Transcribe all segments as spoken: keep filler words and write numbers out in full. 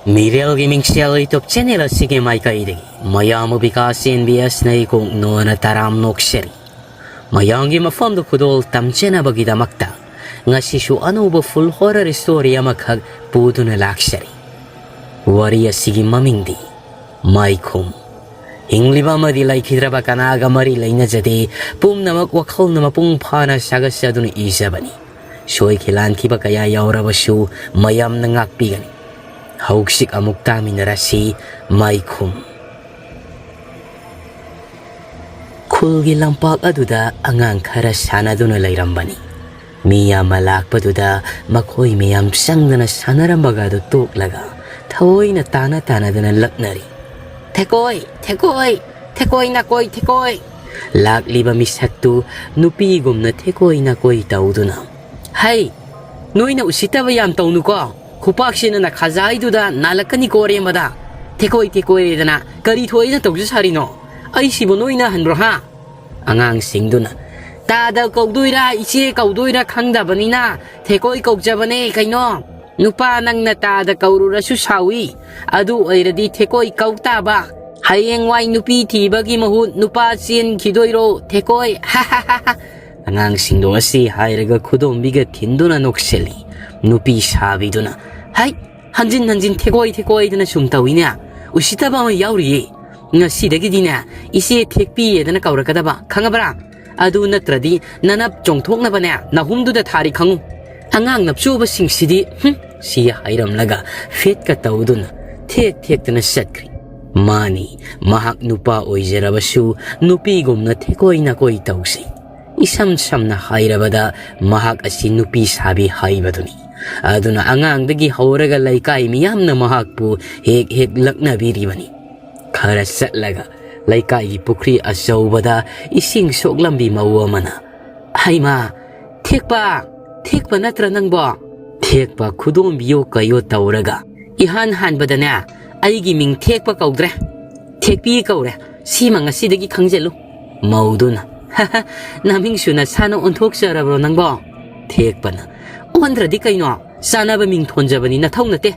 ꯃꯤꯔꯦꯜꯒꯤ ꯃꯤꯡꯁꯦꯜ YouTube channel ꯑꯁꯤꯒꯤ ꯃꯥꯏꯀꯩꯗꯒꯤ ꯃꯌꯥꯝꯕꯨ ꯕꯤꯀꯥꯁ ꯑꯦꯟ ꯕꯤ ꯑꯦꯁꯅ ꯏꯀꯣꯛ ꯅꯣꯟꯅ ꯇꯔꯥꯝ ꯅꯣꯛꯆꯔꯤ꯫ ꯃꯌꯥꯝꯒꯤ ꯃꯐꯝꯗ ꯈꯨꯗꯣꯜ ꯇꯝꯖꯅꯕꯒꯤꯗꯃꯛꯇ ꯉꯁꯤꯁꯨ ꯑꯅꯧꯕ full horror story ꯑꯃꯈꯛ ꯄꯨꯗꯨꯅ ꯂꯥꯛꯆꯔꯤ꯫ ꯋꯥꯔꯤ ꯑꯁꯤꯒꯤ ꯃꯃꯤꯡꯗꯤ ꯃꯥꯏꯈꯨꯝ꯫ ꯍꯤꯡꯂꯤꯕ ꯑꯃꯗꯤ ꯂꯩꯈꯤꯗ꯭ꯔꯕ ꯀꯅꯥꯒ ꯃꯔꯤ ꯂꯩꯅꯖꯗꯦ, ꯄꯨꯝꯅꯃꯛ ꯋꯥꯈꯜꯅ ꯃꯄꯨꯡ ꯐꯥꯅ ꯁꯥꯒꯠꯆꯗꯨꯅ ꯏꯖꯕꯅꯤ꯫ ꯁꯣꯏꯈꯤ ꯂꯥꯟꯈꯤꯕ ꯀꯌꯥ ꯌꯥꯎꯔꯕꯁꯨ ꯃꯌꯥꯝꯅ ꯉꯥꯛꯄꯤꯒꯅꯤ꯫ ꯍꯧꯖꯤꯛ ꯑꯃꯨꯛ ꯇꯥꯃꯤꯟꯅꯔꯁꯤ ꯃꯥꯏꯈꯨꯝ꯫ ꯈꯨꯜꯒꯤ ꯂꯝꯄꯥꯛ ꯑꯗꯨꯗ ꯑꯉꯥꯡ ꯈꯔ ꯁꯥꯟꯅꯗꯨꯅ ꯂꯩꯔꯝꯕꯅꯤ꯫ ꯃꯤ ꯌꯥꯝꯅ ꯂꯥꯛꯄꯗꯨꯗ ꯃꯈꯣꯏ ꯃꯌꯥꯝ ꯆꯪꯗꯅ ꯁꯥꯟꯅꯔꯝꯕꯒ ꯑꯗꯨ ꯇꯣꯛꯂꯒ ꯊꯑꯣꯏꯅ ꯇꯥꯅ ꯇꯥꯅꯗꯅ ꯂꯛꯅꯔꯤ꯫ "ꯊꯦꯀꯣꯏ, ꯊꯦꯀꯣꯏ, ꯊꯦꯀꯣꯏ ꯅꯥꯀꯣꯏ, ꯊꯦꯀꯣꯏ!" ꯂꯥꯛꯂꯤꯕ ꯃꯤꯁꯛꯇꯨ ꯅꯨꯄꯤꯒꯨꯝꯅ ꯊꯦꯀꯣꯏ ꯅꯥꯀꯣꯏ ꯇꯧꯗꯨꯅ, "ꯍꯩ, ꯅꯣꯏꯅ ꯎꯁꯤꯠꯇꯕ ꯌꯥꯝ ꯇꯧꯅꯨꯀꯣ꯫ ꯈꯨꯄꯥꯛꯁꯤꯅ ꯅꯈꯥꯖꯥꯏꯗꯨꯗ ꯅꯥꯜꯂꯛꯀꯅꯤꯀꯣ ꯑꯔꯦꯝꯕꯗ꯫ ꯊꯦꯀꯣꯏ ꯊꯦꯀꯣꯏꯗꯅ ꯀꯔꯤ ꯊꯣꯛꯏꯅ ꯇꯧꯖ ꯁꯥꯔꯤꯅꯣ? ꯑꯩꯁꯤꯕꯨ ꯅꯣꯏꯅ ꯍꯟꯕ꯭ꯔꯣ ꯍꯥ?" ꯑꯉꯥꯡꯁꯤꯡꯗꯨꯅ, "ꯇꯥꯗ ꯀꯧꯗꯣꯏꯔꯥ ꯏꯆꯦ ꯀꯧꯗꯣꯏꯔꯥ ꯈꯪꯗꯕꯅꯤꯅ ꯊꯦꯀꯣꯏ ꯀꯧꯖꯕꯅꯦ ꯀꯩꯅꯣ꯫ ꯅꯨꯄꯥ ꯅꯪꯅ ꯇꯥꯗ ꯀꯧꯔꯨꯔꯁꯨ ꯁꯥꯎꯏ꯫ ꯑꯗꯨ ꯑꯣꯏꯔꯗꯤ ꯊꯦꯀꯣꯏ ꯀꯧ ꯇꯥꯕ꯫ ꯍꯌꯦꯡꯋꯥꯏ ꯅꯨꯄꯤ ꯊꯤꯕꯒꯤ ꯃꯍꯨꯠ ꯅꯨꯄꯥ ꯆꯦꯟꯈꯤꯗꯣꯏꯔꯣ ꯊꯦꯀꯣꯏ? ꯍꯥ ꯍꯥ ꯍꯥ ꯍꯥ!" ꯑꯉꯥꯡꯁꯤꯡꯗꯣ ꯑꯁꯤ ꯍꯥꯏꯔꯒ ꯈꯨꯗꯣꯝꯕꯤꯒ ꯊꯤꯟꯗꯨꯅ ꯅꯣꯛꯁꯤꯜꯂꯤ꯫ ꯅꯨꯄꯤ ꯁꯥꯕꯤꯗꯨꯅ, "ꯍꯩ, ꯍꯟꯖꯤꯟ ꯍꯟꯖꯤꯟ ꯊꯦꯀꯣꯏ ꯊꯦꯀꯣꯏꯗꯅ ꯁꯨꯝ ꯇꯧꯏꯅꯦ꯫ ꯎꯁꯤꯠꯇꯕ ꯑꯃ ꯌꯥꯎꯔꯤꯌꯦ꯫ ꯉꯁꯤꯗꯒꯤꯗꯤꯅꯦ, ꯏꯆꯦ ꯊꯦꯛꯄꯤꯌꯦꯗꯅ ꯀꯧꯔꯛꯀꯗꯕ, ꯈꯪꯉꯕ꯭ꯔꯥ? ꯑꯗꯨ ꯅꯠꯇ꯭ꯔꯗꯤ ꯅꯅꯞ ꯆꯣꯡꯊꯣꯛꯅꯕꯅꯦ, ꯅꯍꯨꯝꯗꯨꯗ ꯊꯥꯔꯤ ꯈꯪꯉꯨ꯫ ꯑꯉꯥꯡ ꯅꯞꯆꯨꯕꯁꯤꯡꯁꯤꯗꯤ, ꯍꯨꯝ!" ꯁꯤ ꯍꯥꯏꯔꯝꯂꯒ ꯐꯦꯠꯀ ꯇꯧꯗꯨꯅ ꯊꯦꯛ ꯊꯦꯛꯇꯅ ꯆꯠꯈ꯭ꯔꯤ꯫ ꯃꯥꯅꯤ, ꯃꯍꯥꯛ ꯅꯨꯄꯥ ꯑꯣꯏꯖꯔꯕꯁꯨ ꯅꯨꯄꯤꯒꯨꯝꯅ ꯊꯦꯀꯣꯏ ꯅꯥꯀꯣꯏ ꯇꯧꯁꯤ꯫ ꯏꯁꯝ ꯁꯝꯅ ꯍꯥꯏꯔꯕꯗ ꯃꯍꯥꯛ ꯑꯁꯤ ꯅꯨꯄꯤ ꯁꯥꯕꯤ ꯍꯥꯏꯕꯗꯨꯅꯤ꯫ ꯑꯗꯨꯅ ꯑꯉꯥꯡꯗꯒꯤ ꯍꯧꯔꯒ ꯂꯩꯀꯥꯏ ꯃꯤꯌꯥꯝꯅ ꯃꯍꯥꯛꯄꯨ ꯍꯦꯛ ꯍꯦꯛ ꯂꯛꯅꯕꯤꯔꯤꯕꯅꯤ꯫ ꯈꯔ ꯆꯠꯂꯒ ꯂꯩꯀꯥꯏꯒꯤ ꯄꯨꯈ꯭ꯔꯤ ꯑꯆꯧꯕꯗ ꯏꯁꯤꯡ ꯁꯣꯛꯂꯝꯕꯤ ꯃꯧ ꯑꯃꯅ, "ꯍꯩꯃꯥ, ꯊꯦꯛꯄ, ꯊꯦꯛꯄ ꯅꯠꯇ꯭ꯔ ꯅꯪꯕꯣ?" ꯊꯦꯛꯄ ꯈꯨꯗꯣꯝꯕꯤꯌꯣ ꯀꯩꯌꯣ ꯇꯧꯔꯒ, "ꯏꯍꯥꯟ ꯍꯥꯟꯕꯗꯅꯦ, ꯑꯩꯒꯤ ꯃꯤꯡ ꯊꯦꯛꯄ ꯀꯧꯗ꯭ꯔꯦ, ꯊꯦꯛꯄꯤ ꯀꯧꯔꯦ꯫ ꯁꯤꯃ ꯉꯁꯤꯗꯒꯤ ꯈꯪꯖꯜꯂꯨ꯫" ꯃꯧꯗꯨꯅ, "ꯍ ꯍ, ꯅꯃꯤꯡꯁꯨ ꯅꯁꯥꯅ ꯑꯣꯟꯊꯣꯛꯆꯔꯕ꯭ꯔꯣ ꯅꯪꯕꯣ?" ꯊꯦꯛꯄꯅ, "ꯑꯣꯟꯗ꯭ꯔꯗꯤ ꯀꯩꯅꯣ? ꯆꯥꯅꯕ ꯃꯤꯡ ꯊꯣꯟꯖꯕꯅꯤ, ꯅꯊꯧ ꯅꯠꯇꯦ꯫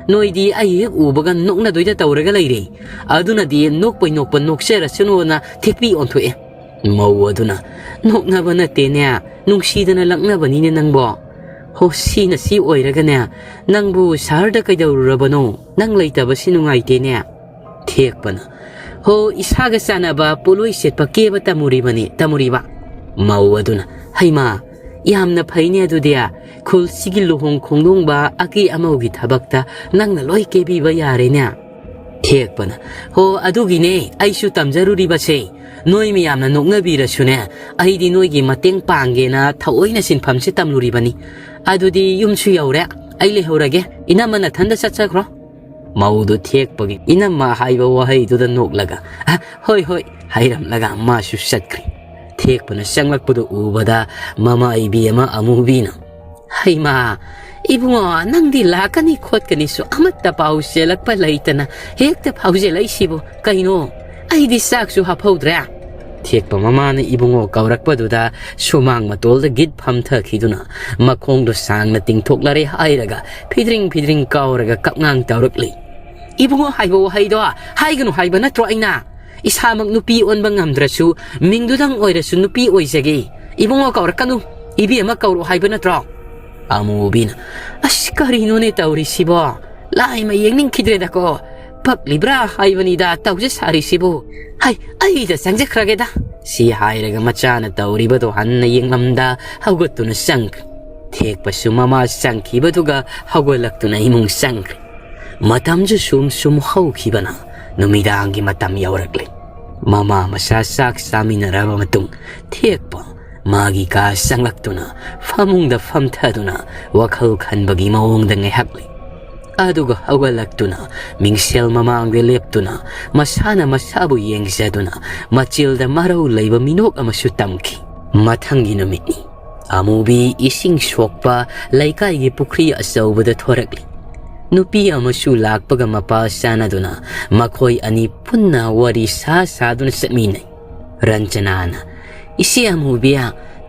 ꯅꯣꯏꯗꯤ ꯑꯩ ꯍꯦꯛ ꯎꯕꯒ ꯅꯣꯛꯅꯗꯣꯏꯗ ꯇꯧꯔꯒ ꯂꯩꯔꯦ꯫ ꯑꯗꯨꯅꯗꯤ ꯅꯣꯛꯄꯩ ꯅꯣꯛꯄ ꯅꯣꯛꯆꯔꯁꯅꯨꯅ ꯊꯦꯛꯄꯤ ꯑꯣꯟꯊꯣꯛꯑꯦ꯫ ꯃꯧ ꯑꯗꯨꯅ, "ꯅꯣꯛꯅꯕ ꯅꯠꯇꯦꯅꯦ, ꯅꯨꯡꯁꯤꯗꯅ ꯂꯛꯅꯕꯅꯤꯅꯦ ꯅꯪꯕꯣ꯫ ꯍꯣ, ꯁꯤꯅ ꯁꯤ ꯑꯣꯏꯔꯒꯅꯦ, ꯅꯪꯕꯨ ꯁꯍꯔꯗ ꯀꯩꯗꯧꯔꯨꯔꯕꯅꯣ? ꯅꯪ ꯂꯩꯇꯕꯁꯤ ꯅꯨꯡꯉꯥꯏꯇꯦꯅꯦ꯫" ꯊꯦꯛꯄꯅ, "ꯍꯣ, ꯏꯁꯥꯒ ꯆꯥꯟꯅꯕ ꯄꯣꯠꯂꯣꯏ ꯁꯦꯠꯄ ꯀꯦꯕ ꯇꯝꯃꯨꯔꯤꯕꯅꯤ, ꯇꯝꯃꯨꯔꯤꯕ꯫" ꯃꯧ ꯑꯗꯨꯅ, "ꯍꯩꯃꯥ, ꯌꯥꯝꯅ ꯐꯩꯅꯦ ꯑꯗꯨꯗꯤ꯫ ꯈꯨꯜꯁꯤꯒꯤ ꯂꯨꯍꯣꯡ ꯈꯣꯡꯗꯣꯡꯕ ꯑꯀꯦ ꯑꯃꯧꯒꯤ ꯊꯕꯛꯇ ꯅꯪꯅ ꯂꯣꯏ ꯀꯦꯕꯤꯕ ꯌꯥꯔꯦꯅꯦ꯫" ꯊꯦꯛꯄꯅ, "ꯍꯣ, ꯑꯗꯨꯒꯤꯅꯦ ꯑꯩꯁꯨ ꯇꯝꯖꯔꯨꯔꯤꯕꯁꯦ꯫ ꯅꯣꯏ ꯃꯌꯥꯝꯅ ꯅꯣꯛꯅꯕꯤꯔꯁꯨꯅꯦ, ꯑꯩꯗꯤ ꯅꯣꯏꯒꯤ ꯃꯇꯦꯡ ꯄꯥꯡꯒꯦꯅ ꯊꯑꯣꯏꯅ ꯁꯤꯟꯐꯝꯁꯦ ꯇꯝꯂꯨꯔꯤꯕꯅꯤ꯫ ꯑꯗꯨꯗꯤ ꯌꯨꯝꯁꯨ ꯌꯧꯔꯦ, ꯑꯩ ꯂꯩꯍꯧꯔꯒꯦ꯫ ꯏꯅꯝꯃ ꯅꯊꯟꯗ ꯆꯠꯆꯈ꯭ꯔꯣ꯫" ꯃꯧꯗꯨ ꯊꯦꯛꯄꯒꯤ ꯏꯅꯝꯃ ꯍꯥꯏꯕ ꯋꯥꯍꯩꯗꯨꯗ ꯅꯣꯛꯂꯒ, "ꯑ, ꯍꯣꯏ, ꯍꯣꯏ," ꯍꯥꯏꯔꯝꯂꯒ ꯃꯥꯁꯨ ꯆꯠꯈ꯭ꯔꯦ꯫ ꯊꯦꯛꯄꯅ ꯆꯪꯂꯛꯄꯗꯨ ꯎꯕꯗ ꯃꯃꯥ ꯏꯕꯦꯝꯃ ꯑꯃꯨꯕꯤꯅ, "ꯍꯩꯃꯥ, ꯏꯕꯨꯡꯉꯣ, ꯅꯪꯗꯤ ꯂꯥꯛꯀꯅꯤ ꯈꯣꯠꯀꯅꯤꯁꯨ ꯑꯃꯠꯇ ꯄꯥꯎ ꯆꯦꯜꯂꯛꯄ ꯂꯩꯇꯅ ꯍꯦꯛꯇ ꯐꯥꯎꯖꯦꯜꯂꯛꯏꯁꯤꯕꯨ ꯀꯩꯅꯣ? ꯑꯩꯗꯤ ꯆꯥꯛꯁꯨ ꯍꯥꯞꯍꯧꯗ꯭ꯔꯦ꯫" ꯊꯦꯛꯄ ꯃꯃꯥꯅ ꯏꯕꯨꯡꯉꯣ ꯀꯧꯔꯛꯄꯗꯨꯗ ꯁꯨꯃꯥꯡ ꯃꯇꯣꯜꯗ ꯒꯤꯠ ꯐꯝꯊꯈꯤꯗꯨꯅ ꯃꯈꯣꯡꯗꯣ ꯁꯥꯡꯅ ꯇꯤꯡꯊꯣꯛꯂꯔꯦ ꯍꯥꯏꯔꯒ ꯐꯤꯗ꯭ꯔꯤꯡ ꯐꯤꯗ꯭ꯔꯤꯡ ꯀꯥꯎꯔꯒ ꯀꯞꯉꯥꯡ ꯇꯧꯔꯛꯂꯤ꯫ "ꯏꯕꯨꯡꯉꯣ ꯍꯥꯏꯕ ꯋꯥꯍꯩꯗꯣ ꯍꯥꯏꯒꯅꯨ ꯍꯥꯏꯕ ꯅꯠꯇ꯭ꯔꯣ ꯑꯩꯅ? ꯏꯁꯥꯃꯛ ꯅꯨꯄꯤ ꯑꯣꯟꯕ ꯉꯝꯗ꯭ꯔꯁꯨ ꯃꯤꯡꯗꯨꯗꯪ ꯑꯣꯏꯔꯁꯨ ꯅꯨꯄꯤ ꯑꯣꯏꯖꯒꯦ꯫ ꯏꯕꯨꯡꯉꯣ ꯀꯧꯔꯛꯀꯅꯨ, ꯏꯕꯦꯝꯃ ꯀꯧꯔꯛꯑꯣ ꯍꯥꯏꯕ ꯅꯠꯇ꯭ꯔꯣ?" ꯑꯃꯨꯕꯤꯅ, "ꯑꯁ, ꯀꯔꯤꯅꯣꯅꯦ ꯇꯧꯔꯤꯁꯤꯕꯣ? ꯂꯥꯏ ꯃ ꯌꯦꯡꯅꯤꯡꯈꯤꯗ꯭ꯔꯦꯗꯀꯣ꯫ ꯄꯛꯂꯤꯕ꯭ꯔꯥ ꯍꯥꯏꯕꯅꯤꯗ ꯇꯧꯖ ꯁꯥꯔꯤꯁꯤꯕꯨ꯫ ꯍꯩ, ꯑꯩꯗ ꯆꯪꯖꯈ꯭ꯔꯒꯦꯗ꯫" ꯁꯤ ꯍꯥꯏꯔꯒ ꯃꯆꯥꯅ ꯇꯧꯔꯤꯕꯗꯣ ꯍꯟꯅ ꯌꯦꯡꯂꯝꯗ ꯍꯧꯒꯠꯇꯨꯅ ꯆꯪꯈ꯭ꯔꯦ꯫ ꯊꯦꯛꯄꯁꯨ ꯃꯃꯥ ꯆꯪꯈꯤꯕꯗꯨꯒ ꯍꯧꯒꯠꯂꯛꯇꯨꯅ ꯏꯃꯨꯡ ꯆꯪꯈ꯭ꯔꯦ꯫ ꯃꯇꯝꯁꯨ ꯁꯨꯝ ꯁꯨꯝ ꯍꯧꯈꯤꯕꯅ ꯅꯨꯃꯤꯗꯥꯡꯒꯤ ꯃꯇꯝ ꯌꯧꯔꯛꯂꯦ꯫ ꯃꯃꯥ ꯃꯆꯥ ꯆꯥꯛ ꯆꯥꯃꯤꯟꯅꯔꯕ ꯃꯇꯨꯡ ꯊꯦꯛꯄ ꯃꯥꯒꯤ ꯀꯥ ꯆꯪꯂꯛꯇꯨꯅ ꯐꯃꯨꯡꯗ ꯐꯝꯊꯗꯨꯅ ꯋꯥꯈꯜ ꯈꯟꯕꯒꯤ ꯃꯑꯣꯡꯗ ꯉꯥꯏꯍꯥꯛ ꯂꯩ꯫ ꯑꯗꯨꯒ ꯍꯧꯒꯠꯂꯛꯇꯨꯅ ꯃꯤꯡꯁꯦꯜ ꯃꯃꯥꯡꯗ ꯂꯦꯞꯇꯨꯅ ꯃꯁꯥꯅ ꯃꯁꯥꯕꯨ ꯌꯦꯡꯖꯗꯨꯅ ꯃꯆꯤꯜꯗ ꯃꯔꯧ ꯂꯩꯕ ꯃꯤꯅꯣꯛ ꯑꯃꯁꯨ ꯇꯝꯈꯤ꯫ ꯃꯊꯪꯒꯤ ꯅꯨꯃꯤꯠꯅꯤ꯫ ꯑꯃꯨꯕꯤ ꯏꯁꯤꯡ ꯁꯣꯛꯄ ꯂꯩꯀꯥꯏꯒꯤ ꯄꯨꯈ꯭ꯔꯤ ꯑꯆꯧꯕꯗ ꯊꯣꯔꯛꯂꯤ꯫ ꯅꯨꯄꯤ ꯑꯃꯁꯨ ꯂꯥꯛꯄꯒ ꯃꯄꯥ ꯆꯥꯟꯅꯗꯨꯅ ꯃꯈꯣꯏ ꯑꯅꯤ ꯄꯨꯟꯅ ꯋꯥꯔꯤ ꯁꯥ ꯁꯥꯗꯨꯅ ꯆꯠꯃꯤꯟꯅꯩ꯫ ꯔꯟꯖꯅꯥꯅ, "ꯏꯆꯦ ꯑꯃꯨꯕꯤ,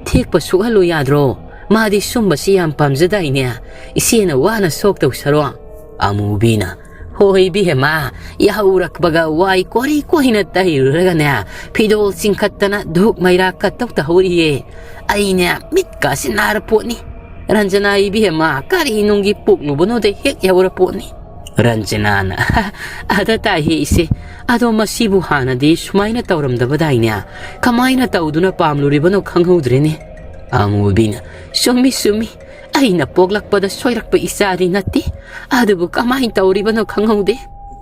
ꯊꯦꯛꯄ ꯁꯣꯛꯍꯜꯂꯨ ꯌꯥꯗ꯭ꯔꯣ? ꯃꯥꯗꯤ ꯁꯨꯝꯕꯁꯤ ꯌꯥꯝ ꯄꯥꯝꯖꯗꯥꯏꯅꯦ꯫ ꯏꯆꯦꯅ ꯋꯥꯅ ꯁꯣꯛꯇꯧ ꯁꯔꯨꯛ꯫" ꯑꯃꯨꯕꯤꯅ, "ꯍꯣꯏ ꯏꯕꯦꯝꯃ, ꯌꯥꯍꯧꯔꯛꯄꯒ ꯋꯥꯏ ꯀꯣꯔꯤ ꯀꯣꯏꯅ ꯇꯩꯔꯨꯔꯒꯅꯦ, ꯐꯤꯗꯣꯜ ꯆꯤꯡꯈꯠꯇꯅ ꯙꯨꯞ ꯃꯩꯔꯥ ꯀꯠꯇꯧ ꯇꯧꯍꯧꯔꯤꯌꯦ꯫ ꯑꯩꯅꯦ ꯃꯤꯠꯀꯥꯁꯤ ꯅꯥꯔ ꯄꯣꯠꯅꯤ꯫ ꯔꯟꯖꯅꯥ ꯏꯕꯦꯝꯃ, ꯀꯔꯤ ꯅꯨꯡꯒꯤ ꯄꯣꯛꯂꯨꯕꯅꯣꯗ ꯍꯦꯛ ꯌꯥꯍꯧꯔ ꯄꯣꯠꯅꯤ꯫" ꯔꯟꯖꯅꯥꯅ, "ꯑꯗ ꯇꯥꯏꯍꯦ ꯏꯆꯦ, ꯑꯗꯣ ꯃꯁꯤꯕꯨ ꯍꯥꯟꯅꯗꯤ ꯁꯨꯃꯥꯏꯅ ꯇꯧꯔꯝꯗꯕꯗꯥꯏꯅꯦ? ꯀꯃꯥꯏꯅ ꯇꯧꯗꯨꯅ ꯄꯥꯝꯂꯨꯔꯤꯕꯅꯣ ꯈꯪꯍꯧꯗ꯭ꯔꯦꯅꯦ꯫" ꯑꯃꯨꯕꯤꯅ, "ꯆꯨꯝꯃꯤ, ꯆꯨꯝꯃꯤ꯫ ꯑꯩꯅ ꯄꯣꯛꯂꯛꯄꯗ ꯁꯣꯏꯔꯛꯄ ꯏꯆꯥꯗꯤ ꯅꯠꯇꯦ꯫ ꯑꯗꯨꯕꯨ ꯀꯃꯥꯏꯅ ꯇꯧꯔꯤꯕꯅꯣ ꯈꯪꯍꯧꯗꯦ꯫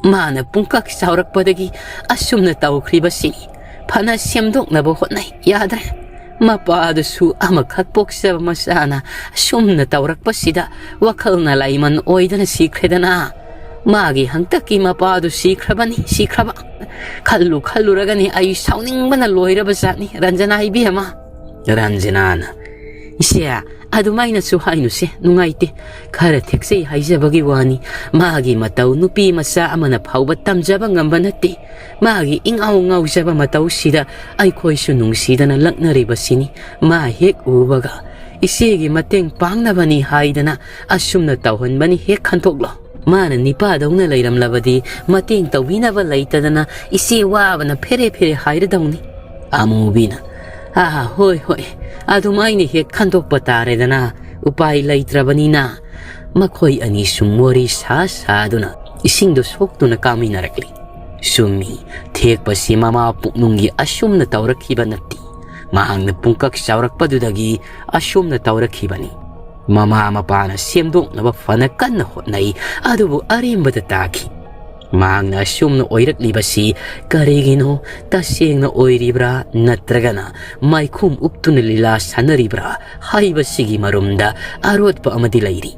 ꯃꯥꯅ ꯄꯨꯡꯀꯛ ꯆꯥꯎꯔꯛꯄꯗꯒꯤ ꯑꯁꯨꯝꯅ ꯇꯧꯈ꯭ꯔꯤꯕꯁꯤꯅꯤ꯫ ꯐꯅ ꯁꯦꯝꯗꯣꯛꯅꯕ ꯍꯣꯠꯅꯩ, ꯌꯥꯗ꯭ꯔꯦ꯫ ꯃꯄꯥꯗꯨꯁꯨ ꯑꯃꯈꯛ ꯄꯣꯛꯆꯕ ꯃꯆꯥꯅ ꯑꯁꯨꯝꯅ ꯇꯧꯔꯛꯄꯁꯤꯗ ꯋꯥꯈꯜꯅ ꯂꯥꯏꯃꯟ ꯑꯣꯏꯗꯅ ꯁꯤꯈ꯭ꯔꯦꯗꯅ꯫ ꯃꯥꯒꯤ ꯍꯟꯇꯛꯀꯤ ꯃꯄꯥꯗꯨ ꯁꯤꯈ꯭ꯔꯕꯅꯤ, ꯁꯤꯈ꯭ꯔꯕ꯫ ꯈꯜꯂꯨ ꯈꯜꯂꯨꯔꯒꯅꯤ ꯑꯩ ꯁꯥꯎꯅꯤꯡꯕꯅ ꯂꯣꯏꯔꯕ ꯖꯥꯠꯅꯤ, ꯔꯟꯖꯅꯥ ꯏꯕꯦꯝꯃ꯫" ꯔꯟꯖꯅꯥꯅ, "ꯏꯆꯦ, ꯑꯗꯨꯃꯥꯏꯅꯁꯨ ꯍꯥꯏꯅꯨꯁꯦ, ꯅꯨꯡꯉꯥꯏꯇꯦ꯫ ꯈꯔ ꯊꯦꯛꯆꯩ ꯍꯥꯏꯖꯕꯒꯤ ꯋꯥꯅꯤ꯫ ꯃꯥꯒꯤ ꯃꯇꯧ ꯅꯨꯄꯤ ꯃꯆꯥ ꯑꯃꯅ ꯐꯥꯎꯕ ꯇꯝꯖꯕ ꯉꯝꯕ ꯅꯠꯇꯦ꯫ ꯃꯥꯒꯤ ꯏꯉꯥꯎ ꯉꯥꯎꯖꯕ ꯃꯇꯧꯁꯤꯗ ꯑꯩꯈꯣꯏꯁꯨ ꯅꯨꯡꯁꯤꯗꯅ ꯂꯛꯅꯔꯤꯕꯁꯤꯅꯤ꯫ ꯃꯥ ꯍꯦꯛ ꯎꯕꯒ ꯏꯆꯦꯒꯤ ꯃꯇꯦꯡ ꯄꯥꯡꯅꯕꯅꯤ ꯍꯥꯏꯗꯅ ꯑꯁꯨꯝꯅ ꯇꯧꯍꯟꯕꯅꯤ, ꯍꯦꯛ ꯈꯟꯊꯣꯛꯂꯣ꯫ ꯃꯥꯅ ꯅꯤꯄꯥꯗꯧꯅ ꯂꯩꯔꯝꯂꯕꯗꯤ ꯃꯇꯦꯡ ꯇꯧꯕꯤꯅꯕ ꯂꯩꯇꯗꯅ ꯏꯆꯦ ꯋꯥꯕꯅ ꯐꯦꯔꯦ ꯐꯦꯔꯦ ꯍꯥꯏꯔꯗꯧꯅꯤ꯫" ꯑꯃꯨꯕꯤꯅ, "ꯑꯥ, ꯍꯣꯏ, ꯍꯣꯏ, ꯑꯗꯨꯃꯥꯏꯅ ꯍꯦꯛ ꯈꯟꯗꯣꯛꯄ ꯇꯥꯔꯦꯗꯅ, ꯎꯄꯥꯏ ꯂꯩꯇ꯭ꯔꯕꯅꯤꯅ꯫" ꯃꯈꯣꯏ ꯑꯅꯤ ꯁꯨꯝ ꯋꯥꯔꯤ ꯁꯥ ꯁꯥꯗꯨꯅ ꯏꯁꯤꯡꯗꯨ ꯁꯣꯛꯇꯨꯅ ꯀꯥꯃꯤꯟꯅꯔꯛꯂꯤ꯫ ꯆꯨꯝꯃꯤ, ꯊꯦꯛꯄꯁꯤ ꯃꯃꯥ ꯄꯨꯛꯅꯨꯡꯒꯤ ꯑꯁꯨꯝꯅ ꯇꯧꯔꯛꯈꯤꯕ ꯅꯠꯇꯦ꯫ ꯃꯍꯥꯛꯅ ꯄꯨꯡꯀꯛ ꯆꯥꯎꯔꯛꯄꯗꯨꯗꯒꯤ ꯑꯁꯨꯝꯅ ꯇꯧꯔꯛꯈꯤꯕꯅꯤ꯫ ꯃꯃꯥ ꯃꯄꯥꯅ ꯁꯦꯝꯗꯣꯛꯅꯕ ꯐꯅ ꯀꯟꯅ ꯍꯣꯠꯅꯩ, ꯑꯗꯨꯕꯨ ꯑꯔꯦꯝꯕꯗ ꯇꯥꯈꯤ꯫ ꯃꯍꯥꯛꯅ ꯑꯁꯨꯝꯅ ꯑꯣꯏꯔꯛꯂꯤꯕꯁꯤ ꯀꯔꯤꯒꯤꯅꯣ? ꯇꯁꯦꯡꯅ ꯑꯣꯏꯔꯤꯕ꯭ꯔꯥ, ꯅꯠꯇ꯭ꯔꯒꯅ ꯃꯥꯏꯈꯨꯝ ꯎꯞꯇꯨꯅ ꯂꯤꯂꯥ ꯁꯥꯟꯅꯔꯤꯕ꯭ꯔꯥ ꯍꯥꯏꯕꯁꯤꯒꯤ ꯃꯔꯨꯝꯗ ꯑꯔꯣꯠꯄ ꯑꯃꯗꯤ ꯂꯩꯔꯤ꯫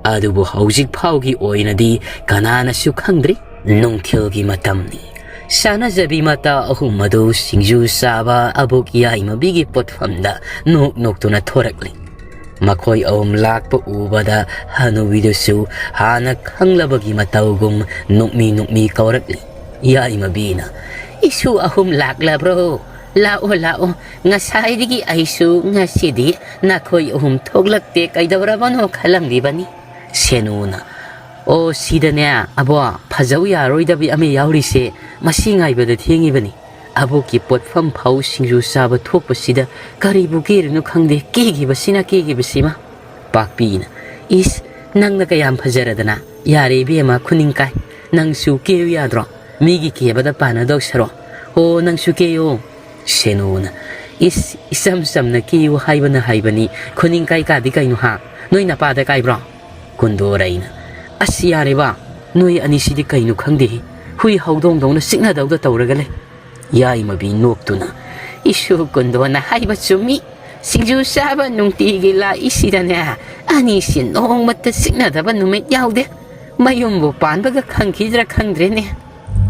ꯑꯗꯨꯕꯨ ꯍꯧꯖꯤꯛ ꯐꯥꯎꯒꯤ ꯑꯣꯏꯅꯗꯤ ꯀꯅꯥꯅꯁꯨ ꯈꯪꯗ꯭ꯔꯤ꯫ ꯅꯨꯡꯊꯤꯜꯒꯤ ꯃꯇꯝꯅꯤ꯫ ꯁꯥꯟꯅꯖꯕꯤ ꯃꯇꯥ ꯑꯍꯨꯝ ꯑꯗꯨ ꯁꯤꯡꯖꯨ ꯆꯥꯕ ꯑꯕꯣꯛ ꯌꯥꯏꯃꯕꯤꯒꯤ ꯄꯣꯠꯐꯝꯗ ꯅꯣꯛ ꯅꯣꯛꯇꯨꯅ ꯊꯣꯔꯛꯂꯤ꯫ ꯃꯈꯣꯏ ꯑꯍꯨꯝ ꯂꯥꯛꯄ ꯎꯕꯗ ꯍꯅꯨꯕꯤꯗꯨꯁꯨ ꯍꯥꯟꯅ ꯈꯪꯂꯕꯒꯤ ꯃꯇꯧꯒꯨꯝ ꯅꯣꯛꯃꯤ ꯅꯣꯛꯃꯤ ꯀꯧꯔꯛꯂꯤ꯫ ꯌꯥꯏꯃꯕꯤꯅ, "ꯏꯁꯨ ꯑꯍꯨꯝ ꯂꯥꯛꯂꯕ꯭ꯔꯣ? ꯂꯥꯛꯑꯣ, ꯂꯥꯛꯑꯣ꯫ ꯉꯁꯥꯏꯗꯒꯤ ꯑꯩꯁꯨ ꯉꯁꯤꯗꯤ ꯅꯈꯣꯏ ꯑꯍꯨꯝ ꯊꯣꯛꯂꯛꯇꯦ, ꯀꯩꯗꯧꯔꯕꯅꯣ ꯈꯜꯂꯝꯂꯤꯕꯅꯤ꯫" ꯁꯦꯅꯨꯅ, ꯑꯣ, ꯁꯤꯗꯅꯦ, ꯑꯕꯣ, ꯐꯖꯧ ꯌꯥꯔꯣꯏꯗꯕꯤ ꯑꯃ ꯌꯥꯎꯔꯤꯁꯦ, ꯃꯁꯤ ꯉꯥꯏꯕꯗ ꯊꯦꯡꯉꯤꯕꯅꯤ꯫ ꯑꯕꯣꯛꯀꯤ ꯄꯣꯠꯐꯝ ꯐꯥꯎ ꯁꯤꯡꯖꯨ ꯆꯥꯕ ꯊꯣꯛꯄꯁꯤꯗ ꯀꯔꯤꯕꯨ ꯀꯦꯔꯤꯅꯣ ꯈꯪꯗꯦ, ꯀꯦꯈꯤꯕꯁꯤꯅ ꯀꯦꯈꯤꯕꯁꯤꯃ꯫ ꯄꯥꯛꯄꯤꯅ, "ꯏꯁ, ꯅꯪꯅ ꯀꯌꯥꯝ ꯐꯖꯔꯗꯅ? ꯌꯥꯔꯦ ꯏꯕꯦꯝꯃ, ꯈꯨꯅꯤꯡ ꯀꯥꯏ꯫ ꯅꯪꯁꯨ ꯀꯦꯌꯨ ꯌꯥꯗ꯭ꯔꯣ? ꯃꯤꯒꯤ ꯀꯦꯕꯗ ꯄꯥꯟꯅꯗꯧ ꯁꯔꯨꯛ꯫ ꯍꯣ, ꯅꯪꯁꯨ ꯀꯦꯌꯣ꯫" ꯁꯦꯅꯨꯅ, "ꯏꯁ, ꯏꯆꯝ ꯆꯝꯅ ꯀꯦꯌꯨ ꯍꯥꯏꯕꯅ ꯍꯥꯏꯕꯅꯤ, ꯈꯨꯅꯤꯡ ꯀꯥꯏ ꯀꯥꯗꯤ ꯀꯩꯅꯣ ꯍꯥ? ꯅꯣꯏ ꯅꯄꯥꯗ ꯀꯥꯏꯕ꯭ꯔꯣ?" ꯀꯨꯟꯗꯣꯔꯩꯅ, "ꯑꯁ, ꯌꯥꯔꯦꯕ, ꯅꯣꯏ ꯑꯅꯤꯁꯤꯗꯤ ꯀꯩꯅꯣ ꯈꯪꯗꯦꯍꯦ, ꯍꯨꯏ ꯍꯧꯗꯣꯡꯗꯧꯅ ꯆꯤꯛꯅꯗꯧꯗ ꯇꯧꯔꯒ ꯂꯩ꯫" ꯌꯥꯏꯃꯕꯤ ꯅꯣꯛꯇꯨꯅ, "ꯏꯁꯨ, ꯀꯨꯟꯗꯣꯅ ꯍꯥꯏꯕ ꯆꯨꯝꯃꯤ꯫ ꯁꯤꯡꯖꯨ ꯆꯥꯕ ꯅꯨꯡꯇꯤꯒꯤ ꯂꯥꯛꯏꯁꯤꯗꯅꯦ, ꯑꯅꯤꯁꯤ ꯅꯣꯡꯃꯇ ꯆꯤꯛꯅꯗꯕ ꯅꯨꯃꯤꯠ ꯌꯥꯎꯗꯦ꯫ ꯃꯌꯨꯝꯕꯨ ꯄꯥꯟꯕꯒ ꯈꯪꯈꯤꯗ꯭ꯔꯥ ꯈꯪꯗ꯭ꯔꯦꯅꯦ꯫"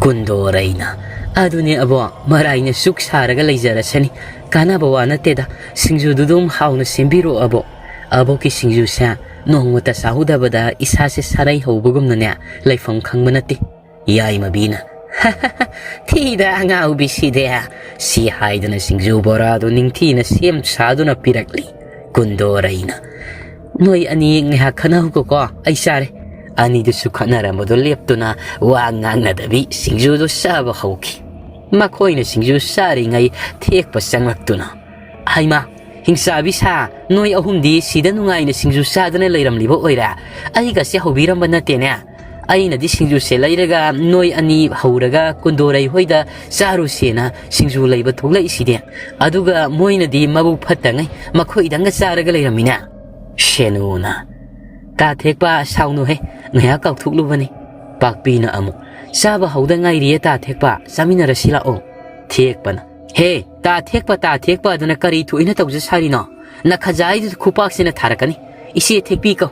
ꯀꯨꯟꯗꯣꯔꯩꯅ, "ꯑꯗꯨꯅꯦ ꯑꯕꯣ, ꯃꯔꯥꯏꯅ ꯁꯨꯛ ꯁꯥꯔꯒ ꯂꯩꯖꯔꯁꯅꯤ꯫ ꯀꯥꯟꯅꯕ ꯋꯥ ꯅꯠꯇꯦꯗ, ꯁꯤꯡꯖꯨꯗꯨ ꯑꯗꯨꯝ ꯍꯥꯎꯅ ꯁꯦꯝꯕꯤꯔꯣ ꯑꯕꯣ꯫ ꯑꯕꯣꯛꯀꯤ ꯁꯤꯡꯖꯨꯁꯦ ꯅꯣꯡꯃꯇ ꯆꯥꯍꯧꯗꯕꯗ ꯏꯁꯥꯁꯦ ꯁꯥꯔꯩ ꯍꯧꯕꯒꯨꯝꯅꯅꯦ, ꯂꯩꯐꯝ ꯈꯪꯕ ꯅꯠꯇꯦ꯫" ꯌꯥꯏꯃꯕꯤꯅ, "ꯊꯤꯗ ꯑꯉꯥꯎꯕꯤꯁꯤꯗꯤ!" ꯁꯤ ꯍꯥꯏꯗꯨꯅ ꯁꯤꯡꯖꯨ ꯕꯣꯔꯥꯗꯨ ꯅꯤꯡꯊꯤꯅ ꯁꯦꯝ ꯁꯥꯗꯨꯅ ꯄꯤꯔꯛꯂꯤ꯫ ꯀꯨꯟꯗꯣꯔꯩꯅ, "ꯅꯣꯏ ꯑꯅꯤ ꯉꯥꯏꯍꯥꯛ ꯈꯟꯅꯍꯧꯀꯣ, ꯑꯩ ꯆꯥꯔꯦ꯫" ꯑꯅꯤꯗꯨꯁꯨ ꯈꯠꯅꯔꯝꯕꯗꯨ ꯂꯦꯞꯇꯨꯅ ꯋꯥ ꯉꯥꯡꯅꯗꯕꯤ ꯁꯤꯡꯖꯨꯗꯨ ꯆꯥꯕ ꯍꯧꯈꯤ꯫ ꯃꯈꯣꯏꯅ ꯁꯤꯡꯖꯨ ꯆꯥꯔꯤꯉꯩ ꯊꯦꯛꯄ ꯆꯪꯂꯛꯇꯨꯅ, "ꯍꯩꯃꯥ, ꯍꯤꯡꯆꯥꯕꯤ ꯁꯥ, ꯅꯣꯏ ꯑꯍꯨꯝꯗꯤ ꯁꯤꯗ ꯅꯨꯡꯉꯥꯏꯅ ꯁꯤꯡꯖꯨ ꯆꯥꯗꯨꯅ ꯂꯩꯔꯝꯂꯤꯕ ꯑꯣꯏꯔꯦ? ꯑꯩꯒꯁꯦ ꯍꯧꯕꯤꯔꯝꯕ ꯅꯠꯇꯦꯅꯦ꯫ ꯑꯩꯅꯗꯤ ꯁꯤꯡꯖꯨꯁꯦ ꯂꯩꯔꯒ ꯅꯣꯏ ꯑꯅꯤ ꯍꯧꯔꯒ ꯀꯨꯟꯗꯣꯔꯩ ꯍꯣꯏꯗ ꯆꯥꯔꯨꯁꯦꯅ ꯁꯤꯡꯖꯨ ꯂꯩꯕ ꯊꯣꯛꯂꯛꯏꯁꯤꯗꯤ꯫ ꯑꯗꯨꯒ ꯃꯣꯏꯅꯗꯤ ꯃꯕꯨꯛ ꯐꯠꯇꯉꯩ ꯃꯈꯣꯏꯗꯪꯒ ꯆꯥꯔꯒ ꯂꯩꯔꯝꯃꯤꯅꯦ꯫" ꯁꯦꯅꯨꯅ, "ꯇꯥ ꯊꯦꯛꯄ, ꯁꯥꯎꯅꯨꯍꯦ, ꯉꯥꯏꯍꯥꯛ ꯀꯥꯎꯊꯣꯛꯂꯨꯕꯅꯤ꯫" ꯄꯥꯛꯄꯤꯅ ꯑꯃꯨꯛ, "ꯆꯥꯕ ꯍꯧꯗ ꯉꯥꯏꯔꯤꯌꯦ ꯇꯥ ꯊꯦꯛꯄ, ꯆꯥꯃꯤꯟꯅꯔꯁꯤ ꯂꯥꯛꯑꯣ꯫" ꯊꯦꯛꯄꯅ, "ꯍꯦ, ꯇꯥ ꯊꯦꯛꯄ, ꯇꯥ ꯊꯦꯛꯄ ꯑꯗꯨꯅ ꯀꯔꯤ ꯊꯣꯛꯏꯅ ꯇꯧꯖ ꯁꯥꯔꯤꯅꯣ? ꯅꯈꯖꯥꯏꯗꯨꯗ ꯈꯨꯄꯥꯛꯁꯤꯅ ꯊꯥꯔꯛꯀꯅꯤ꯫ ꯏꯆꯦ ꯊꯦꯛꯄꯤ ꯀꯧ꯫"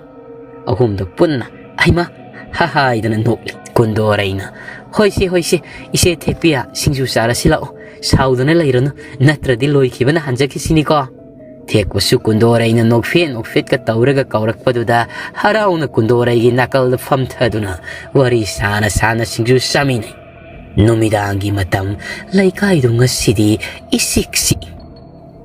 ꯑꯍꯨꯝꯗꯨ ꯄꯨꯟꯅ, "ꯍꯩꯃꯥ!" ꯍꯥ ꯍꯥꯏꯗꯨꯅ ꯅꯣꯛꯂꯤ꯫ ꯀꯨꯟꯗꯣꯔꯩꯅ, "ꯍꯣꯏꯁꯦ, ꯍꯣꯏꯁꯦ, ꯏꯆꯦ ꯊꯦꯛꯄꯤꯌꯥ, ꯁꯤꯡꯖꯨ ꯆꯥꯔꯁꯤ ꯂꯥꯛꯑꯣ꯫ ꯁꯥꯎꯗꯨꯅ ꯂꯩꯔꯅꯨ, ꯅꯠꯇ꯭ꯔꯗꯤ ꯂꯣꯏꯈꯤꯕꯅ ꯍꯟꯖꯈꯤꯁꯤꯅꯤꯀꯣ꯫" ꯊꯦꯛꯄꯁꯨ ꯀꯨꯟꯗꯣꯔꯩꯅ ꯅꯣꯛꯐꯦꯠ ꯅꯣꯛꯐꯦꯠꯀ ꯇꯧꯔꯒ ꯀꯧꯔꯛꯄꯗꯨꯗ ꯍꯔꯥꯎꯅ ꯀꯨꯟꯗꯣꯔꯩꯒꯤ ꯅꯥꯀꯜꯗ ꯐꯝꯊꯗꯨꯅ ꯋꯥꯔꯤ ꯁꯥꯅ ꯁꯥꯅ ꯁꯤꯡꯖꯨ ꯆꯥꯃꯤꯟꯅꯩ꯫ ꯅꯨꯃꯤꯗꯥꯡꯒꯤ ꯃꯇꯝ ꯂꯩꯀꯥꯏꯗꯨ ꯉꯁꯤꯗꯤ ꯏꯆꯤꯛ ꯆꯤꯛꯏ꯫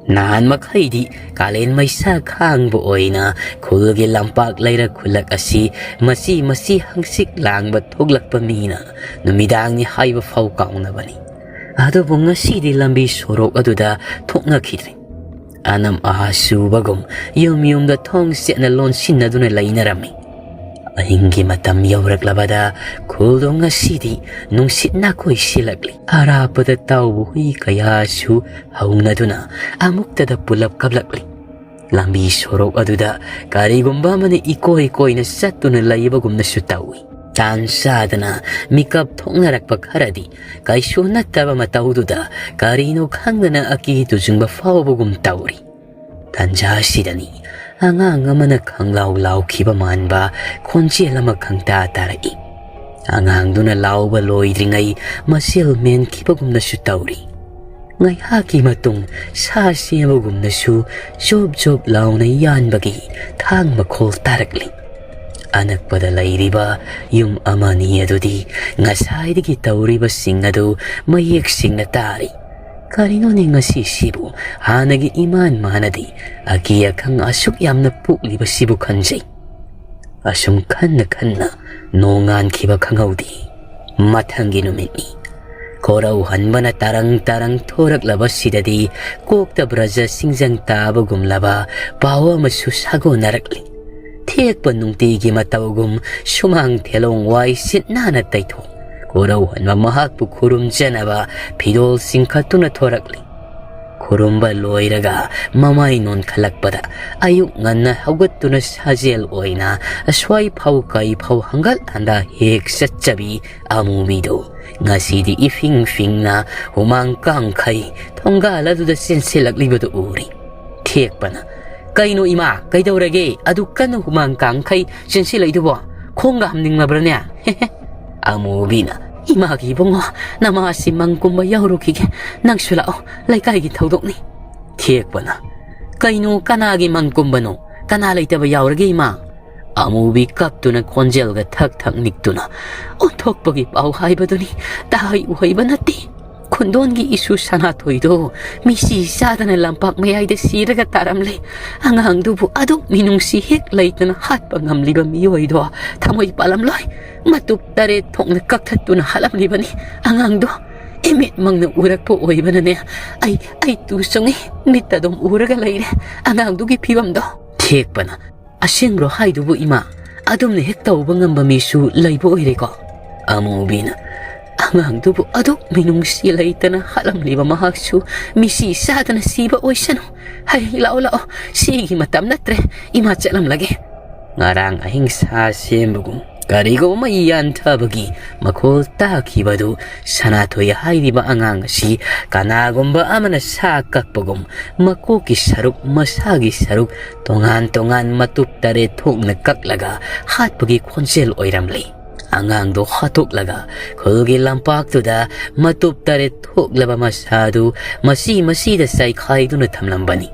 ꯅꯍꯥꯟ ꯃꯈꯩꯗꯤ ꯀꯥꯂꯦꯟ ꯃꯩꯁꯥ ꯈꯥꯡꯕ ꯑꯣꯏꯅ ꯈꯨꯜꯒꯤ ꯂꯝꯄꯥꯛ ꯂꯩꯔꯛ ꯈꯨꯜꯂꯛ ꯑꯁꯤ ꯃꯆꯤ ꯃꯆꯤ ꯍꯪꯆꯤꯠ ꯂꯥꯡꯕ ꯊꯣꯛꯂꯛꯄ ꯃꯤꯅ ꯅꯨꯃꯤꯗꯥꯡꯅꯤ ꯍꯥꯏꯕ ꯐꯥꯎ ꯀꯥꯎꯅꯕꯅꯤ꯫ ꯑꯗꯨꯕꯨ ꯉꯁꯤꯗꯤ ꯂꯝꯕꯤ ꯁꯣꯔꯣꯛ ꯑꯗꯨꯗ ꯊꯣꯛꯅꯈꯤꯗ꯭ꯔꯦ꯫ ꯑꯅꯝ ꯑꯍꯥ ꯁꯨꯕꯒꯨꯝ ꯌꯨꯝ ꯌꯨꯝꯗ ꯊꯣꯡ ꯆꯦꯠꯅ ꯂꯣꯟꯁꯤꯟꯅꯗꯨꯅ ꯂꯩꯅꯔꯝꯃꯤ꯫ ꯑꯍꯤꯡꯒꯤ ꯃꯇꯝ ꯌꯧꯔꯛꯂꯕꯗ ꯈꯨꯜꯗꯣ ꯉꯁꯤꯗꯤ ꯅꯨꯡꯁꯤꯠ ꯅꯥꯀꯣꯏ ꯁꯤꯜꯂꯛꯂꯤ꯫ ꯑꯔꯥꯞꯄꯗ ꯇꯥꯎꯕ ꯍꯨꯏ ꯀꯌꯥꯁꯨ ꯍꯧꯅꯗꯨꯅ ꯑꯃꯨꯛꯇꯗ ꯄꯨꯂꯞ ꯀꯞꯂꯛꯂꯤ꯫ ꯂꯝꯕꯤ ꯁꯣꯔꯣꯛ ꯑꯗꯨꯗ ꯀꯔꯤꯒꯨꯝꯕ ꯑꯃꯅ ꯏꯀꯣꯏ ꯀꯣꯏꯅ ꯆꯠꯇꯨꯅ ꯂꯩꯕꯒꯨꯝꯅꯁꯨ ꯇꯧꯏ꯫ ꯇꯥꯟ ꯆꯥꯗꯅ ꯃꯤꯀꯞ ꯊꯣꯛꯅꯔꯛꯄ ꯈꯔꯗꯤ ꯀꯩꯁꯨ ꯅꯠꯇꯕ ꯃꯇꯧꯗꯨꯗ ꯀꯔꯤꯅꯣ ꯈꯪꯗꯅ ꯑꯀꯤ ꯇꯨꯖꯨꯡꯕ ꯐꯥꯎꯕꯒꯨꯝ ꯇꯧꯔꯤ꯫ ꯇꯟꯖꯥ ꯑꯁꯤꯗꯅꯤ ꯑꯉꯥꯡ ꯑꯃꯅ ꯈꯪꯂꯥꯎ ꯂꯥꯎꯈꯤꯕ ꯃꯥꯟꯕ ꯈꯣꯟꯖꯦꯜ ꯑꯃ ꯈꯪꯇꯥ ꯇꯥꯔꯛꯏ꯫ ꯑꯉꯥꯡꯗꯨꯅ ꯂꯥꯎꯕ ꯂꯣꯏꯗ꯭ꯔꯤꯉꯩ ꯃꯁꯦꯜ ꯃꯦꯟꯈꯤꯕꯒꯨꯝꯅꯁꯨ ꯇꯧꯔꯤ꯫ ꯉꯥꯏꯍꯥꯛꯀꯤ ꯃꯇꯨꯡ ꯁꯥ ꯁꯦꯝꯕꯒꯨꯝꯅꯁꯨ ꯖꯣꯞ ꯖꯣꯞ ꯂꯥꯎꯅ ꯌꯥꯟꯕꯒꯤ ꯊꯥꯡ ꯃꯈꯣꯜ ꯇꯥꯔꯛꯂꯤ꯫ ꯑꯅꯛꯄꯗ ꯂꯩꯔꯤꯕ ꯌꯨꯝ ꯑꯃꯅꯤ ꯑꯗꯨꯗꯤ ꯉꯁꯥꯏꯗꯒꯤ ꯇꯧꯔꯤꯕꯁꯤꯡ ꯑꯗꯨ ꯃꯌꯦꯛ ꯁꯦꯡꯅ ꯇꯥꯔꯤ꯫ ꯀꯔꯤꯅꯣꯅꯦ ꯉꯁꯤꯁꯤꯕꯨ ꯍꯥꯟꯅꯒꯤ ꯏꯃꯥꯟ ꯃꯥꯟꯅꯗꯦ, ꯑꯀꯤ ꯑꯈꯪ ꯑꯁꯨꯛ ꯌꯥꯝꯅ ꯄꯣꯛꯂꯤꯕꯁꯤꯕꯨ ꯈꯟꯖꯩ꯫ ꯑꯁꯨꯝ ꯈꯟꯅ ꯈꯟꯅ ꯅꯣꯡꯉꯥꯟꯈꯤꯕ ꯈꯪꯍꯧꯗꯦ꯫ ꯃꯊꯪꯒꯤ ꯅꯨꯃꯤꯠꯅꯤ꯫ ꯀꯣꯔꯧ ꯍꯟꯕꯅ ꯇꯔꯪ ꯇꯔꯪ ꯊꯣꯔꯛꯂꯕꯁꯤꯗꯗꯤ ꯀꯣꯛꯇ ꯕ꯭ꯔꯖ ꯁꯤꯡꯖꯪ ꯇꯥꯕꯒꯨꯝꯂꯕ ꯄꯥꯎ ꯑꯃꯁꯨ ꯁꯥꯒꯣꯟꯅꯔꯛꯂꯤ꯫ ꯊꯦꯛꯄ ꯅꯨꯡꯇꯤꯒꯤ ꯃꯇꯧꯒꯨꯝ ꯁꯨꯃꯥꯡ ꯊꯦꯂꯣꯡ ꯋꯥꯏ ꯁꯤꯠ ꯅꯥꯟꯅ ꯇꯩꯊꯣꯛ ꯀꯣꯔꯧ ꯍꯟꯕ ꯃꯍꯥꯛꯄꯨ ꯈꯨꯔꯨꯝꯖꯅꯕ ꯐꯤꯗꯣꯜ ꯆꯤꯡꯈꯠꯇꯨꯅ ꯊꯣꯔꯛꯂꯤ꯫ ꯈꯨꯔꯨꯝꯕ ꯂꯣꯏꯔꯒ ꯃꯃꯥꯏ ꯅꯣꯟꯈꯠꯂꯛꯄꯗ ꯑꯌꯨꯛ ꯉꯟꯅ ꯍꯧꯒꯠꯇꯨꯅ ꯁꯥꯖꯦꯜ ꯑꯣꯏꯅ ꯑꯁ꯭ꯋꯥꯏ ꯐꯥꯎ ꯀꯩ ꯐꯥꯎ ꯍꯪꯒꯠ ꯍꯟꯗ ꯍꯦꯛ ꯆꯠꯆꯕꯤ ꯑꯃꯨꯕꯤꯗꯨ ꯉꯁꯤꯗꯤ ꯏꯐꯤꯡ ꯐꯤꯡꯅ ꯍꯨꯃꯥꯡ ꯀꯥꯡꯈꯩ ꯊꯣꯡꯒꯥꯜ ꯑꯗꯨꯗ ꯆꯦꯟꯁꯤꯜꯂꯛꯂꯤꯕꯗꯨ ꯎꯔꯤ꯫ ꯊꯦꯛꯄꯅ, "ꯀꯩꯅꯣ ꯏꯃꯥ, ꯀꯩꯗꯧꯔꯒꯦ? ꯑꯗꯨ ꯀꯟꯅ ꯍꯨꯃꯥꯡ ꯀꯥꯡꯈꯩ ꯆꯦꯟꯁꯤꯜꯂꯛꯏꯗꯨꯕꯣ? ꯈꯣꯡꯒ ꯍꯥꯝꯅꯤꯡꯂꯕ꯭ꯔꯅꯦ?" ꯑꯃꯨꯕꯤꯅ, "ꯏꯃꯥꯒꯤ ꯏꯕꯨꯡꯉꯣ, ꯅꯃꯥꯁꯤ ꯃꯪ ꯀꯨꯝꯕ ꯌꯥꯎꯔꯨꯈꯤꯒꯦ꯫ ꯅꯪꯁꯨ ꯂꯥꯛꯑꯣ, ꯂꯩꯀꯥꯏꯒꯤ ꯊꯧꯗꯣꯛꯅꯤ꯫" ꯊꯦꯛꯄꯅ, "ꯀꯩꯅꯣ, ꯀꯅꯥꯒꯤ ꯃꯪ ꯀꯨꯝꯕꯅꯣ? ꯀꯅꯥ ꯂꯩꯇꯕ ꯌꯥꯎꯔꯒꯦ ꯏꯃꯥ?" ꯑꯃꯨꯕꯤ ꯀꯞꯇꯨꯅ ꯈꯣꯟꯖꯦꯜꯒ ꯊꯛ ꯊꯛ ꯅꯤꯛꯇꯨꯅ, "ꯑꯣꯟꯊꯣꯛꯄꯒꯤ ꯄꯥꯎ ꯍꯥꯏꯕꯗꯨꯅꯤ, ꯇꯍꯩ ꯎꯍꯩꯕ ꯅꯠꯇꯦ꯫ ꯈꯨꯟꯗꯣꯟꯒꯤ ꯏꯁꯨ ꯁꯅꯥꯊꯣꯏꯗꯣ ꯃꯤꯁꯤ ꯆꯥꯗꯅ ꯂꯝꯄꯥꯛ ꯃꯌꯥꯏꯗ ꯁꯤꯔꯒ ꯇꯥꯔꯝꯂꯦ꯫ ꯑꯉꯥꯡꯗꯨꯕꯨ ꯑꯗꯨꯛ ꯃꯤꯅꯨꯡꯁꯤ ꯍꯦꯛ ꯂꯩꯇꯅ ꯍꯥꯠꯄ ꯉꯝꯂꯤꯕ ꯃꯤꯑꯣꯏꯗꯣ ꯊꯃꯣꯏ ꯄꯥꯜꯂꯝꯂꯣꯏ꯫ ꯃꯇꯨꯞ ꯇꯔꯦꯠ ꯊꯣꯛꯅ ꯀꯛꯊꯠꯇꯨꯅ ꯍꯥꯠꯂꯝꯂꯤꯕꯅꯤ꯫ ꯑꯉꯥꯡꯗꯣ ꯏꯃꯤꯠꯃꯛꯅ ꯎꯔꯛꯄ ꯑꯣꯏꯕꯅꯅꯦ, ꯑꯩ, ꯑꯩ ꯇꯨ ꯆꯨꯡꯉꯤ, ꯃꯤꯠꯇ ꯑꯗꯨꯝ ꯎꯔꯒ ꯂꯩꯔꯦ꯫ ꯑꯉꯥꯡꯗꯨꯒꯤ ꯐꯤꯕꯝꯗꯣ꯫ ꯊꯦꯛꯄꯅ, "ꯑꯁꯦꯡꯕ꯭ꯔꯣ ꯍꯥꯏꯗꯨꯕꯨ ꯏꯃꯥ? ꯑꯗꯨꯝꯅ ꯍꯦꯛ ꯇꯧꯕ ꯉꯝꯕ ꯃꯤꯁꯨ ꯂꯩꯕ ꯑꯣꯏꯔꯦꯀꯣ?" ꯑꯃꯨꯕꯤꯅ, "ꯑꯉꯥꯡꯗꯨꯕꯨ ꯑꯗꯨꯛ ꯃꯤꯅꯨꯡꯁꯤ ꯂꯩꯇꯅ ꯍꯥꯠꯂꯝꯂꯤꯕ ꯃꯍꯥꯛꯁꯨ ꯃꯤꯁꯤ ꯆꯥꯗꯅ ꯁꯤꯕ ꯑꯣꯏꯁꯅꯨ꯫ ꯍꯩ, ꯂꯥꯛꯑꯣ, ꯂꯥꯛꯑꯣ, ꯁꯤꯒꯤ ꯃꯇꯝ ꯅꯠꯇ꯭ꯔꯦ, ꯏꯃꯥ ꯆꯠꯂꯝꯂꯒꯦ꯫" ꯉꯔꯥꯡ ꯑꯍꯤꯡ ꯁꯥ ꯁꯦꯝꯕꯒꯨꯝ ꯀꯔꯤꯒꯨꯝꯕ ꯑꯃ ꯌꯥꯟꯊꯕꯒꯤ ꯃꯈꯣꯜ ꯇꯥꯈꯤꯕꯗꯨ ꯁꯅꯥꯊꯣꯏ ꯍꯥꯏꯔꯤꯕ ꯑꯉꯥꯡ ꯑꯁꯤ ꯀꯅꯥꯒꯨꯝꯕ ꯑꯃꯅ ꯁꯥ ꯀꯛꯄꯒꯨꯝ ꯃꯀꯣꯛꯀꯤ ꯁꯔꯨꯛ, ꯃꯁꯥꯒꯤ ꯁꯔꯨꯛ ꯇꯣꯉꯥꯟ ꯇꯣꯉꯥꯟ ꯃꯇꯨꯞ ꯇꯔꯦꯠ ꯊꯣꯛꯅ ꯀꯛꯂꯒ ꯍꯥꯠꯄꯒꯤ ꯈꯣꯟꯖꯦꯜ ꯑꯣꯏꯔꯝꯂꯤ꯫ ꯑꯉꯥꯡꯗꯣ ꯍꯥꯠꯇꯣꯛꯂꯒ ꯈꯨꯜꯒꯤ ꯂꯝꯄꯥꯛꯇꯨꯗ ꯃꯇꯨꯞ ꯇꯔꯦꯠ ꯊꯣꯛꯂꯕ ꯃꯁꯥꯗꯨ ꯃꯁꯤ ꯃꯁꯤꯗ ꯆꯥꯏꯈꯥꯏꯗꯨꯅ ꯊꯝꯂꯝꯕꯅꯤ꯫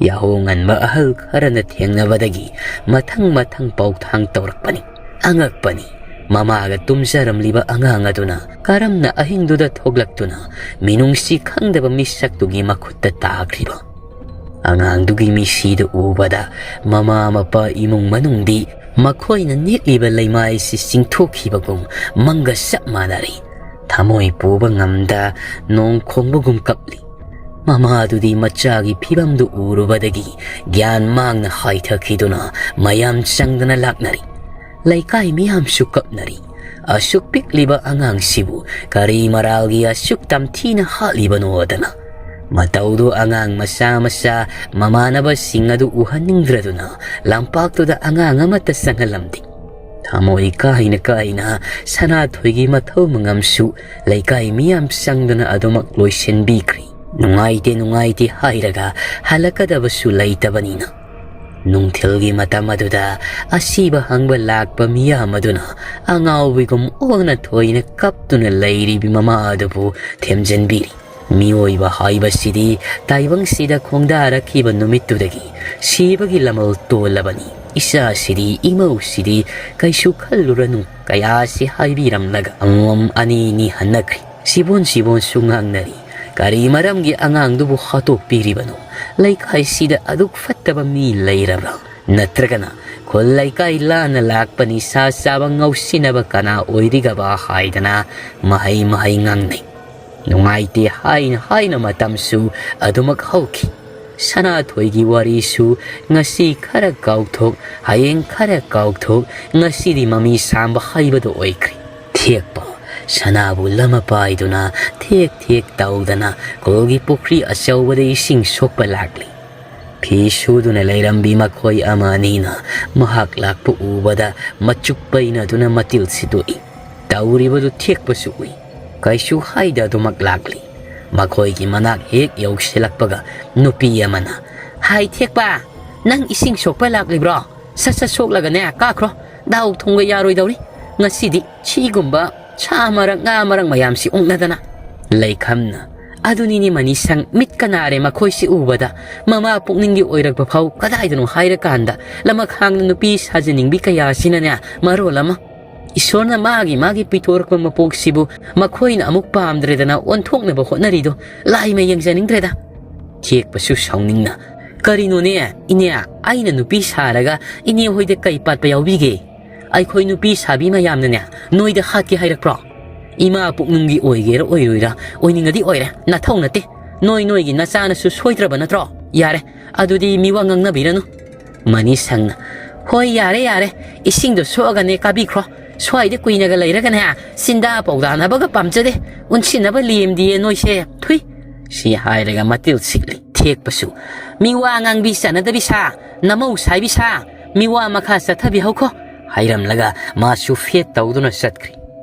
ꯌꯥꯍꯧ ꯉꯟꯕ ꯑꯍꯜ ꯈꯔꯅ ꯊꯦꯡꯅꯕꯗꯒꯤ ꯃꯊꯪ ꯃꯊꯪ ꯄꯥꯎꯊꯥꯡ ꯇꯧꯔꯛꯄꯅꯤ꯫ ꯑꯉꯛꯄꯅꯤ, ꯃꯃꯥꯒ ꯇꯨꯝꯖꯔꯝꯂꯤꯕ ꯑꯉꯥꯡ ꯑꯗꯨꯅ ꯀꯔꯝꯅ ꯑꯍꯤꯡꯗꯨꯗ ꯊꯣꯛꯂꯛꯇꯨꯅ ꯃꯤꯅꯨꯡꯁꯤ ꯈꯪꯗꯕ ꯃꯤꯁꯛꯇꯨꯒꯤ ꯃꯈꯨꯠꯇ ꯇꯥꯈ꯭ꯔꯤꯕ? ꯑꯉꯥꯡꯗꯨꯒꯤ ꯃꯤꯁꯤꯗꯨ ꯎꯕꯗ ꯃꯃꯥ ꯃꯄꯥ ꯏꯃꯨꯡ ꯃꯅꯨꯡꯗꯤ ꯃꯈꯣꯏꯅ ꯅꯤꯛꯂꯤꯕ ꯂꯩꯃꯥꯏꯁꯤ ꯆꯤꯡꯊꯣꯛꯈꯤꯕꯒꯨꯝ ꯃꯪꯒ ꯆꯞ ꯃꯥꯟꯅꯔꯦ꯫ ꯊꯃꯣꯏ ꯄꯨꯕ ꯉꯝꯗ ꯅꯣꯡ ꯈꯣꯡꯕꯒꯨꯝ ꯀꯞꯂꯤ꯫ ꯃꯃꯥꯗꯨꯗꯤ ꯃꯆꯥꯒꯤ ꯐꯤꯕꯝꯗꯨ ꯎꯔꯨꯕꯗꯒꯤ ꯒ꯭ꯌꯥꯟ ꯃꯥꯡꯅ ꯍꯥꯏꯊꯈꯤꯗꯨꯅ ꯃꯌꯥꯝ ꯆꯪꯗꯅ ꯂꯥꯛꯅꯔꯤ꯫ ꯂꯩꯀꯥꯏ ꯃꯤꯌꯥꯝꯁꯨ ꯀꯞꯅꯔꯤ꯫ ꯑꯁꯨꯛ ꯄꯤꯛꯂꯤꯕ ꯑꯉꯥꯡꯁꯤꯕꯨ ꯀꯔꯤ ꯃꯔꯥꯜꯒꯤ ꯑꯁꯨꯛ ꯇꯝꯊꯤꯅ ꯍꯥꯠꯂꯤꯕꯅꯣꯗꯅ꯫ ꯃꯇꯧꯗꯨ ꯑꯉꯥꯡ ꯃꯆꯥ ꯃꯆꯥ ꯃꯃꯥꯟꯅꯕꯁꯤꯡ ꯑꯗꯨ ꯎꯍꯟꯅꯤꯡꯗ꯭ꯔꯗꯨꯅ ꯂꯝꯄꯥꯛꯇꯨꯗ ꯑꯉꯥꯡ ꯑꯃꯠꯇ ꯆꯪꯍꯜꯂꯝꯗꯦ꯫ ꯊꯃꯣꯏ ꯀꯥꯏꯅ ꯀꯥꯏꯅ ꯁꯅꯥꯊꯣꯏꯒꯤ ꯃꯊꯧ ꯃꯉꯝꯁꯨ ꯂꯩꯀꯥꯏ ꯃꯤꯌꯥꯝ ꯆꯪꯗꯨꯅ ꯑꯗꯨꯃꯛ ꯂꯣꯏꯁꯤꯟꯕꯤꯈ꯭ꯔꯤ꯫ ꯅꯨꯡꯉꯥꯏꯇꯦ, ꯅꯨꯡꯉꯥꯏꯇꯦ ꯍꯥꯏꯔꯒ ꯍꯜꯂꯛꯀꯗꯕꯁꯨ ꯂꯩꯇꯕꯅꯤꯅ꯫ ꯅꯨꯡꯊꯤꯜꯒꯤ ꯃꯇꯝ ꯑꯗꯨꯗ ꯑꯁꯤꯕ ꯍꯪꯕ ꯂꯥꯛꯄ ꯃꯤꯌꯥꯝ ꯑꯗꯨꯅ ꯑꯉꯥꯎꯕꯤꯒꯨꯝ ꯑꯣꯛꯅ ꯊꯣꯏꯅ ꯀꯞꯇꯨꯅ ꯂꯩꯔꯤꯕꯤ ꯃꯃꯥ ꯑꯗꯨꯕꯨ ꯊꯦꯝꯖꯤꯟꯕꯤꯔꯤ꯫ ꯃꯤꯑꯣꯏꯕ ꯍꯥꯏꯕꯁꯤꯗꯤ ꯇꯥꯏꯕꯪꯁꯤꯗ ꯈꯣꯡꯗꯥꯔꯛꯈꯤꯕ ꯅꯨꯃꯤꯠꯇꯨꯗꯒꯤ ꯁꯤꯕꯒꯤ ꯂꯃꯜ ꯇꯣꯜꯂꯕꯅꯤ꯫ ꯏꯆꯥꯁꯤꯗꯤ, ꯏꯃꯧꯁꯤꯗꯤ ꯀꯩꯁꯨ ꯈꯜꯂꯨꯔꯅꯨ ꯀꯌꯥꯁꯤ ꯍꯥꯏꯕꯤꯔꯝꯂꯒ ꯑꯃꯃꯝ ꯑꯅꯤꯅꯤ ꯍꯟꯅꯈ꯭ꯔꯤ꯫ ꯁꯤꯕꯣꯟ ꯁꯤꯕꯣꯟꯁꯨ ꯉꯥꯡꯅꯔꯤ꯫ ꯀꯔꯤ ꯃꯔꯝꯒꯤ ꯑꯉꯥꯡꯗꯨꯕꯨ ꯍꯥꯠꯇꯣꯛꯄꯤꯔꯤꯕꯅꯣ? ꯂꯩꯀꯥꯏꯁꯤꯗ ꯑꯗꯨꯛ ꯐꯠꯇꯕ ꯃꯤ ꯂꯩꯔꯕ꯭ꯔꯥ? ꯅꯠꯇ꯭ꯔꯒꯅ ꯈꯨꯜ ꯂꯩꯀꯥꯏ ꯂꯥꯟꯅ ꯂꯥꯛꯄ ꯅꯤꯁꯥ ꯆꯥꯕ ꯉꯥꯎꯁꯤꯟꯅꯕ ꯀꯅꯥ ꯑꯣꯏꯔꯤꯒꯕ ꯍꯥꯏꯗꯅ ꯃꯍꯩ ꯃꯍꯩ ꯉꯥꯡꯅꯩ꯫ ꯅꯨꯡꯉꯥꯏꯇꯦ ꯍꯥꯏꯅ ꯍꯥꯏꯅ ꯃꯇꯝꯁꯨ ꯑꯗꯨꯃꯛ ꯍꯧꯈꯤ꯫ ꯁꯅꯥꯊꯣꯏꯒꯤ ꯋꯥꯔꯤꯁꯨ ꯉꯁꯤ ꯈꯔ ꯀꯥꯎꯊꯣꯛ, ꯍꯌꯦꯡ ꯈꯔ ꯀꯥꯎꯊꯣꯛ, ꯉꯁꯤꯗꯤ ꯃꯃꯤ ꯁꯥꯝꯕ ꯍꯩꯕꯗꯣ ꯑꯣꯏꯈ꯭ꯔꯦ꯫ ꯊꯦꯛꯄ ꯁꯅꯥꯕꯨ ꯂꯃ ꯄꯥꯏꯗꯨꯅ ꯊꯦꯛ ꯊꯦꯛ ꯇꯧꯗꯅ ꯈꯨꯜꯒꯤ ꯄꯨꯈ꯭ꯔꯤ ꯑꯆꯧꯕꯗ ꯏꯁꯤꯡ ꯁꯣꯛꯄ ꯂꯥꯛꯂꯤ꯫ ꯐꯤ ꯁꯨꯗꯨꯅ ꯂꯩꯔꯝꯕꯤ ꯃꯈꯣꯏ ꯑꯃ ꯑꯅꯤꯅ ꯃꯍꯥꯛ ꯂꯥꯛꯄ ꯎꯕꯗ ꯃꯆꯨꯞ ꯄꯩꯅꯗꯨꯅ ꯃꯇꯤꯜ ꯁꯤꯠꯇꯣꯛꯏ꯫ ꯇꯧꯔꯤꯕꯗꯨ ꯊꯦꯛꯄꯁꯨ ꯎꯏ꯫ ꯀꯩꯁꯨ ꯍꯥꯏꯗ ꯑꯗꯨꯃꯛ ꯂꯥꯛꯂꯤ꯫ ꯃꯈꯣꯏꯒꯤ ꯃꯅꯥꯛ ꯍꯦꯛ ꯌꯧꯁꯤꯜꯂꯛꯄꯒ ꯅꯨꯄꯤ ꯑꯃꯅ, "ꯍꯥꯏ ꯊꯦꯛꯄ, ꯅꯪ ꯏꯁꯤꯡ ꯁꯣꯛꯄ ꯂꯥꯛꯂꯤꯕ꯭ꯔꯣ? ꯁꯠ ꯁꯠ ꯁꯣꯛꯂꯒꯅꯦ ꯀꯥꯈ꯭ꯔꯣ꯫ ꯗꯥꯎ ꯊꯨꯝꯒ ꯌꯥꯔꯣꯏꯗꯧꯔꯤ꯫ ꯉꯁꯤꯗꯤ ꯁꯤꯒꯨꯝꯕ ꯁꯥ ꯃꯔꯛ, ꯉꯥ ꯃꯔꯛ ꯃꯌꯥꯝꯁꯤ ꯑꯣꯛꯅꯗꯅ꯫" ꯂꯩꯈꯝꯅ, "ꯑꯗꯨꯅꯤꯅꯦ ꯃꯅꯤꯁꯪ, ꯃꯤꯠꯀ ꯅꯥꯔꯦ ꯃꯈꯣꯏꯁꯤ ꯎꯕꯗ꯫ ꯃꯃꯥ ꯄꯨꯛꯅꯤꯡꯒꯤ ꯑꯣꯏꯔꯛꯄ ꯐꯥꯎ ꯀꯗꯥꯏꯗꯅꯣ ꯍꯥꯏꯔꯀꯥꯟꯗ ꯂꯃꯈꯥꯡꯗ ꯅꯨꯄꯤ ꯁꯥꯖꯅꯤꯡꯕꯤ ꯀꯌꯥꯁꯤꯅꯅꯦ ꯃꯔꯣꯜ ꯑꯃ꯫ ꯏꯁꯣꯔꯅ ꯃꯥꯒꯤ ꯃꯥꯒꯤ ꯄꯤꯊꯣꯔꯛꯄ ꯃꯄꯣꯛꯁꯤꯕꯨ ꯃꯈꯣꯏꯅ ꯑꯃꯨꯛ ꯄꯥꯝꯗ꯭ꯔꯦꯗꯅ ꯑꯣꯟꯊꯣꯛꯅꯕ ꯍꯣꯠꯅꯔꯤꯗꯣ ꯂꯥꯏꯃ ꯌꯦꯡꯖꯅꯤꯡꯗ꯭ꯔꯦꯗ꯫" ꯊꯦꯛꯄꯁꯨ ꯁꯥꯎꯅꯤꯡꯅ, "ꯀꯔꯤꯅꯣꯅꯦ ꯏꯅꯦ, ꯑꯩꯅ ꯅꯨꯄꯤ ꯁꯥꯔꯒ ꯏꯅꯦ ꯍꯣꯏꯗ ꯀꯩ ꯄꯥꯠꯄ ꯌꯥꯎꯕꯤꯒꯦ? ꯑꯩꯈꯣꯏ ꯅꯨꯄꯤ ꯁꯥꯕꯤ ꯃꯌꯥꯝꯅꯅꯦ ꯅꯣꯏꯗ ꯍꯥꯠꯀꯦ ꯍꯥꯏꯔꯛꯄ꯭ꯔꯣ? ꯏꯃꯥ ꯄꯨꯛꯅꯨꯡꯒꯤ ꯑꯣꯏꯒꯦꯔꯥ ꯑꯣꯏꯔꯣꯏꯔꯥ, ꯑꯣꯏꯅꯤꯡꯉꯗꯤ ꯑꯣꯏꯔꯦ, ꯅꯊꯧ ꯅꯠꯇꯦ꯫ ꯅꯣꯏ ꯅꯣꯏꯒꯤ ꯅꯆꯥꯅꯁꯨ ꯁꯣꯏꯗ꯭ꯔꯕ ꯅꯠꯇ꯭ꯔꯣ? ꯌꯥꯔꯦ, ꯑꯗꯨꯗꯤ ꯃꯤꯋꯥ ꯉꯥꯡꯅꯕꯤꯔꯅꯨ꯫" ꯃꯅꯤꯁꯪꯅ, "ꯍꯣꯏ, ꯌꯥꯔꯦ, ꯌꯥꯔꯦ, ꯏꯁꯤꯡꯗꯣ ꯁꯣꯛꯑꯒꯅꯦ ꯀꯥꯕꯤꯈ꯭ꯔꯣ꯫ ꯁ꯭ꯋꯥꯏꯗ ꯀꯨꯏꯅꯒ ꯂꯩꯔꯒꯅꯦ ꯆꯤꯟꯗꯥ ꯄꯧꯗꯥꯅꯕꯒ ꯄꯥꯝꯖꯗꯦ꯫ ꯎꯟꯁꯤꯟꯅꯕ ꯂꯦꯝꯗꯤꯌꯦ ꯅꯣꯏꯁꯦ, ꯊꯨꯏ꯫" ꯁꯤ ꯍꯥꯏꯔꯒ ꯃꯇꯤꯜ ꯁꯤꯠꯂꯤ꯫ ꯊꯦꯛꯄꯁꯨ, "ꯃꯤꯋꯥ ꯉꯥꯡꯕꯤ ꯆꯥꯟꯅꯗꯕꯤ ꯁꯥ, ꯅꯃꯧ ꯁꯥꯏꯕꯤ ꯁꯥ, ꯃꯤꯋꯥ ꯃꯈꯥ ꯆꯠꯊꯕꯤꯍꯧꯈꯣ," ꯍꯥꯏꯔꯝꯂꯒ ꯃꯥꯁꯨ ꯐꯦꯠ ꯇꯧꯗꯨꯅ ꯆꯠꯈ꯭ꯔꯤ꯫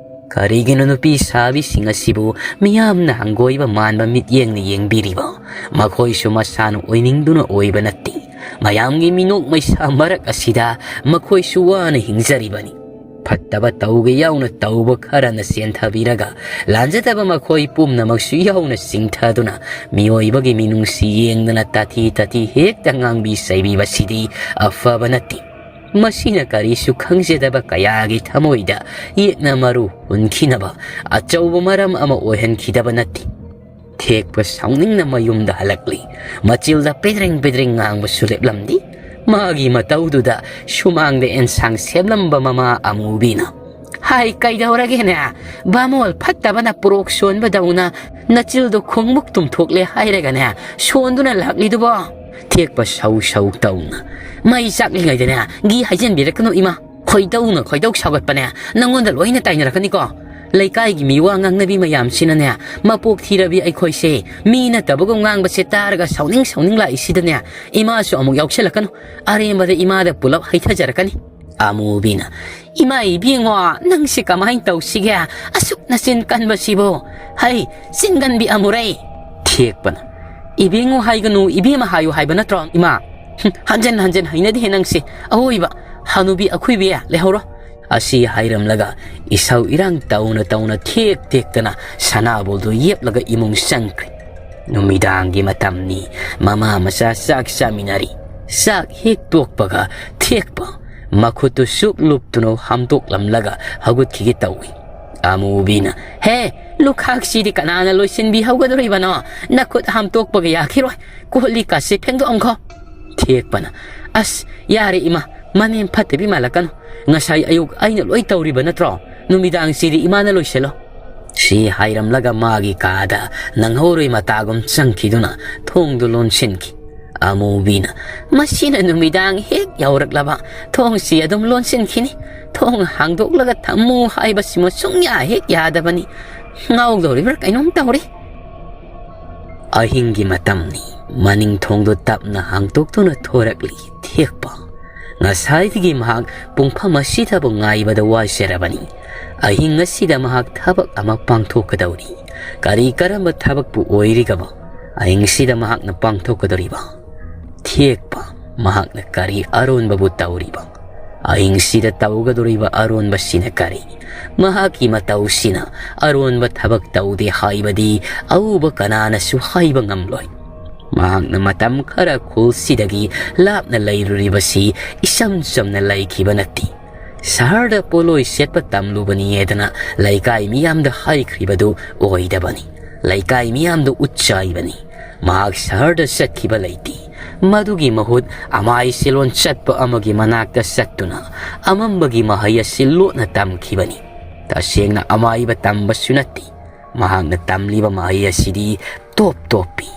ꯀꯔꯤꯒꯤꯅꯣ ꯅꯨꯄꯤ ꯁꯥꯕꯤꯁꯤꯡ ꯑꯁꯤꯕꯨ ꯃꯤꯌꯥꯝꯅ ꯍꯪꯒꯣꯏꯕ ꯃꯥꯟꯕ ꯃꯤꯠꯌꯦꯡꯅ ꯌꯦꯡꯕꯤꯔꯤꯕ? ꯃꯈꯣꯏꯁꯨ ꯃꯁꯥꯅ ꯑꯣꯏꯅꯤꯡꯗꯨꯅ ꯑꯣꯏꯕ ꯅꯠꯇꯦ꯫ ꯃꯌꯥꯝꯒꯤ ꯃꯤꯅꯣꯛ ꯃꯩꯁꯥ ꯃꯔꯛ ꯑꯁꯤꯗ ꯃꯈꯣꯏꯁꯨ ꯋꯥꯅ ꯍꯤꯡꯖꯔꯤꯕꯅꯤ꯫ ꯐꯠꯇꯕ ꯇꯧꯒꯦ ꯌꯥꯎꯅ ꯇꯧꯕ ꯈꯔꯅ ꯆꯦꯟꯊꯕꯤꯔꯒ, ꯂꯥꯟꯖꯗꯕ ꯃꯈꯣꯏ ꯄꯨꯝꯅꯃꯛꯁꯨ ꯌꯥꯎꯅ ꯆꯤꯡꯊꯗꯨꯅ, ꯃꯤꯑꯣꯏꯕꯒꯤ ꯃꯤꯅꯨꯡꯁꯤ ꯌꯦꯡꯗꯅ ꯇꯥꯊꯤ ꯇꯥꯊꯤ ꯍꯦꯛꯇ ꯉꯥꯡꯕꯤ ꯆꯩꯕꯤꯕꯁꯤꯗꯤ ꯑꯐꯕ ꯅꯠꯇꯦ꯫ ꯃꯁꯤꯅ ꯀꯔꯤꯁꯨ ꯈꯪꯖꯗꯕ ꯀꯌꯥꯒꯤ ꯊꯃꯣꯏꯗ ꯌꯦꯛꯅ ꯃꯔꯨ ꯍꯨꯟꯈꯤꯅꯕ ꯑꯆꯧꯕ ꯃꯔꯝ ꯑꯃ ꯑꯣꯏꯍꯟꯈꯤꯗꯕ ꯅꯠꯇꯦ꯫ ꯊꯦꯛꯄ ꯁꯥꯎꯅꯤꯡꯅ ꯃꯌꯨꯝꯗ ꯍꯜꯂꯛꯂꯤ꯫ ꯃꯆꯤꯜꯗ ꯄꯦꯗ꯭ꯔꯦꯡ ꯄꯦꯗ꯭ꯔꯦꯡ ꯉꯥꯡꯕꯁꯨ ꯂꯦꯞꯂꯝꯗꯦ꯫ ꯃꯥꯒꯤ ꯃꯇꯧꯗꯨꯗ ꯁꯨꯃꯥꯡꯗ ꯑꯦꯟꯁꯥꯡ ꯁꯦꯝꯂꯝꯕ ꯃꯃꯥ ꯑꯃꯨꯕꯤꯅ, "ꯍꯥꯏ, ꯀꯩꯗꯧꯔꯒꯦꯅꯦ? ꯕꯥꯃꯣꯜ ꯐꯠꯇꯕꯅ ꯄꯨꯔꯣꯛ ꯁꯣꯟꯕꯗꯧꯅ ꯅꯆꯤꯜꯗꯣ ꯈꯣꯡꯃꯨꯛ ꯇꯨꯝꯊꯣꯛꯂꯦ ꯍꯥꯏꯔꯒꯅꯦ ꯁꯣꯟꯗꯨꯅ ꯂꯥꯛꯂꯤꯗꯨꯕꯣ?" ꯊꯦꯛꯄ ꯁꯧ ꯁꯧ ꯇꯧꯅ, "ꯃꯩ ꯆꯥꯛꯂꯤꯉꯩꯗꯅꯦ ꯘꯤ ꯍꯩꯖꯤꯟꯕꯤꯔꯛꯀꯅꯨ ꯏꯃꯥ꯫ ꯈꯣꯏꯗꯧꯅ ꯈꯣꯏꯗꯧ ꯁꯥꯎꯒꯠꯄꯅꯦ ꯅꯪꯉꯣꯟꯗ ꯂꯣꯏꯅ ꯇꯥꯏꯅꯔꯛꯀꯅꯤꯀꯣ꯫ ꯂꯩꯀꯥꯏꯒꯤ ꯃꯤꯋꯥ ꯉꯥꯡꯅꯕꯤ ꯃꯌꯥꯝꯁꯤꯅꯅꯦ ꯃꯄꯣꯛ ꯊꯤꯔꯕꯤ ꯑꯩꯈꯣꯏꯁꯦ ꯃꯤ ꯅꯠꯇꯕꯒꯨꯝ ꯉꯥꯡꯕꯁꯦ ꯇꯥꯔꯒ ꯁꯥꯎꯅꯤꯡ ꯁꯥꯎꯅꯤꯡ ꯂꯥꯛꯏꯁꯤꯗꯅꯦ ꯏꯃꯥꯁꯨ ꯑꯃꯨꯛ ꯌꯥꯎꯁꯜꯂꯛꯀꯅꯨ꯫ ꯑꯔꯦꯝꯕꯗ ꯏꯃꯥꯗ ꯄꯨꯂꯞ ꯍꯩꯊꯖꯔꯛꯀꯅꯤ꯫" ꯑꯃꯨꯕꯤꯅ, "ꯏꯃꯥ ꯏꯕꯦꯡꯉꯣ, ꯅꯪꯁꯦ ꯀꯃꯥꯏꯅ ꯇꯧꯁꯤꯒꯦ? ꯑꯁꯨꯛ ꯅꯆꯤꯟ ꯀꯟꯕꯁꯤꯕꯨ? ꯍꯩ, ꯆꯤꯟꯒꯟꯕꯤ ꯑꯃꯨꯔꯩ!" ꯊꯦꯛꯄꯅ, "ꯏꯕꯦꯡꯉꯣ ꯍꯥꯏꯒꯅꯨ, ꯏꯕꯦꯝꯃ ꯍꯥꯏꯌꯨ ꯍꯥꯏꯕ ꯅꯠꯇ꯭ꯔꯣ, ꯏꯃꯥ? ꯍꯨꯝ, ꯍꯟꯖꯟ ꯍꯟꯖꯟ ꯍꯩꯅꯗꯦꯍꯦ ꯅꯪꯁꯦ꯫ ꯑꯋꯣꯏꯕ ꯍꯅꯨꯕꯤ ꯑꯈꯨꯏꯕꯤ ꯂꯩꯍꯧꯔꯣ꯫" ꯑꯁꯤ ꯍꯥꯏꯔꯝꯂꯒ ꯏꯁꯧ ꯏꯔꯥꯡ ꯇꯧꯅ ꯇꯧꯅ ꯊꯦꯛ ꯊꯦꯛꯇꯅ ꯁꯅꯥꯕꯣꯜꯗꯨ ꯌꯦꯞꯂꯒ ꯏꯃꯨꯡ ꯆꯪꯈ꯭ꯔꯦ꯫ ꯅꯨꯃꯤꯗꯥꯡꯒꯤ ꯃꯇꯝꯅꯤ꯫ ꯃꯃꯥ ꯃꯆꯥ ꯆꯥꯛ ꯆꯥꯃꯤꯟꯅꯔꯤ꯫ ꯆꯥꯛ ꯍꯦꯛ ꯇꯣꯛꯄꯒ ꯊꯦꯛꯄ ꯃꯈꯨꯠꯇꯨ ꯁꯨꯛ ꯂꯨꯞꯇꯨꯅ ꯍꯥꯝꯗꯣꯛꯂꯝꯂꯒ ꯍꯧꯒꯠꯈꯤꯒꯦ ꯇꯧꯏ꯫ ꯑꯃꯨꯕꯤꯅ, "ꯍꯦ, ꯂꯨꯈꯥꯛꯁꯤꯗꯤ ꯀꯅꯥꯅ ꯂꯣꯏꯁꯤꯟꯕꯤꯍꯧꯒꯗꯧꯔꯤꯕꯅꯣ? ꯅꯈꯨꯠ ꯍꯥꯝꯇꯣꯛꯄꯒ ꯌꯥꯈꯤꯔꯣꯏ꯫ ꯀꯣꯜ ꯂꯤꯛꯀꯥꯁꯦ ꯐꯦꯡꯗꯣꯛꯑꯝꯈꯣ꯫" ꯊꯦꯛꯄꯅ, "ꯑꯁ, ꯌꯥꯔꯦ ꯏꯃꯥ, ꯃꯅꯦꯝ ꯐꯠꯇꯕꯤ ꯃꯥꯜꯂꯛꯀꯅꯨ꯫ ꯉꯁꯥꯏ ꯑꯌꯨꯛ ꯑꯩꯅ ꯂꯣꯏ ꯇꯧꯔꯤꯕ ꯅꯠꯇ꯭ꯔꯣ? ꯅꯨꯃꯤꯗꯥꯡꯁꯤꯗꯤ ꯏꯃꯥꯅ ꯂꯣꯏꯁꯤꯜꯂꯣ꯫" ꯁꯤ ꯍꯥꯏꯔꯝꯂꯒ ꯃꯥꯒꯤ ꯀꯥꯗ ꯅꯪꯍꯧꯔꯣꯏ ꯃꯇꯥꯒꯨꯝ ꯆꯪꯈꯤꯗꯨꯅ ꯊꯣꯡꯗꯨ ꯂꯣꯟꯁꯤꯟꯈꯤ꯫ ꯑꯃꯨꯕꯤꯅ, "ꯃꯁꯤꯅ ꯅꯨꯃꯤꯗꯥꯡ ꯍꯦꯛ ꯌꯧꯔꯛꯂꯕ ꯊꯣꯡꯁꯤ ꯑꯗꯨꯝ ꯂꯣꯟꯁꯤꯟꯈꯤꯅꯤ꯫ ꯊꯣꯡ ꯍꯥꯡꯗꯣꯛꯂꯒ ꯊꯝꯃꯨ ꯍꯥꯏꯕꯁꯤꯃ ꯁꯨꯡꯌꯥ ꯍꯦꯛ ꯌꯥꯗꯕꯅꯤ꯫ ꯉꯥꯎꯗꯧꯔꯤꯕ꯭ꯔꯥ ꯀꯩꯅꯣꯝ ꯇꯧꯔꯤ꯫" ꯑꯍꯤꯡꯒꯤ ꯃꯇꯝꯅꯤ꯫ ꯃꯅꯤꯡ ꯊꯣꯡꯗꯨ ꯇꯞꯅ ꯍꯥꯡꯗꯣꯛꯇꯨꯅ ꯊꯣꯔꯛꯂꯤ ꯊꯦꯛꯄ꯫ ꯉꯁꯥꯏꯗꯒꯤ ꯃꯍꯥꯛ ꯄꯨꯡꯐꯝ ꯑꯁꯤꯗꯕꯨ ꯉꯥꯏꯕꯗ ꯋꯥꯖꯔꯕꯅꯤ꯫ ꯑꯍꯤꯡ ꯑꯁꯤꯗ ꯃꯍꯥꯛ ꯊꯕꯛ ꯑꯃ ꯄꯥꯡꯊꯣꯛꯀꯗꯧꯔꯤ꯫ ꯀꯔꯤ ꯀꯔꯝꯕ ꯊꯕꯛꯄꯨ ꯑꯣꯏꯔꯤꯒꯕ? ꯑꯍꯤꯡꯁꯤꯗ ꯃꯍꯥꯛꯅ ꯄꯥꯡꯊꯣꯛꯀꯗꯧꯔꯤꯕ? ꯊꯦꯛꯄ, ꯃꯍꯥꯛꯅ ꯀꯔꯤ ꯑꯔꯣꯟꯕꯕꯨ ꯇꯧꯔꯤꯕ? ꯑꯍꯤꯡꯁꯤꯗ ꯇꯧꯒꯗꯧꯔꯤꯕ ꯑꯔꯣꯟꯕꯁꯤꯅ ꯀꯔꯤ? ꯃꯍꯥꯛꯀꯤ ꯃꯇꯧꯁꯤꯅ ꯑꯔꯣꯟꯕ ꯊꯕꯛ ꯇꯧꯗꯦ ꯍꯥꯏꯕꯗꯤ ꯑꯎꯕ ꯀꯅꯥꯅꯁꯨ ꯍꯥꯏꯕ ꯉꯝꯂꯣꯏ꯫ ꯃꯍꯥꯛꯅ ꯃꯇꯝ ꯈꯔ ꯈꯨꯜꯁꯤꯗꯒꯤ ꯂꯥꯞꯅ ꯂꯩꯔꯨꯔꯤꯕꯁꯤ ꯏꯆꯝ ꯆꯝꯅ ꯂꯩꯈꯤꯕ ꯅꯠꯇꯦ꯫ ꯁꯍꯔꯗ ꯄꯣꯠꯂꯣꯏ ꯁꯦꯠꯄ ꯇꯝꯂꯨꯕꯅꯤ ꯍꯥꯏꯗꯅ ꯂꯩꯀꯥꯏ ꯃꯤꯌꯥꯝꯗ ꯍꯥꯏꯈ꯭ꯔꯤꯕꯗꯨ ꯑꯣꯏꯗꯕꯅꯤ꯫ ꯂꯩꯀꯥꯏ ꯃꯤꯌꯥꯝꯗ ꯎꯠꯆꯥꯏꯕꯅꯤ꯫ ꯃꯍꯥꯛ ꯁꯍꯔꯗ ꯆꯠꯈꯤꯕ ꯂꯩꯇꯦ꯫ ꯃꯗꯨꯒꯤ ꯃꯍꯨꯠ ꯑꯃꯥꯏ ꯁꯦꯂꯣꯟ ꯆꯠꯄ ꯑꯃꯒꯤ ꯃꯅꯥꯛꯇ ꯆꯠꯇꯨꯅ ꯑꯃꯝꯕꯒꯤ ꯃꯍꯩ ꯑꯁꯤ ꯂꯣꯠꯅ ꯇꯝꯈꯤꯕꯅꯤ꯫ ꯇꯁꯦꯡꯅ ꯑꯃꯥꯏꯕ ꯇꯝꯕꯁꯨ ꯅꯠꯇꯦ꯫ ꯃꯍꯥꯛꯅ ꯇꯝꯂꯤꯕ ꯃꯍꯩ ꯑꯁꯤꯗꯤ ꯇꯣꯞ ꯇꯣꯞꯄꯤ꯫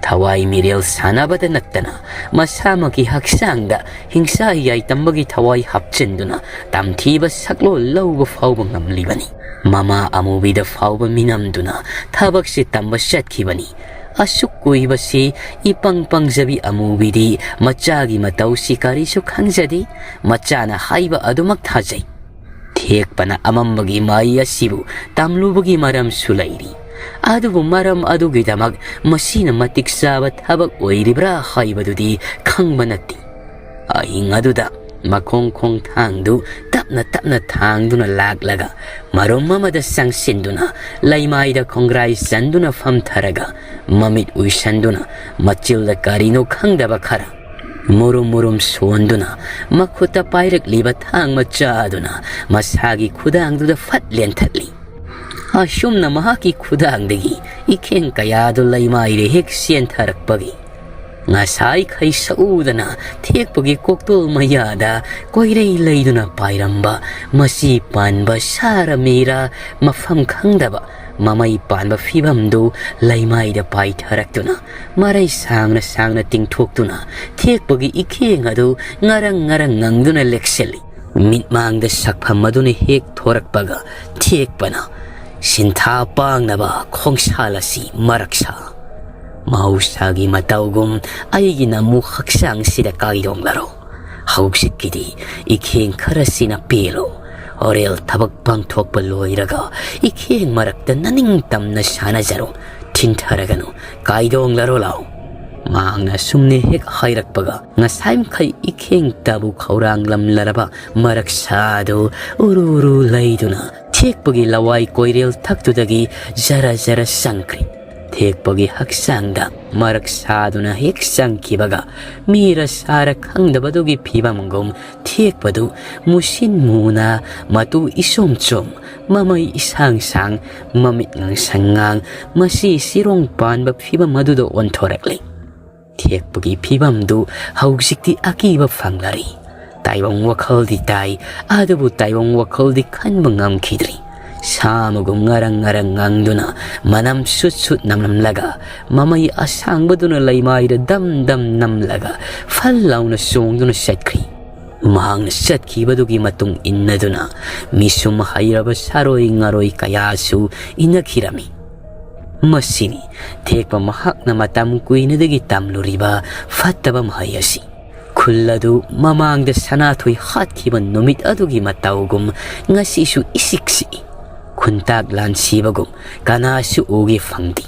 ꯊꯋꯥꯏ ꯃꯤꯔꯦꯜ ꯁꯥꯟꯅꯕꯗ ꯅꯠꯇꯅ ꯃꯁꯥꯃꯛꯀꯤ ꯍꯛꯆꯥꯡꯗ ꯍꯤꯡꯁꯥ ꯍꯤꯌꯥꯏ ꯇꯝꯕꯒꯤ ꯊꯋꯥꯏ ꯍꯥꯞꯆꯤꯟꯗꯨꯅ ꯇꯝꯊꯤꯕ ꯁꯛꯂꯣꯟ ꯂꯧꯕ ꯐꯥꯎꯕ ꯉꯝꯂꯤꯕꯅꯤ꯫ ꯃꯃꯥ ꯑꯃꯨꯕꯤꯗ ꯐꯥꯎꯕ ꯃꯤꯅꯝꯗꯨꯅ ꯊꯕꯛꯁꯤ ꯇꯝꯕ ꯆꯠꯈꯤꯕꯅꯤ꯫ ꯑꯁꯨꯛ ꯀꯨꯏꯕꯁꯤ ꯏꯄꯪ ꯄꯪꯖꯕꯤ ꯑꯃꯨꯕꯤꯗꯤ ꯃꯆꯥꯒꯤ ꯃꯇꯧꯁꯤ ꯀꯔꯤꯁꯨ ꯈꯪꯖꯗꯦ꯫ ꯃꯆꯥꯅ ꯍꯥꯏꯕ ꯑꯗꯨꯃꯛ ꯊꯥꯖꯩ꯫ ꯊꯦꯛꯄꯅ ꯑꯃꯝꯕꯒꯤ ꯃꯍꯩ ꯑꯁꯤꯕꯨ ꯇꯝꯂꯨꯕꯒꯤ ꯃꯔꯝꯁꯨ ꯂꯩꯔꯤ꯫ ꯑꯗꯨꯕꯨ ꯃꯔꯝ ꯑꯗꯨꯒꯤꯗꯃꯛ ꯃꯁꯤꯅ ꯃꯇꯤꯛ ꯆꯥꯕ ꯊꯕꯛ ꯑꯣꯏꯔꯤꯕ꯭ꯔꯥ ꯍꯥꯏꯕꯗꯨꯗꯤ ꯈꯪꯕ ꯅꯠꯇꯦ꯫ ꯑꯍꯤꯡ ꯑꯗꯨꯗ ꯃꯈꯣꯡ ꯈꯣꯡꯊꯥꯡꯗꯨ ꯇꯞꯅ ꯇꯞꯅ ꯊꯥꯡꯗꯨꯅ ꯂꯥꯛꯂꯒ ꯃꯔꯨꯝ ꯑꯃꯗ ꯆꯪꯁꯤꯟꯗꯨꯅ ꯂꯩꯃꯥꯏꯗ ꯈꯣꯡꯒ꯭ꯔꯥꯏ ꯆꯟꯗꯨꯅ ꯐꯝꯊꯔꯒ ꯃꯃꯤꯠ ꯎꯏꯁꯟꯗꯨꯅ ꯃꯆꯤꯜꯗ ꯀꯔꯤꯅꯣ ꯈꯪꯗꯕ ꯈꯔ ꯃꯨꯔꯨꯝ ꯃꯨꯔꯨꯝ ꯁꯣꯟꯗꯨꯅ ꯃꯈꯨꯠꯇ ꯄꯥꯏꯔꯛꯂꯤꯕ ꯊꯥꯡ ꯃꯆꯥ ꯑꯗꯨꯅ ꯃꯁꯥꯒꯤ ꯈꯨꯗꯥꯡꯗꯨꯗ ꯐꯠ ꯂꯦꯟꯊꯠꯂꯤ꯫ ꯑꯁꯨꯝꯅ ꯃꯍꯥꯛꯀꯤ ꯈꯨꯗꯥꯡꯗꯒꯤ ꯏꯈꯦꯡ ꯀꯌꯥꯗꯨ ꯂꯩꯃꯥꯏꯗ ꯍꯦꯛ ꯆꯦꯟꯊꯔꯛꯄꯒꯤ ꯉꯁꯥꯏꯈꯩ ꯁꯛꯎꯗꯅ ꯊꯦꯛꯄꯒꯤ ꯀꯣꯛꯇꯣꯜ ꯃꯌꯥꯗ ꯀꯣꯏꯔꯩ ꯂꯩꯗꯨꯅ ꯄꯥꯏꯔꯝꯕ ꯃꯆꯤ ꯄꯥꯟꯕ ꯁꯥꯔ ꯃꯤꯔꯥ ꯃꯐꯝ ꯈꯪꯗꯕ ꯃꯃꯩ ꯄꯥꯟꯕ ꯐꯤꯕꯝꯗꯨ ꯂꯩꯃꯥꯏꯗ ꯄꯥꯏꯊꯔꯛꯇꯨꯅ ꯃꯔꯩ ꯁꯥꯡꯅ ꯁꯥꯡꯅ ꯇꯤꯡꯊꯣꯛꯇꯨꯅ ꯊꯦꯛꯄꯒꯤ ꯏꯈꯦꯡ ꯑꯗꯨ ꯉꯔꯪ ꯉꯔꯪ ꯉꯪꯗꯨꯅ ꯂꯦꯛꯁꯤꯜꯂꯤ꯫ ꯃꯤꯠꯃꯥꯡꯗ ꯁꯛꯐꯝ ꯑꯗꯨꯅ ꯍꯦꯛ ꯊꯣꯔꯛꯄꯒ ꯊꯦꯛꯄꯅ ꯁꯤꯟꯊꯥ ꯄꯥꯡꯅꯕ ꯈꯣꯡꯁꯥꯜ ꯑꯁꯤ ꯃꯔꯛ ꯁꯥ꯫ ꯃꯍꯧꯁꯥꯒꯤ ꯃꯇꯧꯒꯨꯝ ꯑꯩꯒꯤ ꯅꯃꯨ ꯍꯛꯆꯥꯡꯁꯤꯗ ꯀꯥꯏꯗꯣꯡꯂꯔꯣ꯫ ꯍꯧꯖꯤꯛꯀꯤꯗꯤ ꯏꯈꯦꯡ ꯈꯔꯁꯤꯅ ꯄꯦꯜꯂꯣ꯫ ꯍꯣꯔꯦꯜ ꯊꯕꯛ ꯄꯥꯡꯊꯣꯛꯄ ꯂꯣꯏꯔꯒ ꯏꯈꯦꯡ ꯃꯔꯛꯇ ꯅꯅꯤꯡꯇꯝꯅ ꯁꯥꯟꯅꯖꯔꯣ꯫ ꯊꯤꯟꯊꯔꯒꯅꯨ, ꯀꯥꯏꯗꯣꯡꯂꯔꯣ ꯂꯥꯎ꯫ ꯃꯍꯥꯛꯅ ꯁꯨꯝꯅ ꯍꯦꯛ ꯍꯥꯏꯔꯛꯄꯒ ꯉꯁꯥꯏ ꯃꯈꯩ ꯏꯈꯦꯡ ꯇꯥꯕꯨ ꯈꯧꯔꯥꯡꯂꯝꯂꯔꯕ ꯃꯔꯛ ꯁꯥꯗꯨ ꯎꯔꯨ ꯎꯔꯨ ꯂꯩꯗꯨꯅ ꯊꯦꯛꯄꯒꯤ ꯂꯋꯥꯏ ꯀꯣꯏꯔꯦꯜ ꯊꯛꯇꯨꯗꯒꯤ ꯖꯔ ꯖꯔ ꯆꯪꯈ꯭ꯔꯦ꯫ ꯊꯦꯛꯄꯒꯤ ꯍꯛꯆꯥꯡꯗ ꯃꯔꯛ ꯁꯥꯗꯨꯅ ꯍꯦꯛ ꯆꯪꯈꯤꯕꯒ, ꯃꯤꯔ ꯁꯥꯔ ꯈꯪꯗꯕꯗꯨꯒꯤ ꯐꯤꯕꯝꯒꯨꯝ ꯊꯦꯛꯄꯗꯨ ꯃꯨꯁꯤꯟ ꯃꯨꯅ ꯃꯇꯨ ꯏꯆꯣꯝ ꯆꯣꯝ, ꯃꯃꯩ ꯏꯁꯥꯡ ꯁꯥꯡ, ꯃꯃꯤꯠ ꯉꯥꯡꯁꯪ ꯉꯥꯡ, ꯃꯁꯤ ꯁꯤꯔꯣꯡ ꯄꯥꯟꯕ ꯐꯤꯕꯝ ꯑꯗꯨꯗ ꯑꯣꯟꯊꯣꯔꯛꯂꯦ꯫ ꯊꯦꯛꯄꯒꯤ ꯐꯤꯕꯝꯗꯨ ꯍꯧꯖꯤꯛꯇꯤ ꯑꯀꯤꯕ ꯐꯪꯂꯔꯦ꯫ ꯇꯥꯏꯕꯪ ꯋꯥꯈꯜꯗꯤ ꯇꯥꯏ, ꯑꯗꯨꯕꯨ ꯇꯥꯏꯕꯪ ꯋꯥꯈꯜꯗꯤ ꯈꯟꯕ ꯉꯝꯈꯤꯗ꯭ꯔꯤ꯫ ꯁꯥ ꯑꯃꯒꯨꯝ ꯉꯔꯪ ꯉꯔꯪ ꯉꯪꯗꯨꯅ, ꯃꯅꯝ ꯁꯨꯠ ꯁꯨꯠ ꯅꯝꯂꯝꯂꯒ, ꯃꯃꯩ ꯑꯁꯥꯡꯕꯗꯨꯅ ꯂꯩꯃꯥꯏꯗ ꯗꯝ ꯗꯝ ꯅꯝꯂꯒ, ꯐꯜ ꯂꯥꯎꯅ ꯆꯣꯡꯗꯨꯅ ꯆꯠꯈ꯭ꯔꯤ꯫ ꯃꯍꯥꯛꯅ ꯆꯠꯈꯤꯕꯗꯨꯒꯤ ꯃꯇꯨꯡ ꯏꯟꯅꯗꯨꯅ ꯃꯤꯁꯨꯝ ꯍꯩꯔꯕ ꯁꯥꯔꯣꯏ ꯉꯥꯔꯣꯏ ꯀꯌꯥꯁꯨ ꯏꯟꯅꯈꯤꯔꯝꯃꯤ꯫ ꯃꯁꯤꯅꯤ ꯊꯦꯛꯄ ꯃꯍꯥꯛꯅ ꯃꯇꯝ ꯀꯨꯏꯅꯗꯒꯤ ꯇꯝꯂꯨꯔꯤꯕ ꯐꯠꯇꯕ ꯃꯍꯩ ꯑꯁꯤ꯫ ꯈꯨꯜ ꯑꯗꯨ ꯃꯃꯥꯡꯗ ꯁꯅꯥꯊꯣꯏ ꯍꯥꯠꯈꯤꯕ ꯅꯨꯃꯤꯠ ꯑꯗꯨꯒꯤ ꯃꯇꯧꯒꯨꯝ ꯉꯁꯤꯁꯨ ꯏꯁꯤꯛ ꯁꯤꯛꯏ꯫ ꯈꯨꯟꯇꯥꯛ ꯂꯥꯟꯁꯤꯕꯒꯨꯝ ꯀꯅꯥꯁꯨ ꯎꯒꯦ ꯐꯪꯗꯦ꯫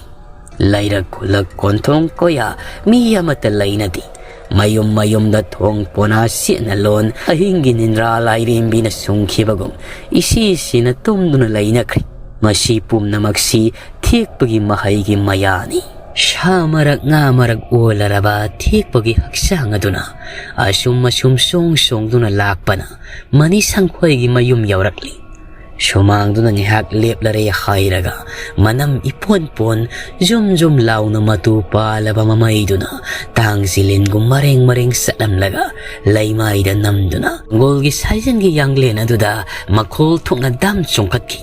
ꯂꯩꯔꯛ ꯈꯨꯜꯂꯛ ꯀꯣꯟꯊꯣꯡ ꯀꯣꯌꯥ ꯃꯤ ꯑꯃꯠꯇ ꯂꯩꯅꯗꯦ꯫ ꯃꯌꯨꯝ ꯃꯌꯨꯝꯗ ꯊꯣꯡ ꯄꯣꯅꯥ ꯁꯦꯠꯅ ꯂꯣꯟ ꯑꯍꯤꯡꯒꯤ ꯅꯤꯟꯗ꯭ꯔꯥ ꯂꯥꯏꯔꯦꯝꯕꯤꯅ ꯁꯨꯡꯈꯤꯕꯒꯨꯝ ꯏꯁꯤ ꯁꯤꯅ ꯇꯨꯝꯗꯨꯅ ꯂꯩꯅꯈ꯭ꯔꯦ꯫ ꯃꯁꯤ ꯄꯨꯝꯅꯃꯛꯁꯤ ꯊꯦꯛꯄꯒꯤ ꯃꯍꯩꯒꯤ ꯃꯌꯥꯅꯤ꯫ ꯁꯥ ꯃꯔꯛ ꯉꯥ ꯃꯔꯛ ꯑꯣꯜꯂꯔꯕ ꯊꯦꯛꯄꯒꯤ ꯍꯛꯆꯥꯡ ꯑꯗꯨꯅ ꯑꯁꯨꯝ ꯑꯁꯨꯝ ꯁꯣꯡ ꯁꯣꯡꯗꯨꯅ ꯂꯥꯛꯄꯅ ꯃꯅꯤ ꯁꯪꯈꯣꯏꯒꯤ ꯃꯌꯨꯝ ꯌꯧꯔꯛꯂꯤ꯫ ꯁꯨꯃꯥꯡꯗꯨꯅ ꯉꯥꯏꯍꯥꯛ ꯂꯦꯞꯂꯔꯦ ꯍꯥꯏꯔꯒ ꯃꯅꯝ ꯏꯄꯣꯟ ꯄꯣꯟ ꯖꯨꯝ ꯖꯨꯝ ꯂꯥꯎꯅ ꯃꯇꯨ ꯄꯥꯜꯂꯕ ꯃꯃꯩꯗꯨꯅ ꯇꯥꯡ ꯖꯤꯂꯤꯟꯒꯨꯝ ꯃꯔꯦꯡ ꯃꯔꯦꯡ ꯆꯠꯂꯝꯂꯒ ꯂꯩꯃꯥꯏꯗ ꯅꯝꯗꯨꯅ ꯒꯣꯜꯒꯤ ꯁꯥꯏꯖꯟꯒꯤ ꯌꯥꯡꯂꯦꯟ ꯑꯗꯨꯗ ꯃꯈꯣꯜ ꯊꯣꯛꯅ ꯗꯝ ꯆꯣꯡꯈꯠꯈꯤ꯫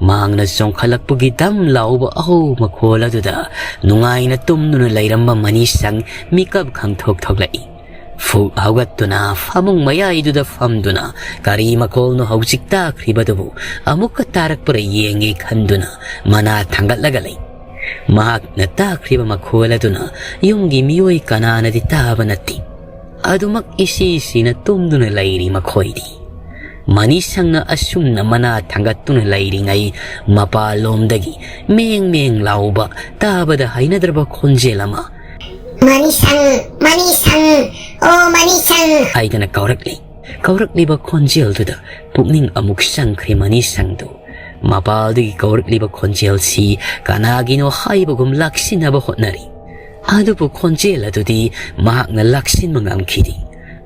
ꯃꯥꯡꯅ ꯆꯣꯡꯈꯠꯂꯛꯄꯒꯤ ꯗꯝ ꯂꯥꯎꯕ ꯑꯍꯧ ꯃꯈꯣꯜ ꯑꯗꯨꯗ ꯅꯨꯡꯉꯥꯏꯅ ꯇꯨꯝꯗꯨꯅ ꯂꯩꯔꯝꯕ ꯃꯅꯤꯁꯪ ꯃꯤꯀꯞ ꯈꯪꯊꯣꯛ ꯊꯣꯛꯂꯛꯏ꯫ ꯐꯨꯛ ꯍꯧꯒꯠꯇꯨꯅ ꯐꯃꯨꯡ ꯃꯌꯥꯏꯗꯨꯗ ꯐꯝꯗꯨꯅ ꯀꯔꯤ ꯃꯈꯣꯜꯅꯣ ꯍꯧꯖꯤꯛ ꯇꯥꯈ꯭ꯔꯤꯕꯗꯨꯕꯨ ꯑꯃꯨꯛꯀ ꯇꯥꯔꯛꯄ꯭ꯔꯥ ꯌꯦꯡꯒꯦ ꯈꯟꯗꯨꯅ ꯃꯅꯥ ꯊꯥꯡꯒꯠꯂꯒ ꯂꯩ꯫ ꯃꯍꯥꯛꯅ ꯇꯥꯈ꯭ꯔꯤꯕ ꯃꯈꯣꯜ ꯑꯗꯨꯅ ꯌꯨꯝꯒꯤ ꯃꯤꯑꯣꯏ ꯀꯅꯥꯅꯗꯤ ꯇꯥꯕ ꯅꯠꯇꯦ꯫ ꯑꯗꯨꯃꯛ ꯏꯁꯤ ꯁꯤꯅ ꯇꯨꯝꯗꯨꯅ ꯂꯩꯔꯤ ꯃꯈꯣꯏꯗꯤ꯫ ꯃꯅꯤꯁꯪꯅ ꯑꯁꯨꯝꯅ ꯃꯅꯥ ꯊꯥꯡꯒꯠꯇꯨꯅ ꯂꯩꯔꯤꯉꯩ, ꯃꯄꯥꯟꯂꯣꯝꯗꯒꯤ ꯃꯦꯡ ꯃꯦꯡ ꯂꯥꯎꯕ, ꯇꯥꯕꯗ ꯍꯩꯅꯗ꯭ꯔꯕ ꯈꯣꯟꯖꯦꯜ ꯑꯃ, "ꯃꯅꯤꯁꯪ, ꯃꯅꯤꯁꯪ, ꯑꯣ ꯃꯅꯤꯁꯪ!" ꯍꯥꯏꯗꯅ ꯀꯧꯔꯛꯂꯤ꯫ ꯀꯧꯔꯛꯂꯤꯕ ꯈꯣꯟꯖꯦꯜꯗꯨꯗ ꯄꯨꯛꯅꯤꯡ ꯑꯃꯨꯛ ꯆꯪꯈ꯭ꯔꯦ ꯃꯅꯤꯁꯪꯗꯨ꯫ ꯃꯄꯥꯜꯗꯒꯤ ꯀꯧꯔꯛꯂꯤꯕ ꯈꯣꯟꯖꯦꯜꯁꯤ ꯀꯅꯥꯒꯤꯅꯣ ꯍꯥꯏꯕꯒꯨꯝ ꯂꯥꯛꯁꯤꯟꯅꯕ ꯍꯣꯠꯅꯔꯤ꯫ ꯑꯗꯨꯕꯨ ꯈꯣꯟꯖꯦꯜ ꯑꯗꯨꯗꯤ ꯃꯍꯥꯛꯅ ꯂꯥꯛꯁꯤꯟꯕ ꯉꯝꯈꯤꯗꯦ꯫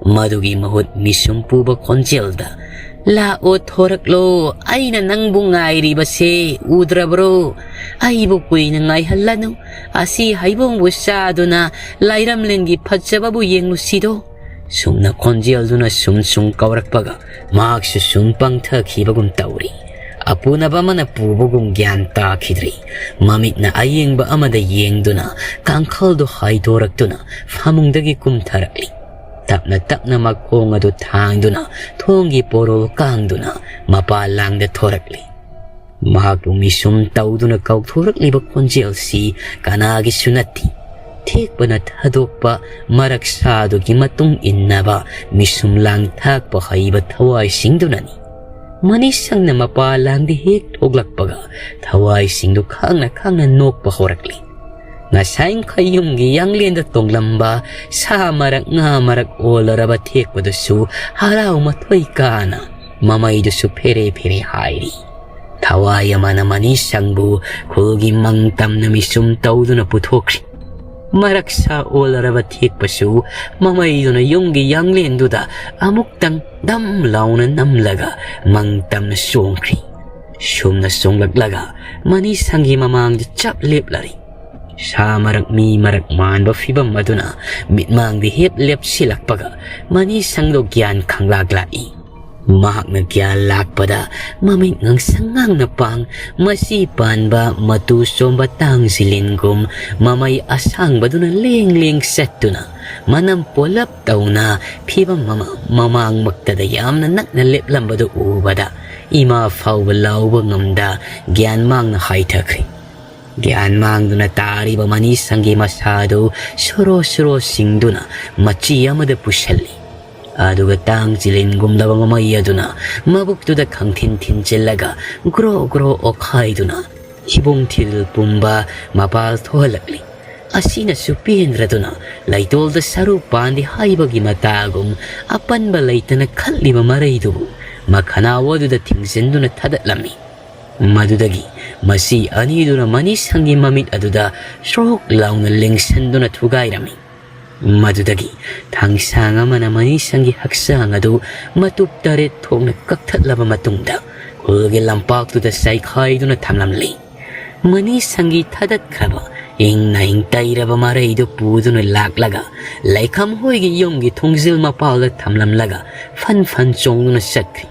ꯃꯗꯨꯒꯤ ꯃꯍꯨꯠ ꯃꯤꯁꯨꯝ ꯄꯨꯕ ꯈꯣꯟꯖꯦꯜꯗ, "ꯂꯥꯛꯑꯣ, ꯊꯣꯔꯛꯂꯣ, ꯑꯩꯅ ꯅꯪꯕꯨ ꯉꯥꯏꯔꯤꯕꯁꯦ ꯎꯗ꯭ꯔꯕ꯭ꯔꯣ? ꯑꯩꯕꯨ ꯀꯨꯏꯅ ꯉꯥꯏꯍꯜꯂꯅꯨ, ꯑꯁꯤ ꯍꯩꯕꯣꯡꯕꯨ ꯆꯥꯗꯨꯅ ꯂꯥꯏꯔꯝꯂꯦꯟꯒꯤ ꯐꯖꯕꯕꯨ ꯌꯦꯡꯂꯨꯁꯤꯗꯣ"꯫ ꯁꯨꯝꯅ ꯈꯣꯟꯖꯦꯜꯗꯨꯅ ꯁꯨꯝ ꯁꯨꯝ ꯀꯧꯔꯛꯄꯒ ꯃꯍꯥꯛꯁꯨ ꯁꯨꯝ ꯄꯪꯊꯈꯤꯕꯒꯨꯝ ꯇꯧꯔꯤ꯫ ꯑꯄꯨꯅꯕ ꯑꯃꯅ ꯄꯨꯕꯒꯨꯝ ꯒ꯭ꯌꯥꯟ ꯇꯥꯈꯤꯗ꯭ꯔꯤ꯫ ꯃꯃꯤꯠꯅ ꯑꯌꯦꯡꯕ ꯑꯃꯗ ꯌꯦꯡꯗꯨꯅ ꯀꯥꯡꯈꯜꯗꯨ ꯍꯥꯏꯗꯣꯔꯛꯇꯨꯅ ꯐꯃꯨꯡꯗꯒꯤ ꯀꯨꯝꯊꯔꯛꯂꯤ꯫ ꯇꯞꯅ ꯇꯞꯅ ꯃꯈꯣꯡ ꯑꯗꯨ ꯊꯥꯡꯗꯨꯅ ꯊꯣꯡꯒꯤ ꯄꯣꯔꯣꯜ ꯀꯥꯡꯗꯨꯅ ꯃꯄꯥ ꯂꯥꯡꯗ ꯊꯣꯔꯛꯂꯤ꯫ ꯃꯍꯥꯛꯄꯨ ꯃꯤꯁꯨꯝ ꯇꯧꯗꯨꯅ ꯀꯧꯊꯣꯔꯛꯂꯤꯕ ꯈꯣꯟꯖꯦꯜꯁꯤ ꯀꯅꯥꯒꯤꯁꯨ ꯅꯠꯇꯦ꯫ ꯊꯦꯛꯄꯅ ꯊꯥꯗꯣꯛꯄ ꯃꯔꯛ ꯁꯥꯗꯨꯒꯤ ꯃꯇꯨꯡ ꯏꯟꯅꯕ ꯃꯤꯁꯨꯝ ꯂꯥꯡ ꯊꯥꯛꯄ ꯍꯩꯕ ꯊꯋꯥꯏꯁꯤꯡꯗꯨꯅꯅꯤ꯫ ꯃꯅꯤꯁꯪꯅ ꯃꯄꯥ ꯂꯥꯡꯗ ꯍꯦꯛ ꯊꯣꯛꯂꯛꯄꯒ ꯊꯋꯥꯏꯁꯤꯡꯗꯨ ꯈꯪꯅ ꯈꯪꯅ ꯅꯣꯛꯄ ꯍꯧꯔꯛꯂꯤ꯫ ꯉꯁꯥꯏ ꯈꯌꯨꯝꯒꯤ ꯌꯥꯡꯂꯦꯟꯗ ꯇꯣꯡꯂꯝꯕ ꯁꯥ ꯃꯔꯛ, ꯉꯥ ꯃꯔꯛ ꯑꯣꯜꯂꯔꯕ ꯊꯦꯛꯄꯗꯨꯁꯨ ꯍꯔꯥꯎ ꯃꯊꯣꯏ ꯀꯥꯅ ꯃꯃꯩꯗꯨꯁꯨ ꯐꯦꯔꯦ ꯐꯦꯔꯦ ꯍꯥꯏꯔꯤ꯫ ꯊꯋꯥꯏ ꯑꯃꯅ ꯃꯅꯤꯁꯪꯕꯨ ꯈꯨꯜꯒꯤ ꯃꯪ ꯇꯝꯅ ꯃꯤꯁꯨꯝ ꯇꯧꯗꯨꯅ ꯄꯨꯊꯣꯛꯈ꯭ꯔꯤ꯫ ꯃꯔꯛ ꯁꯥ ꯑꯣꯜꯂꯔꯕ ꯊꯦꯛꯄꯁꯨ ꯃꯃꯩꯗꯨꯅ ꯌꯨꯝꯒꯤ ꯌꯥꯡꯂꯦꯟꯗꯨꯗ ꯑꯃꯨꯛꯇꯪ ꯗꯝ ꯂꯥꯎꯅ ꯅꯝꯂꯒ ꯃꯪ ꯇꯝꯅ ꯆꯣꯡꯈ꯭ꯔꯤ꯫ ꯁꯨꯝꯅ ꯆꯣꯡꯂꯛꯂꯒ ꯃꯅꯤꯁꯪꯒꯤ ꯃꯃꯥꯡꯗ ꯆꯞ ꯂꯦꯞꯂꯔꯤ꯫ ꯁꯥ ꯃꯔꯛ ꯃꯤ ꯃꯔꯛ ꯃꯥꯟꯕ ꯐꯤꯕꯝ ꯑꯗꯨꯅ ꯃꯤꯠꯃꯥꯡꯗ ꯍꯦꯞ ꯂꯦꯞꯁꯤꯜꯂꯛꯄꯒ ꯃꯅꯤꯁꯪꯗꯣ ꯒ꯭ꯌꯥꯟ ꯈꯪꯂꯥꯛ ꯂꯥꯛꯏ꯫ ꯃꯍꯥꯛꯅ ꯒ꯭ꯌꯥꯟ ꯂꯥꯛꯄꯗ ꯃꯃꯤꯠ ꯉꯥꯡꯁꯪ ꯉꯥꯡꯅ ꯄꯥꯡ ꯃꯆꯤ ꯄꯥꯟꯕ ꯃꯇꯨ ꯆꯣꯝꯕ ꯇꯥꯡ ꯖꯤꯂꯤꯟꯒꯨꯝ ꯃꯃꯩ ꯑꯁꯥꯡꯕꯗꯨꯅ ꯂꯦꯡ ꯂꯦꯡ ꯆꯠꯇꯨꯅ ꯃꯅꯝ ꯄꯣꯂꯞ ꯇꯧꯅ ꯐꯤꯕꯝ ꯑꯃ ꯃꯃꯥꯡꯃꯛꯇꯗ ꯌꯥꯝꯅ ꯅꯛꯅ ꯂꯦꯞꯂꯝꯕꯗꯨ ꯎꯕꯗ ꯏꯃꯥ ꯐꯥꯎꯕ ꯂꯥꯎꯕ ꯉꯝꯗ ꯒ꯭ꯌꯥꯟ ꯃꯥꯡꯅ ꯍꯥꯏꯊꯈ꯭ꯔꯦ꯫ ꯒ꯭ꯌꯥꯟ ꯃꯥꯡꯗꯨꯅ ꯇꯥꯔꯤꯕ ꯃꯅꯤꯁꯪꯒꯤ ꯃꯁꯥꯗꯨ ꯁꯣꯔꯣ ꯁꯣꯔꯣ ꯁꯤꯡꯗꯨꯅ ꯃꯆꯤ ꯑꯃꯗ ꯄꯨꯁꯜꯂꯤ꯫ ꯑꯗꯨꯒ ꯇꯥꯡ ꯆꯤꯂꯤꯟꯒꯨꯝꯂꯕ ꯃꯃꯩ ꯑꯗꯨꯅ ꯃꯕꯨꯛꯇꯨꯗ ꯈꯪꯊꯤꯟ ꯊꯤꯟꯖꯤꯜꯂꯒ ꯒ꯭ꯔꯣ ꯒ꯭ꯔꯣ ꯑꯣꯛꯈꯥꯏꯗꯨꯅ ꯏꯕꯨꯡ ꯊꯤꯔꯤꯜ ꯄꯨꯝꯕ ꯃꯄꯥꯜ ꯊꯣꯛꯍꯜꯂꯛꯂꯤ꯫ ꯑꯁꯤꯅꯁꯨ ꯄꯦꯟꯗ꯭ꯔꯗꯨꯅ ꯂꯩꯇꯣꯜꯗ ꯁꯔꯨ ꯄꯥꯟꯗꯦ ꯍꯥꯏꯕꯒꯤ ꯃꯇꯥꯒꯨꯝ ꯑꯄꯟꯕ ꯂꯩꯇꯅ ꯈꯠꯂꯤꯕ ꯃꯔꯩꯗꯨꯕꯨ ꯃꯈꯅꯥꯎ ꯑꯗꯨꯗ ꯊꯤꯡꯖꯤꯟꯗꯨꯅ ꯊꯥꯗꯠꯂꯝꯃꯤ꯫ ꯃꯗꯨꯗꯒꯤ ꯃꯁꯤ ꯑꯅꯤꯗꯨꯅ ꯃꯅꯤꯁꯪꯒꯤ ꯃꯃꯤꯠ ꯑꯗꯨꯗ ꯁ꯭ꯔꯣꯛ ꯂꯥꯎꯅ ꯂꯦꯡꯁꯟꯗꯨꯅ ꯊꯨꯒꯥꯏꯔꯝꯃꯤ꯫ ꯃꯗꯨꯗꯒꯤ ꯊꯥꯡꯁꯥꯡ ꯑꯃꯅ ꯃꯅꯤꯁꯪꯒꯤ ꯍꯛꯆꯥꯡ ꯑꯗꯨ ꯃꯇꯨꯞ ꯇꯔꯦꯠ ꯊꯣꯛꯅ ꯀꯛꯊꯠꯂꯕ ꯃꯇꯨꯡꯗ ꯈꯨꯜꯒꯤ ꯂꯝꯄꯥꯛꯇꯨꯗ ꯆꯥꯏꯈꯥꯏꯗꯨꯅ ꯊꯝꯂꯝꯂꯤ꯫ ꯃꯅꯤꯁꯪꯒꯤ ꯊꯥꯗꯠꯈ꯭ꯔꯕ ꯏꯪꯅ ꯏꯪꯇꯩꯔꯕ ꯃꯔꯩꯗꯨ ꯄꯨꯗꯨꯅ ꯂꯥꯛꯂꯒ ꯂꯩꯈꯝ ꯍꯣꯏꯒꯤ ꯌꯨꯝꯒꯤ ꯊꯣꯡꯖꯤꯜ ꯃꯄꯥꯜꯗ ꯊꯝꯂꯝꯂꯒ ꯐꯟ ꯐꯟ ꯆꯣꯡꯗꯨꯅ ꯆꯠꯈ꯭ꯔꯤ꯫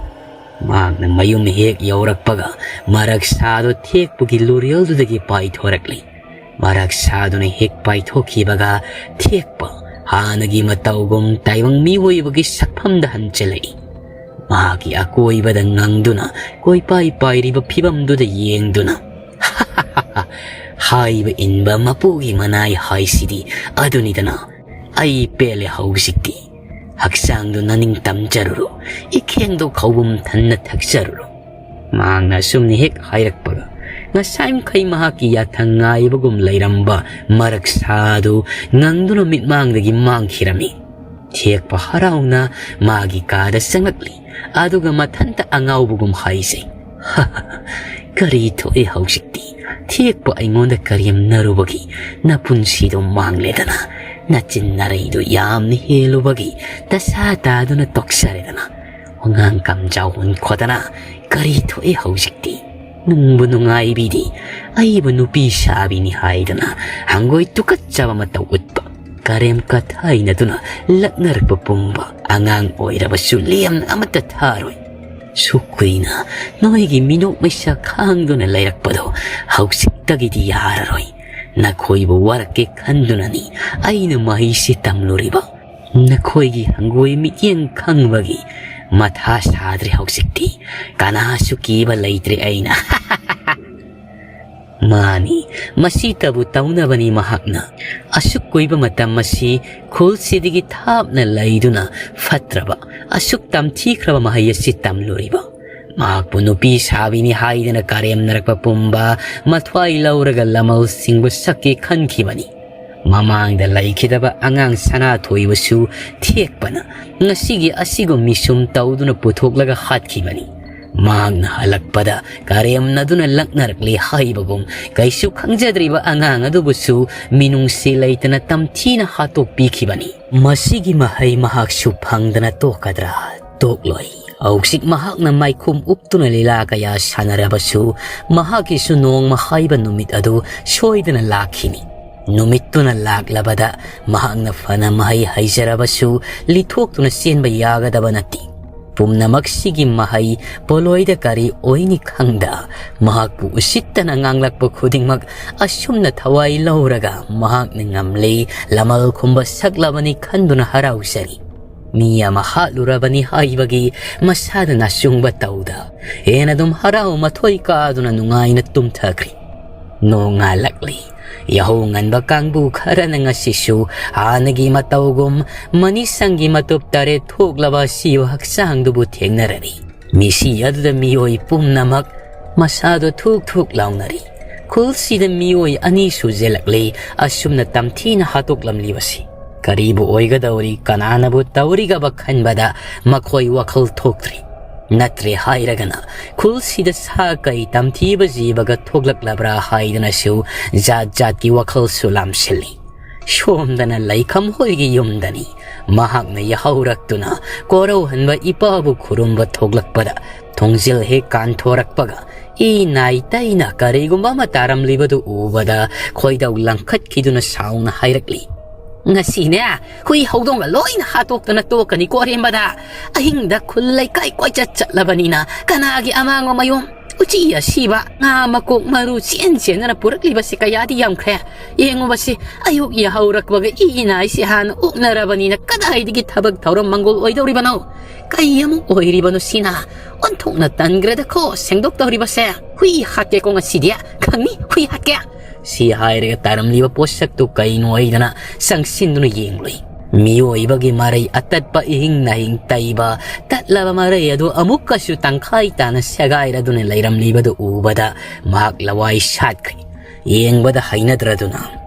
ꯃꯍꯥꯛꯅ ꯃꯌꯨꯝ ꯍꯦꯛ ꯌꯧꯔꯛꯄꯒ ꯃꯔꯛ ꯁꯥꯗꯨ ꯊꯦꯛꯄꯒꯤ ꯂꯨꯔꯦꯜꯗꯨꯗꯒꯤ ꯄꯥꯏꯊꯣꯔꯛꯂꯤ꯫ ꯃꯔꯛ ꯁꯥꯗꯨꯅ ꯍꯦꯛ ꯄꯥꯏꯊꯣꯛꯈꯤꯕꯒ ꯊꯦꯛꯄ ꯍꯥꯟꯅꯒꯤ ꯃꯇꯧꯒꯨꯝ ꯇꯥꯏꯕꯪ ꯃꯤꯑꯣꯏꯕꯒꯤ ꯁꯛꯐꯝꯗ ꯍꯟꯖꯤꯜꯂꯛꯏ꯫ ꯃꯍꯥꯛꯀꯤ ꯑꯀꯣꯏꯕꯗ ꯉꯪꯗꯨꯅ ꯀꯣꯏꯄꯥꯏ ꯄꯥꯏꯔꯤꯕ ꯐꯤꯕꯝꯗꯨꯗ ꯌꯦꯡꯗꯨꯅ, "ꯍꯥꯏꯕ ꯏꯟꯕ ꯃꯄꯨꯒꯤ ꯃꯅꯥꯏ ꯍꯥꯏꯁꯤꯗꯤ ꯑꯗꯨꯅꯤꯗꯅ꯫ ꯑꯩ ꯄꯦꯜꯂꯦ ꯍꯧꯖꯤꯛꯇꯤ꯫ ꯍꯛꯆꯥꯡꯗꯨ ꯅꯅꯤꯡ ꯇꯝꯖꯔꯨꯔꯣ, ꯏꯈꯦꯡꯗꯣ ꯈꯧꯕꯨꯝ ꯊꯟꯅ ꯊꯛꯆꯔꯨꯔꯣ"꯫ ꯃꯍꯥꯛꯅ ꯑꯁꯨꯝꯅ ꯍꯦꯛ ꯍꯥꯏꯔꯛꯄꯒ, ꯉꯁꯥꯏ ꯃꯈꯩ ꯃꯍꯥꯛꯀꯤ ꯌꯥꯊꯪ ꯉꯥꯏꯕꯒꯨꯝ ꯂꯩꯔꯝꯕ ꯃꯔꯛ ꯁꯥꯗꯨ ꯉꯪꯗꯨꯅ ꯃꯤꯠꯃꯥꯡꯗꯒꯤ ꯃꯥꯡꯈꯤꯔꯝꯃꯤ꯫ ꯊꯦꯛꯄ ꯍꯔꯥꯎꯅ ꯃꯥꯒꯤ ꯀꯥꯗ ꯆꯪꯂꯛꯂꯤ꯫ ꯑꯗꯨꯒ ꯃꯊꯟꯇ ꯑꯉꯥꯎꯕꯒꯨꯝ ꯍꯥꯏꯖꯩ, "ꯀꯔꯤ ꯊꯣꯛꯑꯦ ꯍꯧꯖꯤꯛꯇꯤ? ꯊꯦꯛꯄ ꯑꯩꯉꯣꯟꯗ ꯀꯔꯦꯝꯅꯔꯨꯕꯒꯤ ꯅꯄꯨꯟꯁꯤꯗꯣ ꯃꯥꯡꯂꯦꯗꯅ, ꯅꯆꯤꯟ ꯅꯔꯩꯗꯣ ꯌꯥꯝꯅ ꯍꯦꯜꯂꯨꯕꯒꯤ ꯗꯁꯥ ꯇꯥꯗꯨꯅ ꯇꯣꯛꯆꯔꯦꯗꯅ, ꯋꯥꯉꯥꯡ ꯀꯝꯖꯥꯎ ꯍꯨꯟꯈꯣꯗꯅ ꯀꯔꯤ ꯊꯣꯛꯑꯦ ꯍꯧꯖꯤꯛꯇꯤ? ꯅꯨꯡꯕꯨ ꯅꯨꯡꯉꯥꯏꯕꯤꯗꯦ, ꯑꯩꯕꯨ ꯅꯨꯄꯤ ꯁꯥꯕꯤꯅꯤ ꯍꯥꯏꯗꯨꯅ ꯍꯪꯒꯣꯏ ꯇꯨꯀꯠꯆꯕ ꯃꯇꯧ ꯎꯠꯄ, ꯀꯔꯦꯝ ꯀꯊꯥꯏꯅꯗꯨꯅ ꯂꯛꯅꯔꯛꯄ ꯄꯨꯝꯕ ꯑꯉꯥꯡ ꯑꯣꯏꯔꯕꯁꯨ ꯂꯦꯝꯅ ꯑꯃꯠꯇ ꯊꯥꯔꯣꯏ꯫ ꯁꯨꯛ ꯀꯨꯏꯅ ꯅꯣꯏꯒꯤ ꯃꯤꯅꯣꯛ ꯃꯩꯁꯥ ꯈꯥꯡꯗꯨꯅ ꯂꯩꯔꯛꯄꯗꯣ ꯍꯧꯖꯤꯛꯇꯒꯤꯗꯤ ꯌꯥꯔꯔꯣꯏ꯫ ꯅꯈꯣꯏꯕꯨ ꯋꯥꯔꯛꯀꯦ ꯈꯟꯗꯨꯅꯅꯤ ꯑꯩꯅ ꯃꯍꯩꯁꯤ ꯇꯝꯂꯨꯔꯤꯕ꯫ ꯅꯈꯣꯏꯒꯤ ꯍꯪꯒꯣꯏ ꯃꯤꯠꯌꯦꯡ ꯈꯪꯕꯒꯤ ꯃꯊꯥ ꯁꯥꯗ꯭ꯔꯦ ꯍꯧꯖꯤꯛꯇꯤ꯫ ꯀꯅꯥꯁꯨ ꯀꯤꯕ ꯂꯩꯇ꯭ꯔꯦ ꯑꯩꯅ"꯫ ꯃꯥꯅꯤ, ꯃꯁꯤꯇꯕꯨ ꯇꯧꯅꯕꯅꯤ ꯃꯍꯥꯛꯅ꯫ ꯑꯁꯨꯛ ꯀꯨꯏꯕ ꯃꯇꯝ ꯑꯁꯤ ꯈꯨꯜꯁꯤꯗꯒꯤ ꯊꯥꯞꯅ ꯂꯩꯗꯨꯅ ꯐꯠꯇ꯭ꯔꯕ, ꯑꯁꯨꯛ ꯇꯝꯊꯤꯈ꯭ꯔꯕ ꯃꯍꯩ ꯑꯁꯤ ꯇꯝꯂꯨꯔꯤꯕ꯫ ꯃꯍꯥꯛꯄꯨ ꯅꯨꯄꯤ ꯁꯥꯕꯤꯅꯤ ꯍꯥꯏꯗꯅ ꯀꯔꯦꯝꯅꯔꯛꯄ ꯄꯨꯝꯕ ꯃꯊ꯭ꯋꯥꯏ ꯂꯧꯔꯒ ꯂꯃꯜꯁꯤꯡꯕꯨ ꯁꯛꯀꯦ ꯈꯟꯈꯤꯕꯅꯤ꯫ ꯃꯃꯥꯡꯗ ꯂꯩꯈꯤꯗꯕ ꯑꯉꯥꯡ ꯁꯅꯥꯊꯣꯏꯕꯁꯨ ꯊꯦꯛꯄꯅ ꯉꯁꯤꯒꯤ ꯑꯁꯤꯒꯨꯝ ꯃꯤꯁꯨꯝ ꯇꯧꯗꯨꯅ ꯄꯨꯊꯣꯛꯂꯒ ꯍꯥꯠꯈꯤꯕꯅꯤ꯫ ꯃꯍꯥꯛꯅ ꯍꯜꯂꯛꯄꯗ ꯀꯔꯦꯝꯅꯗꯨꯅ ꯂꯛꯅꯔꯛꯂꯦ ꯍꯥꯏꯕꯒꯨꯝ ꯀꯩꯁꯨ ꯈꯪꯖꯗ꯭ꯔꯤꯕ ꯑꯉꯥꯡ ꯑꯗꯨꯕꯨꯁꯨ ꯃꯤꯅꯨꯡꯁꯤ ꯂꯩꯇꯅ ꯇꯝꯊꯤꯅ ꯍꯥꯠꯇꯣꯛꯄꯤꯈꯤꯕꯅꯤ꯫ ꯃꯁꯤꯒꯤ ꯃꯍꯩ ꯃꯍꯥꯛꯁꯨ ꯐꯪꯗꯅ ꯇꯣꯛꯀꯗ꯭ꯔꯥ? ꯇꯣꯛꯂꯣꯏ꯫ ꯍꯧꯖꯤꯛ ꯃꯍꯥꯛꯅ ꯃꯥꯏꯈꯨꯝ ꯎꯞꯇꯨꯅ ꯂꯤꯂꯥ ꯀꯌꯥ ꯁꯥꯟꯅꯔꯕꯁꯨ, ꯃꯍꯥꯛꯀꯤꯁꯨ ꯅꯣꯡꯃ ꯍꯥꯏꯕ ꯅꯨꯃꯤꯠ ꯑꯗꯨ ꯁꯣꯏꯗꯅ ꯂꯥꯛꯈꯤꯅꯤ꯫ ꯅꯨꯃꯤꯠꯇꯨꯅ ꯂꯥꯛꯂꯕꯗ ꯃꯍꯥꯛꯅ ꯐꯅ ꯃꯍꯩ ꯍꯩꯖꯔꯕꯁꯨ ꯂꯤꯊꯣꯛꯇꯨꯅ ꯆꯦꯟꯕ ꯌꯥꯒꯗꯕ ꯅꯠꯇꯦ꯫ ꯄꯨꯝꯅꯃꯛꯁꯤꯒꯤ ꯃꯍꯩ ꯄꯣꯂꯣꯏꯗ ꯀꯔꯤ ꯑꯣꯏꯅꯤ ꯈꯪꯗ, ꯃꯍꯥꯛꯄꯨ ꯎꯁꯤꯠꯇꯅ ꯉꯥꯡꯂꯛꯄ ꯈꯨꯗꯤꯡꯃꯛ ꯑꯁꯨꯝꯅ ꯊꯋꯥꯏ ꯂꯧꯔꯒ ꯃꯍꯥꯛꯅ ꯉꯝꯂꯦ, ꯂꯃꯜ ꯈꯨꯝꯕ ꯁꯛꯂꯕꯅꯤ ꯈꯟꯗꯨꯅ ꯍꯔꯥꯎꯖꯔꯤ꯫ ꯃꯤ ꯑꯃ ꯍꯥꯠꯂꯨꯔꯕꯅꯤ ꯍꯥꯏꯕꯒꯤ ꯃꯁꯥꯗ ꯅꯥꯆꯨꯡꯕ ꯇꯧꯗ, ꯍꯦꯟꯅ ꯑꯗꯨꯝ ꯍꯔꯥꯎ ꯃꯊꯣꯏ ꯀꯥꯗꯨꯅ ꯅꯨꯡꯉꯥꯏꯅ ꯇꯨꯝꯊꯈ꯭ꯔꯤ꯫ ꯅꯣꯡꯉꯥꯜꯂꯛꯂꯤ꯫ ꯌꯥꯍꯧ ꯉꯟꯕ ꯀꯥꯡꯕꯨ ꯈꯔꯅ ꯉꯁꯤꯁꯨ ꯍꯥꯟꯅꯒꯤ ꯃꯇꯧꯒꯨꯝ ꯃꯅꯤꯁꯪꯒꯤ ꯃꯇꯨꯞ ꯇꯔꯦꯠ ꯊꯣꯛꯂꯕ ꯑꯁꯤꯕ ꯍꯛꯆꯥꯡꯗꯨꯕꯨ ꯊꯦꯡꯅꯔꯔꯤ꯫ ꯃꯤꯁꯤ ꯑꯗꯨꯗ ꯃꯤꯑꯣꯏ ꯄꯨꯝꯅꯃꯛ ꯃꯁꯥꯗꯣ ꯊꯨꯛ ꯊꯨꯛ ꯂꯥꯎꯅꯔꯤ꯫ ꯈꯨꯜꯁꯤꯗ ꯃꯤꯑꯣꯏ ꯑꯅꯤ ꯁꯨꯖꯜꯂꯛꯂꯤ ꯑꯁꯨꯝꯅ ꯇꯝꯊꯤꯅ ꯍꯥꯠꯇꯣꯛꯂꯝꯂꯤꯕꯁꯤ꯫ ꯀꯔꯤꯕꯨ ꯑꯣꯏꯒꯗꯧꯔꯤ, ꯀꯅꯥꯅꯕꯨ ꯇꯧꯔꯤꯒꯕ ꯈꯟꯕꯗ ꯃꯈꯣꯏ ꯋꯥꯈꯜ ꯊꯣꯛꯇ꯭ꯔꯤ꯫ ꯅꯠꯇ꯭ꯔꯦ ꯍꯥꯏꯔꯒꯅ ꯈꯨꯜꯁꯤꯗ ꯁꯥ ꯀꯩ ꯇꯝꯊꯤꯕ ꯖꯤꯕꯒ ꯊꯣꯛꯂꯛꯂꯕ꯭ꯔꯥ ꯍꯥꯏꯗꯨꯅꯁꯨ ꯖꯥꯠ ꯖꯥꯠꯀꯤ ꯋꯥꯈꯜꯁꯨ ꯂꯥꯝꯁꯤꯜꯂꯤ꯫ ꯁꯣꯝꯗꯅ ꯂꯩꯈꯝ ꯍꯣꯏꯒꯤ ꯌꯨꯝꯗꯅꯤ꯫ ꯃꯍꯥꯛꯅ ꯌꯥꯍꯧꯔꯛꯇꯨꯅ ꯀꯣꯔꯧꯍꯟꯕ ꯏꯄꯥꯕꯨ ꯈꯨꯔꯨꯝꯕ ꯊꯣꯛꯂꯛꯄꯗ ꯊꯣꯡꯖꯤꯜ ꯍꯦꯛ ꯀꯥꯟꯊꯣꯔꯛꯄꯒ ꯏ ꯅꯥꯏ ꯇꯩꯅ ꯀꯔꯤꯒꯨꯝꯕ ꯑꯃ ꯇꯥꯔꯝꯂꯤꯕꯗꯨ ꯎꯕꯗ ꯈꯣꯏꯗꯧ ꯂꯪꯈꯠꯈꯤꯗꯨꯅ ꯁꯥꯎꯅ ꯍꯥꯏꯔꯛꯂꯤ꯫ "ꯉꯁꯤꯅꯦ ꯍꯨꯏ ꯍꯧꯗꯣꯡꯒ ꯂꯣꯏꯅ ꯍꯥꯠꯇꯣꯛꯇꯅ ꯇꯣꯛꯀꯅꯤꯀꯣ ꯑꯔꯦꯝꯕꯗ꯫ ꯑꯍꯤꯡꯗ ꯈꯨꯜ ꯂꯩꯀꯥꯏ ꯀꯣꯏꯆꯠ ꯆꯠꯂꯕꯅꯤꯅ ꯀꯅꯥꯒꯤ ꯑꯃꯥꯡꯕ ꯃꯌꯨꯝ? ꯎꯆꯤ ꯑꯁꯤꯕ, ꯉꯥ ꯃꯀꯣꯛ ꯃꯔꯨ ꯆꯦꯟ ꯆꯦꯟꯗꯅ ꯄꯨꯔꯛꯂꯤꯕꯁꯤ ꯀꯌꯥꯗꯤ ꯌꯥꯝꯈ꯭ꯔꯦ꯫ ꯌꯦꯡꯉꯨꯕꯁꯤ, ꯑꯌꯨꯛ ꯌꯥꯍꯧꯔꯛꯄꯒ ꯏ ꯅꯥꯏꯁꯤ ꯍꯥꯟꯅ ꯑꯣꯛꯅꯔꯕꯅꯤꯅ ꯀꯗꯥꯏꯗꯒꯤ ꯊꯕꯛ ꯊꯧꯔꯝ ꯃꯪꯒꯣꯜ ꯑꯣꯏꯗꯧꯔꯤꯕꯅꯣ? ꯀꯩ ꯑꯃꯨꯛ ꯑꯣꯏꯔꯤꯕꯅꯣ ꯁꯤꯅ? ꯑꯣꯟꯊꯣꯛꯅ ꯇꯟꯈ꯭ꯔꯦꯗꯀꯣ ꯁꯦꯡꯗꯣꯛꯇꯧꯔꯤꯕꯁꯦ꯫ ꯍꯨꯏ ꯍꯥꯠꯀꯦꯀꯣ ꯉꯁꯤꯗꯤ, ꯈꯪꯅꯤ ꯍꯨꯏ ꯍꯥꯠꯀꯦ!" ꯁꯤ ꯍꯥꯏꯔꯒ ꯇꯥꯔꯝꯂꯤꯕ ꯄꯣꯠꯁꯛꯇꯨ ꯀꯩꯅꯣ ꯍꯥꯏꯗꯅ ꯆꯪꯁꯤꯟꯗꯨꯅ ꯌꯦꯡꯂꯨꯏ꯫ ꯃꯤꯑꯣꯏꯕꯒꯤ ꯃꯔꯩ ꯑꯇꯠꯄ, ꯏꯍꯤꯡ ꯅꯥꯍꯤꯡ ꯇꯩꯕ, ꯇꯠꯂꯕ ꯃꯔꯩ ꯑꯗꯨ ꯑꯃꯨꯛꯀꯁꯨ ꯇꯪꯈꯥꯏ ꯇꯥꯅ ꯁꯦꯒꯥꯏꯔꯗꯨꯅ ꯂꯩꯔꯝꯂꯤꯕꯗꯨ ꯎꯕꯗ ꯃꯍꯥꯛ ꯂꯋꯥꯏ ꯁꯥꯠꯈ꯭ꯔꯦ꯫ ꯌꯦꯡꯕꯗ ꯍꯩꯅꯗ꯭ꯔꯗꯨꯅ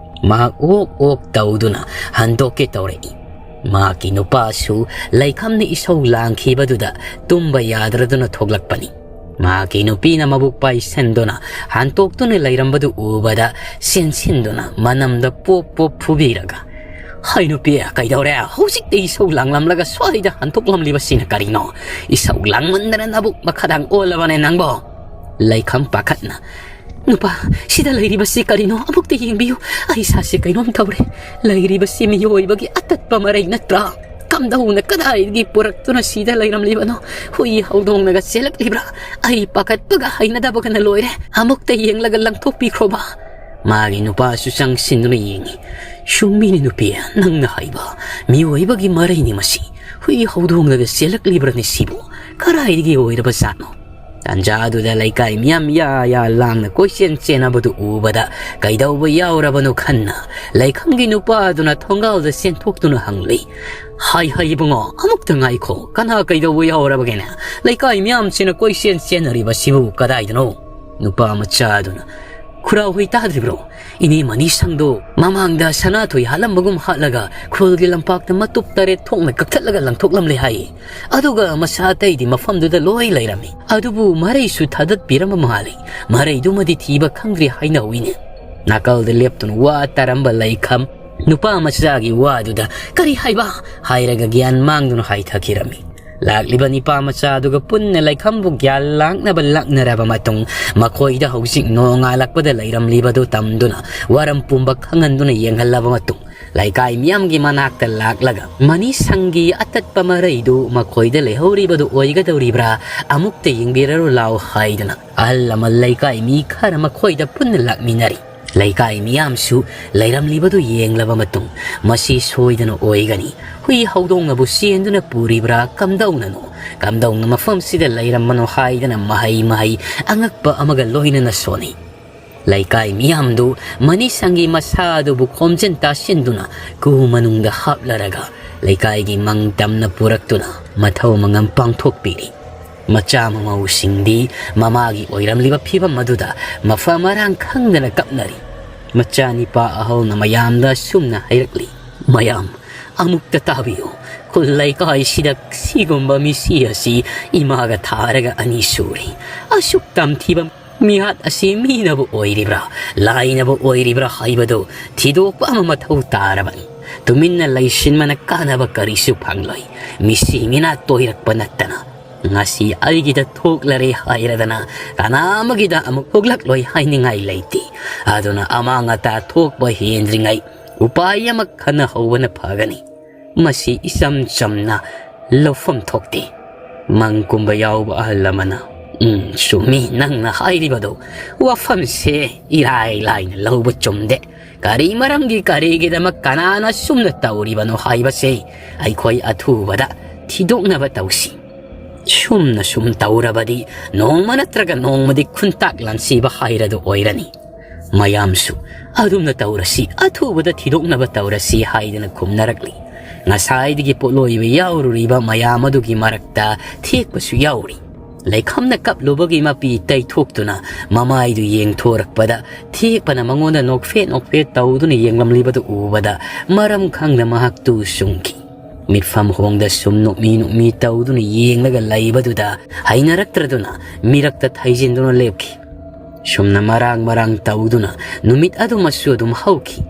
ꯃꯍꯥꯛ ꯑꯣꯛ ꯑꯣꯛ ꯇꯧꯗꯨꯅ ꯍꯟꯗꯣꯛꯀꯦ ꯇꯧꯔꯛꯏ꯫ ꯃꯍꯥꯛꯀꯤ ꯅꯨꯄꯥꯁꯨ ꯂꯩꯈꯝꯅ ꯏꯁꯧ ꯂꯥꯡꯈꯤꯕꯗꯨꯗ ꯇꯨꯝꯕ ꯌꯥꯗ꯭ꯔꯗꯨꯅ ꯊꯣꯛꯂꯛꯄꯅꯤ꯫ ꯃꯍꯥꯛꯀꯤ ꯅꯨꯄꯤꯅ ꯃꯕꯨꯛ ꯄꯥꯏꯁꯟꯗꯨꯅ ꯍꯟꯇꯣꯛꯇꯨꯅ ꯂꯩꯔꯝꯕꯗꯨ ꯎꯕꯗ ꯆꯦꯟꯁꯤꯟꯗꯨꯅ ꯃꯅꯝꯗ ꯄꯣꯞ ꯄꯣꯞ ꯐꯨꯕꯤꯔꯒ, "ꯍꯩ ꯅꯨꯄꯤ, ꯀꯩꯗꯧꯔꯦ? ꯍꯧꯖꯤꯛꯇ ꯏꯁꯧ ꯂꯥꯡꯂꯝꯂꯒ ꯁ꯭ꯋꯥꯏꯗ ꯍꯟꯇꯣꯛꯂꯝꯂꯤꯕꯁꯤꯅ ꯀꯔꯤꯅꯣ? ꯏꯁꯧ ꯂꯥꯡꯃꯟꯗꯅ ꯅꯕꯨꯛ ꯃꯈꯥꯗꯥꯡ ꯑꯣꯜꯂꯕꯅꯦ ꯅꯪꯕꯣ?" ꯂꯩꯈꯝ ꯄꯥꯈꯠꯅ, "ꯅꯨꯄꯥ, ꯁꯤꯗ ꯂꯩꯔꯤꯕꯁꯤ ꯀꯔꯤꯅꯣ? ꯑꯃꯨꯛꯇ ꯌꯦꯡꯕꯤꯌꯨ꯫ ꯑꯩ ꯏꯁꯥꯁꯦ ꯀꯩꯅꯣꯝ ꯇꯧꯔꯦ꯫ ꯂꯩꯔꯤꯕꯁꯤ ꯃꯤꯑꯣꯏꯕꯒꯤ ꯑꯇꯠꯄ ꯃꯔꯩ ꯅꯠꯇ꯭ꯔꯥ? ꯀꯝꯗꯧꯅ ꯀꯗꯥꯏꯗꯒꯤ ꯄꯨꯔꯛꯇꯨꯅ ꯁꯤꯗ ꯂꯩꯔꯝꯂꯤꯕꯅꯣ? ꯍꯨꯏ ꯍꯧꯗꯣꯡꯅꯒ ꯆꯦꯜꯂꯛꯂꯤꯕ꯭ꯔꯥ? ꯑꯩ ꯄꯥꯈꯠꯄꯒ ꯍꯩꯅꯗꯕꯒꯅ ꯂꯣꯏꯔꯦ꯫ ꯑꯃꯨꯛꯇ ꯌꯦꯡꯂꯒ ꯂꯪꯊꯣꯛꯄꯤꯈ꯭ꯔꯣꯕ꯫" ꯃꯥꯒꯤ ꯅꯨꯄꯥꯁꯨ ꯆꯪꯁꯤꯟꯗꯨꯅ ꯌꯦꯡꯉꯤ꯫ "ꯆꯨꯝꯃꯤꯅꯤ ꯅꯨꯄꯤ, ꯅꯪꯅ ꯍꯥꯏꯕ ꯃꯤꯑꯣꯏꯕꯒꯤ ꯃꯔꯩꯅꯤ ꯃꯁꯤ꯫ ꯍꯨꯏ ꯍꯧꯗꯣꯡꯅꯒ ꯆꯦꯜꯂꯛꯂꯤꯕ꯭ꯔꯅꯦ ꯁꯤꯕꯨ? ꯀꯗꯥꯏꯗꯒꯤ ꯑꯣꯏꯔꯕ ꯖꯥꯠꯅꯣ?" ꯇꯥꯟꯖꯥꯗꯨꯗ ꯂꯩꯀꯥꯏ ꯃꯤꯌꯥꯝ ꯌꯥ ꯌꯥ ꯂꯥꯡꯅ ꯀꯣꯏꯆꯦꯟ ꯆꯦꯟꯅꯕꯗꯨ ꯎꯕꯗ ꯀꯩꯗꯧꯕ ꯌꯥꯎꯔꯕꯅꯣ ꯈꯟꯅ ꯂꯩꯈꯝꯒꯤ ꯅꯨꯄꯥꯗꯨꯅ ꯊꯣꯡꯒꯥꯜꯗ ꯆꯦꯟꯊꯣꯛꯇꯨꯅ ꯍꯪꯂꯤ, "ꯍꯥꯏ ꯍꯥꯏ ꯏꯕꯨꯡꯉꯣ, ꯑꯃꯨꯛꯇ ꯉꯥꯏꯈꯣ, ꯀꯅꯥ ꯀꯩꯗꯧꯕ ꯌꯥꯎꯔꯕꯒꯦꯅꯦ? ꯂꯩꯀꯥꯏ ꯃꯤꯌꯥꯝꯁꯤꯅ ꯀꯣꯏꯆꯦꯟ ꯆꯦꯟꯅꯔꯤꯕꯁꯤꯕꯨ ꯀꯗꯥꯏꯗꯅꯣ?" ꯅꯨꯄꯥ ꯃꯆꯥꯗꯨꯅ, "ꯈꯨꯔꯥꯎ ꯍꯨꯏ ꯇꯥꯗ꯭ꯔꯤꯕ꯭ꯔꯣ? ꯏꯅꯦ ꯃꯅꯤ ꯁꯪꯗꯣ ꯃꯃꯥꯡꯗ ꯁꯅꯥꯊꯣꯏ ꯍꯥꯠꯂꯝꯕꯒꯨꯝ ꯍꯥꯠꯂꯒ ꯈꯨꯜꯒꯤ ꯂꯝꯄꯥꯛꯇ ꯃꯇꯨꯞ ꯇꯔꯦꯠ ꯊꯣꯛꯅ ꯀꯛꯊꯠꯂꯒ ꯂꯪꯊꯣꯛꯂꯝꯂꯦ ꯍꯥꯏ꯫ ꯑꯗꯨꯒ ꯃꯁꯥ ꯑꯇꯩꯗꯤ ꯃꯐꯝꯗꯨꯗ ꯂꯣꯏ ꯂꯩꯔꯝꯃꯤ꯫ ꯑꯗꯨꯕꯨ ꯃꯔꯩꯁꯨ ꯊꯥꯗꯠꯄꯤꯔꯝꯕ ꯃꯥꯜꯂꯤ꯫ ꯃꯔꯩꯗꯨꯃꯗꯤ ꯊꯤꯕ ꯈꯪꯗ꯭ꯔꯤ ꯍꯥꯏꯅꯍꯧꯏꯅꯦ꯫" ꯅꯥꯀꯜꯗ ꯂꯦꯞꯇꯨꯅ ꯋꯥ ꯇꯥꯔꯝꯕ ꯂꯩꯈꯝ ꯅꯨꯄꯥ ꯃꯆꯥꯒꯤ ꯋꯥꯗꯨꯗ, "ꯀꯔꯤ ꯍꯥꯏꯕ?" ꯍꯥꯏꯔꯒ ꯒ꯭ꯌꯥꯟ ꯃꯥꯡꯗꯨꯅ ꯍꯥꯏꯊꯈꯤꯔꯝꯃꯤ꯫ ꯂꯥꯛꯂꯤꯕ ꯅꯤꯄꯥ ꯃꯆꯥꯗꯨꯒ ꯄꯨꯟꯅ ꯂꯩꯈꯝꯕꯨ ꯒ꯭ꯌꯥꯟ ꯂꯥꯛꯅꯕ ꯂꯥꯛꯅꯔꯕ ꯃꯇꯨꯡ, ꯃꯈꯣꯏꯗ ꯍꯧꯖꯤꯛ ꯅꯣꯡꯉꯥꯜꯂꯛꯄꯗ ꯂꯩꯔꯝꯂꯤꯕꯗꯨ ꯇꯝꯗꯨꯅ ꯋꯥꯔꯝ ꯄꯨꯝꯕ ꯈꯪꯍꯟꯗꯨꯅ ꯌꯦꯡꯍꯜꯂꯕ ꯃꯇꯨꯡ, ꯂꯩꯀꯥꯏ ꯃꯤꯌꯥꯝꯒꯤ ꯃꯅꯥꯛꯇ ꯂꯥꯛꯂꯒ, "ꯃꯅꯤ ꯁꯪꯒꯤ ꯑꯇꯠꯄ ꯃꯔꯩꯗꯨ ꯃꯈꯣꯏꯗ ꯂꯩꯍꯧꯔꯤꯕꯗꯨ ꯑꯣꯏꯒꯗꯧꯔꯤꯕ꯭ꯔꯥ? ꯑꯃꯨꯛꯇ ꯌꯦꯡꯕꯤꯔꯔꯨ ꯂꯥꯎ" ꯍꯥꯏꯗꯨꯅ ꯑꯍꯜ ꯂꯃꯟ ꯂꯩꯀꯥꯏ ꯃꯤ ꯈꯔ ꯃꯈꯣꯏꯗ ꯄꯨꯟꯅ ꯂꯥꯛꯃꯤꯟꯅꯔꯤ꯫ ꯂꯩꯀꯥꯏ ꯃꯤꯌꯥꯝꯁꯨ ꯂꯩꯔꯝꯂꯤꯕꯗꯨ ꯌꯦꯡꯂꯕ ꯃꯇꯨꯡ, "ꯃꯁꯤ ꯁꯣꯏꯗꯅ ꯑꯣꯏꯒꯅꯤ꯫ ꯍꯨꯏ ꯍꯧꯗꯣꯡꯅꯕꯨ ꯆꯦꯟꯗꯨꯅ ꯄꯨꯔꯤꯕ꯭ꯔꯥ? ꯀꯝꯗꯧꯅꯅꯣ? ꯀꯝꯗꯧꯅ ꯃꯐꯝꯁꯤꯗ ꯂꯩꯔꯝꯕꯅꯣ?" ꯍꯥꯏꯗꯅ ꯃꯍꯩ ꯃꯍꯩ ꯑꯉꯛꯄ ꯑꯃꯒ ꯂꯣꯏꯅꯅ ꯁꯣꯟꯅꯩ꯫ ꯂꯩꯀꯥꯏ ꯃꯤꯌꯥꯝꯗꯨ ꯃꯅꯤ ꯁꯪꯒꯤ ꯃꯁꯥ ꯑꯗꯨꯕꯨ ꯈꯣꯝꯖꯤꯟ ꯇꯥꯁꯤꯟꯗꯨꯅ ꯀꯨ ꯃꯅꯨꯡꯗ ꯍꯥꯞꯂꯔꯒ ꯂꯩꯀꯥꯏꯒꯤ ꯃꯪ ꯇꯝꯅ ꯄꯨꯔꯛꯇꯨꯅ ꯃꯊꯧ ꯃꯉꯝ ꯄꯥꯡꯊꯣꯛꯄꯤꯔꯤ꯫ ꯃꯆꯥ ꯃꯃꯧꯁꯤꯡꯗꯤ ꯃꯃꯥꯒꯤ ꯑꯣꯏꯔꯝꯂꯤꯕ ꯐꯤꯕꯝ ꯑꯗꯨꯗ ꯃꯐ ꯃꯔꯥꯡ ꯈꯪꯗꯅ ꯀꯞꯅꯔꯤ꯫ ꯃꯆꯥꯅꯤꯄꯥ ꯑꯍꯜꯅ ꯃꯌꯥꯝꯗ ꯑꯁꯨꯝꯅ ꯍꯥꯏꯔꯛꯂꯤ, "ꯃꯌꯥꯝ, ꯑꯃꯨꯛꯇ ꯇꯥꯕꯤꯌꯨ, ꯈꯨꯜ ꯂꯩꯀꯥꯏꯁꯤꯗ ꯁꯤꯒꯨꯝꯕ ꯃꯤꯁꯤ ꯑꯁꯤ ꯏꯃꯥꯒ ꯊꯥꯔꯒ ꯑꯅꯤ ꯁꯨꯔꯦ꯫ ꯑꯁꯨꯛ ꯇꯝꯊꯤꯕ ꯃꯤꯍꯥꯠ ꯑꯁꯤ ꯃꯤꯅꯕꯨ ꯑꯣꯏꯔꯤꯕ꯭ꯔꯥ, ꯂꯥꯏꯅꯕꯨ ꯑꯣꯏꯔꯤꯕ꯭ꯔꯥ ꯍꯥꯏꯕꯗꯨ ꯊꯤꯗꯣꯛꯄ ꯑꯃ ꯃꯊꯧ ꯇꯥꯔꯕꯅꯤ꯫ ꯇꯨꯃꯤꯟꯅ ꯂꯩꯁꯤꯟꯕꯅ ꯀꯥꯟꯅꯕ ꯀꯔꯤꯁꯨ ꯐꯪꯂꯣꯏ꯫ ꯃꯤꯁꯤ ꯃꯤꯅꯥ ꯇꯣꯏꯔꯛꯄ ꯅꯠꯇꯅ ꯉꯁꯤ ꯑꯩꯒꯤꯗ ꯊꯣꯛꯂꯔꯦ ꯍꯥꯏꯔꯗꯅ ꯀꯅꯥ ꯑꯃꯒꯤꯗ ꯑꯃꯨꯛ ꯊꯣꯛꯂꯛꯂꯣꯏ ꯍꯥꯏꯅꯤꯡꯉꯥꯏ ꯂꯩꯇꯦ꯫ ꯑꯗꯨꯅ ꯑꯃꯥꯡ ꯑꯇꯥ ꯊꯣꯛꯄ ꯍꯦꯟꯗ꯭ꯔꯤꯉꯩ ꯎꯄꯥꯏ ꯑꯃ ꯈꯟꯅꯍꯧꯕꯅ ꯐꯒꯅꯤ꯫ ꯃꯁꯤ ꯏꯆꯝ ꯆꯝꯅ ꯂꯧꯐꯝ ꯊꯣꯛꯇꯦ꯫ ꯃꯪ ꯀꯨꯝꯕ ꯌꯥꯎꯕ ꯑꯍꯜ ꯑꯃꯅ, "ꯎꯝ, ꯆꯨꯝꯃꯤ ꯅꯪꯅ ꯍꯥꯏꯔꯤꯕꯗꯣ꯫ ꯋꯥꯐꯝꯁꯦ ꯏꯔꯥꯏ ꯂꯥꯏꯅ ꯂꯧꯕ ꯆꯨꯝꯗꯦ꯫ ꯀꯔꯤ ꯃꯔꯝꯒꯤ, ꯀꯔꯤꯒꯤꯗꯃꯛ, ꯀꯅꯥꯅ ꯁꯨꯝꯅ ꯇꯧꯔꯤꯕꯅꯣ ꯍꯥꯏꯕꯁꯦ ꯑꯩꯈꯣꯏ ꯑꯊꯨꯕꯗ ꯊꯤꯗꯣꯛꯅꯕ ꯇꯧꯁꯤ꯫ ꯁꯨꯝꯅ ꯁꯨꯝ ꯇꯧꯔꯕꯗꯤ ꯅꯣꯡꯃ ꯅꯠꯇ꯭ꯔꯒ ꯅꯣꯡꯃꯗꯤ ꯈꯨꯟꯇꯥꯛ ꯂꯥꯟꯁꯤꯕ ꯍꯥꯏꯔꯗꯨ ꯑꯣꯏꯔꯅꯤ꯫" ꯃꯌꯥꯝꯁꯨ, "ꯑꯗꯨꯝꯅ ꯇꯧꯔꯁꯤ, ꯑꯊꯨꯕꯗ ꯊꯤꯗꯣꯛꯅꯕ ꯇꯧꯔꯁꯤ" ꯍꯥꯏꯗꯅ ꯈꯨꯝꯅꯔꯛꯂꯤ꯫ ꯉꯁꯥꯏꯗꯒꯤ ꯄꯣꯠꯂꯣꯏꯕ ꯌꯥꯎꯔꯨꯔꯤꯕ ꯃꯌꯥꯝ ꯑꯗꯨꯒꯤ ꯃꯔꯛꯇ ꯊꯦꯛꯄꯁꯨ ꯌꯥꯎꯔꯤ꯫ ꯂꯩꯈꯝꯅ ꯀꯞꯂꯨꯕꯒꯤ ꯃꯄꯤ ꯇꯩꯊꯣꯛꯇꯨꯅ ꯃꯃꯥꯏꯗꯨ ꯌꯦꯡꯊꯣꯔꯛꯄꯗ, ꯊꯦꯛꯄꯅ ꯃꯉꯣꯟꯗ ꯅꯣꯛꯐꯦꯠ ꯅꯣꯛꯐꯦꯠ ꯇꯧꯗꯨꯅ ꯌꯦꯡꯂꯝꯂꯤꯕꯗꯨ ꯎꯕꯗ ꯃꯔꯝ ꯈꯪꯗ ꯃꯍꯥꯛ ꯇꯨ ꯆꯨꯡꯈꯤ꯫ ꯃꯤꯠꯐꯝ ꯍꯣꯡꯗ ꯁꯨꯝ ꯅꯣꯛꯃꯤ ꯅꯣꯛꯃꯤ ꯇꯧꯗꯨꯅ ꯌꯦꯡꯂꯒ ꯂꯩꯕꯗꯨꯗ ꯍꯩꯅꯔꯛꯇ꯭ꯔꯗꯨꯅ ꯃꯤꯔꯛꯇ ꯊꯩꯖꯤꯟꯗꯨꯅ ꯂꯦꯞꯈꯤ꯫ ꯁꯨꯝꯅ ꯃꯔꯥꯡ ꯃꯔꯥꯡ ꯇꯧꯗꯨꯅ ꯅꯨꯃꯤꯠ ꯑꯗꯨꯃꯁꯨ ꯑꯗꯨꯝ ꯍꯧꯈꯤ꯫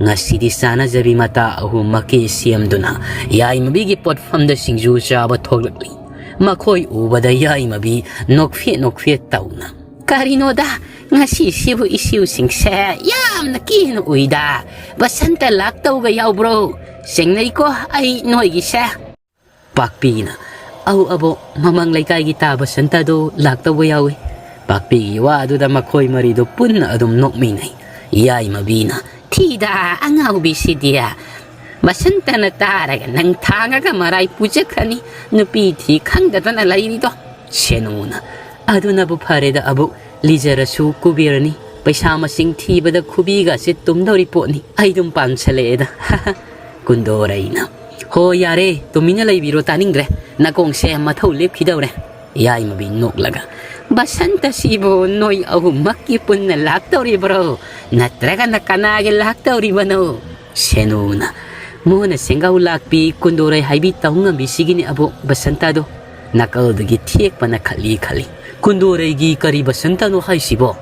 ꯉꯁꯤꯗꯤ ꯆꯥꯅꯖꯕꯤ ꯃꯇꯥ ꯑꯍꯨꯝ ꯃꯀꯦ ꯁꯦꯝꯗꯨꯅ ꯌꯥꯏꯃꯕꯤꯒꯤ ꯄꯣꯠꯐꯝꯗ ꯁꯤꯡꯖꯨ ꯆꯥꯕ ꯊꯣꯛꯂꯛꯂꯤ꯫ ꯃꯈꯣꯏ ꯎꯕꯗ ꯌꯥꯏꯃꯕꯤ ꯅꯣꯛꯐꯦꯠ ꯅꯣꯛꯐꯦꯠ ꯇꯧꯅ, "ꯀꯔꯤꯅꯣꯗ, ꯉꯁꯤꯁꯤꯕꯨ ꯏꯁꯤꯎꯁꯤꯡꯁꯦ ꯌꯥꯝꯅ ꯀꯦꯅ ꯎꯏꯗ꯫ ꯕꯁꯟꯇ ꯂꯥꯛꯇꯧꯒ ꯌꯥꯎꯕ꯭ꯔꯣ? ꯆꯤꯡꯅꯩꯀꯣ ꯑꯩ ꯅꯣꯏꯒꯤꯁꯦ꯫" ꯄꯥꯛꯄꯤꯅ, "ꯑꯧ ꯑꯕꯣꯛ, ꯃꯃꯥꯡ ꯂꯩꯀꯥꯏꯒꯤ ꯇꯥ ꯕꯁꯟꯇꯗꯣ ꯂꯥꯛꯇꯧꯕ ꯌꯥꯎꯏ꯫" ꯄꯥꯛꯄꯤꯒꯤ ꯋꯥ ꯑꯗꯨꯗ ꯃꯈꯣꯏ ꯃꯔꯤꯗꯨ ꯄꯨꯟꯅ ꯑꯗꯨꯝ ꯅꯣꯛꯃꯤꯟꯅꯩ꯫ ꯌꯥꯏꯃꯕꯤꯅ, "ꯊꯤꯗ ꯑꯉꯥꯎꯕꯤꯁꯤꯗꯤ, ꯕꯁꯟꯇꯅ ꯇꯥꯔꯒ ꯅꯪ ꯊꯥꯡꯉꯒ ꯃꯔꯥꯏ ꯄꯨꯖꯈ꯭ꯔꯅꯤ, ꯅꯨꯄꯤ ꯊꯤ ꯈꯪꯗꯗꯅ ꯂꯩꯔꯤꯗꯣ꯫" ꯁꯦꯅꯨꯅ, "ꯑꯗꯨꯅꯕꯨ ꯐꯔꯦꯗ ꯑꯕꯣꯛ, ꯂꯤꯖꯔꯁꯨ ꯀꯨꯕꯦꯔꯅꯤ, ꯄꯩꯁꯥ ꯃꯁꯤꯡ ꯊꯤꯕꯗ ꯈꯨꯕꯤꯒꯁꯦ ꯇꯨꯝꯗꯧꯔꯤ ꯄꯣꯠꯅꯤ, ꯑꯩ ꯑꯗꯨꯝ ꯄꯥꯝꯁꯜꯂꯛꯑꯦꯗ꯫" ꯀꯨꯟꯗꯣꯔꯩꯅ, "ꯍꯣ ꯌꯥꯔꯦ, ꯇꯨꯃꯤꯟꯅ ꯂꯩꯕꯤꯔꯣ, ꯇꯥꯅꯤꯡꯗ꯭ꯔꯦ, ꯅꯥꯀꯣꯡꯁꯦ ꯃꯊꯧ ꯂꯦꯞꯈꯤꯗꯧꯔꯦ꯫" ꯌꯥꯏꯃꯕꯤ ꯅꯣꯛꯂꯒ, "ꯕꯁꯟꯇꯁꯤꯕꯨ ꯅꯣꯏ ꯑꯍꯨꯝꯃꯛꯀꯤ ꯄꯨꯟꯅ ꯂꯥꯛꯇꯧꯔꯤꯕ꯭ꯔꯣ? ꯅꯠꯇ꯭ꯔꯒꯅ ꯀꯅꯥꯒꯤ ꯂꯥꯛꯇꯧꯔꯤꯕꯅꯣ?" ꯁꯦꯅꯨꯅ, ꯃꯣꯍꯅ ꯁꯦꯡꯒꯥꯎ ꯂꯥꯛꯄꯤ ꯀꯨꯟꯗꯣꯔꯩ ꯍꯥꯏꯕꯤ ꯇꯧ ꯉꯝꯕꯤꯁꯤꯒꯤꯅꯤ ꯑꯕꯣꯛ ꯕꯁꯟꯇꯗꯣ꯫ ꯅꯥꯀꯜꯗꯒꯤ ꯊꯦꯛꯄꯅ ꯈꯠꯂꯤ ꯈꯠꯂꯤ꯫ "ꯀꯨꯟꯗꯣꯔꯩꯒꯤ ꯀꯔꯤ ꯕꯁꯟꯇꯅꯣ ꯍꯥꯏꯁꯤꯕꯣ?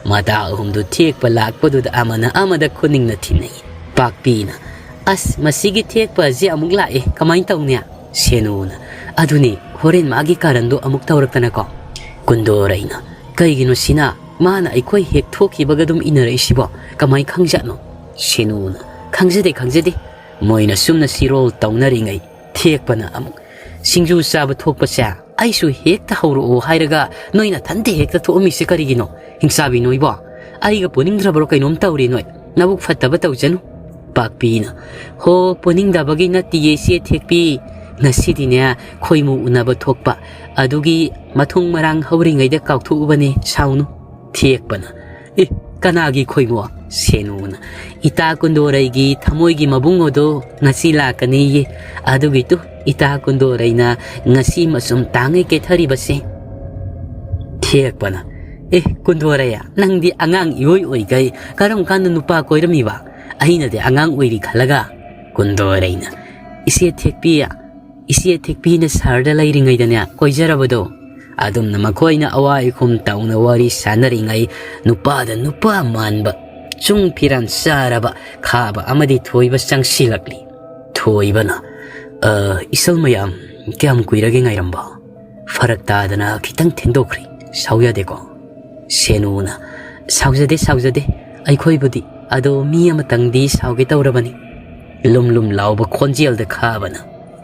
ꯃꯇꯥ ꯑꯍꯨꯝꯗꯨ ꯊꯦꯛꯄ ꯂꯥꯛꯄꯗꯨꯗ ꯑꯃꯅ ꯑꯃꯗ ꯈꯨꯅꯤꯡꯅ ꯊꯤꯟꯅꯩ꯫" ꯄꯥꯛꯄꯤꯅ, "ꯑꯁ, ꯃꯁꯤꯒꯤ ꯊꯦꯛꯄ ꯑꯁꯤ ꯑꯃꯨꯛ ꯂꯥꯛꯑꯦ, ꯀꯃꯥꯏꯅ ꯇꯧꯅꯤ?" ꯁꯦꯅꯨꯅ, "ꯑꯗꯨꯅꯤ, ꯍꯣꯔꯦꯟ ꯃꯥꯒꯤ ꯀꯥꯔꯟꯗꯣ ꯑꯃꯨꯛ ꯇꯧꯔꯛꯇꯅꯀꯣ꯫" ꯀꯨꯟꯗꯣꯔꯩꯅ, "ꯀꯩꯒꯤꯅꯣ ꯁꯤꯅ? ꯃꯥꯅ ꯑꯩꯈꯣꯏ ꯍꯦꯛ ꯊꯣꯛꯈꯤꯕꯒ ꯑꯗꯨꯝ ꯏꯟꯅꯔꯛꯏꯁꯤꯕꯣ? ꯀꯃꯥꯏ ꯈꯪꯖꯥꯠꯅꯣ?" ꯁꯦꯅꯨꯅ, "ꯈꯪꯖꯗꯦ, ꯈꯪꯖꯗꯦ꯫ ꯃꯣꯏꯅ ꯁꯨꯝꯅ ꯁꯤꯔꯣꯜ ꯇꯧꯅꯔꯤꯉꯩ ꯊꯦꯛꯄꯅ ꯑꯃꯨꯛ, ꯁꯤꯡꯖꯨ ꯆꯥꯕ ꯊꯣꯛꯄꯁꯦ ꯑꯩꯁꯨ ꯍꯦꯛꯇ ꯍꯧꯔꯛꯑꯣ ꯍꯥꯏꯔꯒ ꯅꯣꯏ ꯅꯊꯟꯇ ꯍꯦꯛꯇ ꯊꯣꯛꯑꯝꯃꯤꯁꯦ ꯀꯔꯤꯒꯤꯅꯣ? ꯍꯤꯡꯆꯥꯕꯤ ꯅꯣꯏꯕꯣ, ꯑꯩꯒ ꯄꯨꯅꯤꯡꯗ꯭ꯔꯕ꯭ꯔꯣ? ꯀꯩꯅꯣꯝ ꯇꯧꯔꯦ ꯅꯣꯏ꯫ ꯅꯕꯨꯛ ꯐꯠꯇꯕ ꯇꯧꯖꯅꯨ꯫" ꯄꯥꯛꯄꯤꯅ, "ꯍꯣ, ꯄꯨꯅꯤꯡꯗꯕꯒꯤ ꯅꯠꯇꯤꯌꯦ ꯏꯆꯦ ꯊꯦꯛꯄꯤ꯫ ꯉꯁꯤꯗꯤꯅꯦ ꯈꯣꯏꯃꯨ ꯎꯅꯕ ꯊꯣꯛꯄ, ꯑꯗꯨꯒꯤ ꯃꯊꯣꯡ ꯃꯔꯥꯡ ꯍꯧꯔꯤꯉꯩꯗ ꯀꯥꯎꯊꯣꯛꯎꯕꯅꯦ, ꯁꯥꯎꯅꯨ꯫" ꯊꯦꯛꯄꯅ, "ꯑꯦ, ꯀꯅꯥꯒꯤ ꯈꯣꯏꯃꯨ?" ꯁꯦꯅꯨꯅ, "ꯏꯇꯥ ꯀꯨꯟꯗꯣꯔꯩꯒꯤ ꯊꯃꯣꯏꯒꯤ ꯃꯕꯨꯡꯉꯣꯗꯣ ꯉꯁꯤ ꯂꯥꯛꯀꯅꯤꯌꯦ꯫ ꯑꯗꯨꯒꯤꯗꯨ ꯏꯇꯥ ꯀꯨꯟꯗꯣꯔꯩꯅ ꯉꯁꯤ ꯃꯆꯨꯝ ꯇꯥꯡꯉꯩ ꯀꯦꯊꯔꯤꯕꯁꯦ꯫" ꯊꯦꯛꯄꯅ, "ꯑꯦ, ꯀꯨꯟꯗꯣꯔꯩ, ꯅꯪꯗꯤ ꯑꯉꯥꯡ ꯏꯑꯣꯏ ꯑꯣꯏꯈꯩ ꯀꯔꯝ ꯀꯥꯟꯗ ꯅꯨꯄꯥ ꯀꯣꯏꯔꯝꯃꯤꯕ? ꯑꯩꯅꯗꯤ ꯑꯉꯥꯡ ꯑꯣꯏꯔꯤ ꯈꯜꯂꯒ꯫" ꯀꯨꯟꯗꯣꯔꯩꯅ, "ꯏꯆꯦ ꯊꯦꯛꯄꯤ, ꯏꯆꯦ ꯊꯦꯛꯄꯤꯅ ꯁꯍꯔꯗ ꯂꯩꯔꯤꯉꯩꯗꯅꯦ ꯀꯣꯏꯖꯔꯕꯗꯣ꯫" ꯑꯗꯨꯝꯅ ꯃꯈꯣꯏꯅ ꯑꯋꯥ ꯑꯈꯨꯝ ꯇꯧꯅ ꯋꯥꯔꯤ ꯁꯥꯟꯅꯔꯤꯉꯩ ꯅꯨꯄꯥꯗ ꯅꯨꯄꯥ ꯃꯥꯟꯕ ꯆꯨꯡ ꯐꯤꯔꯥꯟ ꯆꯥꯔꯕ ꯈꯥꯕ ꯑꯃꯗꯤ ꯊꯣꯏꯕ ꯆꯪꯁꯤꯜꯂꯛꯂꯤ꯫ ꯊꯣꯏꯕꯅ, "ꯑ, ꯏꯆꯜ ꯃꯌꯥꯝ, ꯀꯌꯥꯝ ꯀꯨꯏꯔꯒꯦ ꯉꯥꯏꯔꯝꯕ? ꯐꯔꯛ ꯇꯥꯗꯅ ꯈꯤꯇꯪ ꯊꯦꯡꯗꯣꯛꯈ꯭ꯔꯦ꯫ ꯁꯥꯎ ꯌꯥꯗꯦꯀꯣ?" ꯁꯦꯅꯨꯅ, "ꯁꯥꯎꯖꯗꯦ, ꯁꯥꯎꯖꯗꯦ꯫ ꯑꯩꯈꯣꯏꯕꯨꯗꯤ ꯑꯗꯣ ꯃꯤ ꯑꯃꯇꯪꯗꯤ ꯁꯥꯎꯒꯦ ꯇꯧꯔꯕꯅꯤ꯫" ꯂꯨꯝ ꯂꯨꯝ ꯂꯥꯎꯕ ꯈꯣꯟꯖꯦꯜꯗ ꯈꯥꯕꯅ,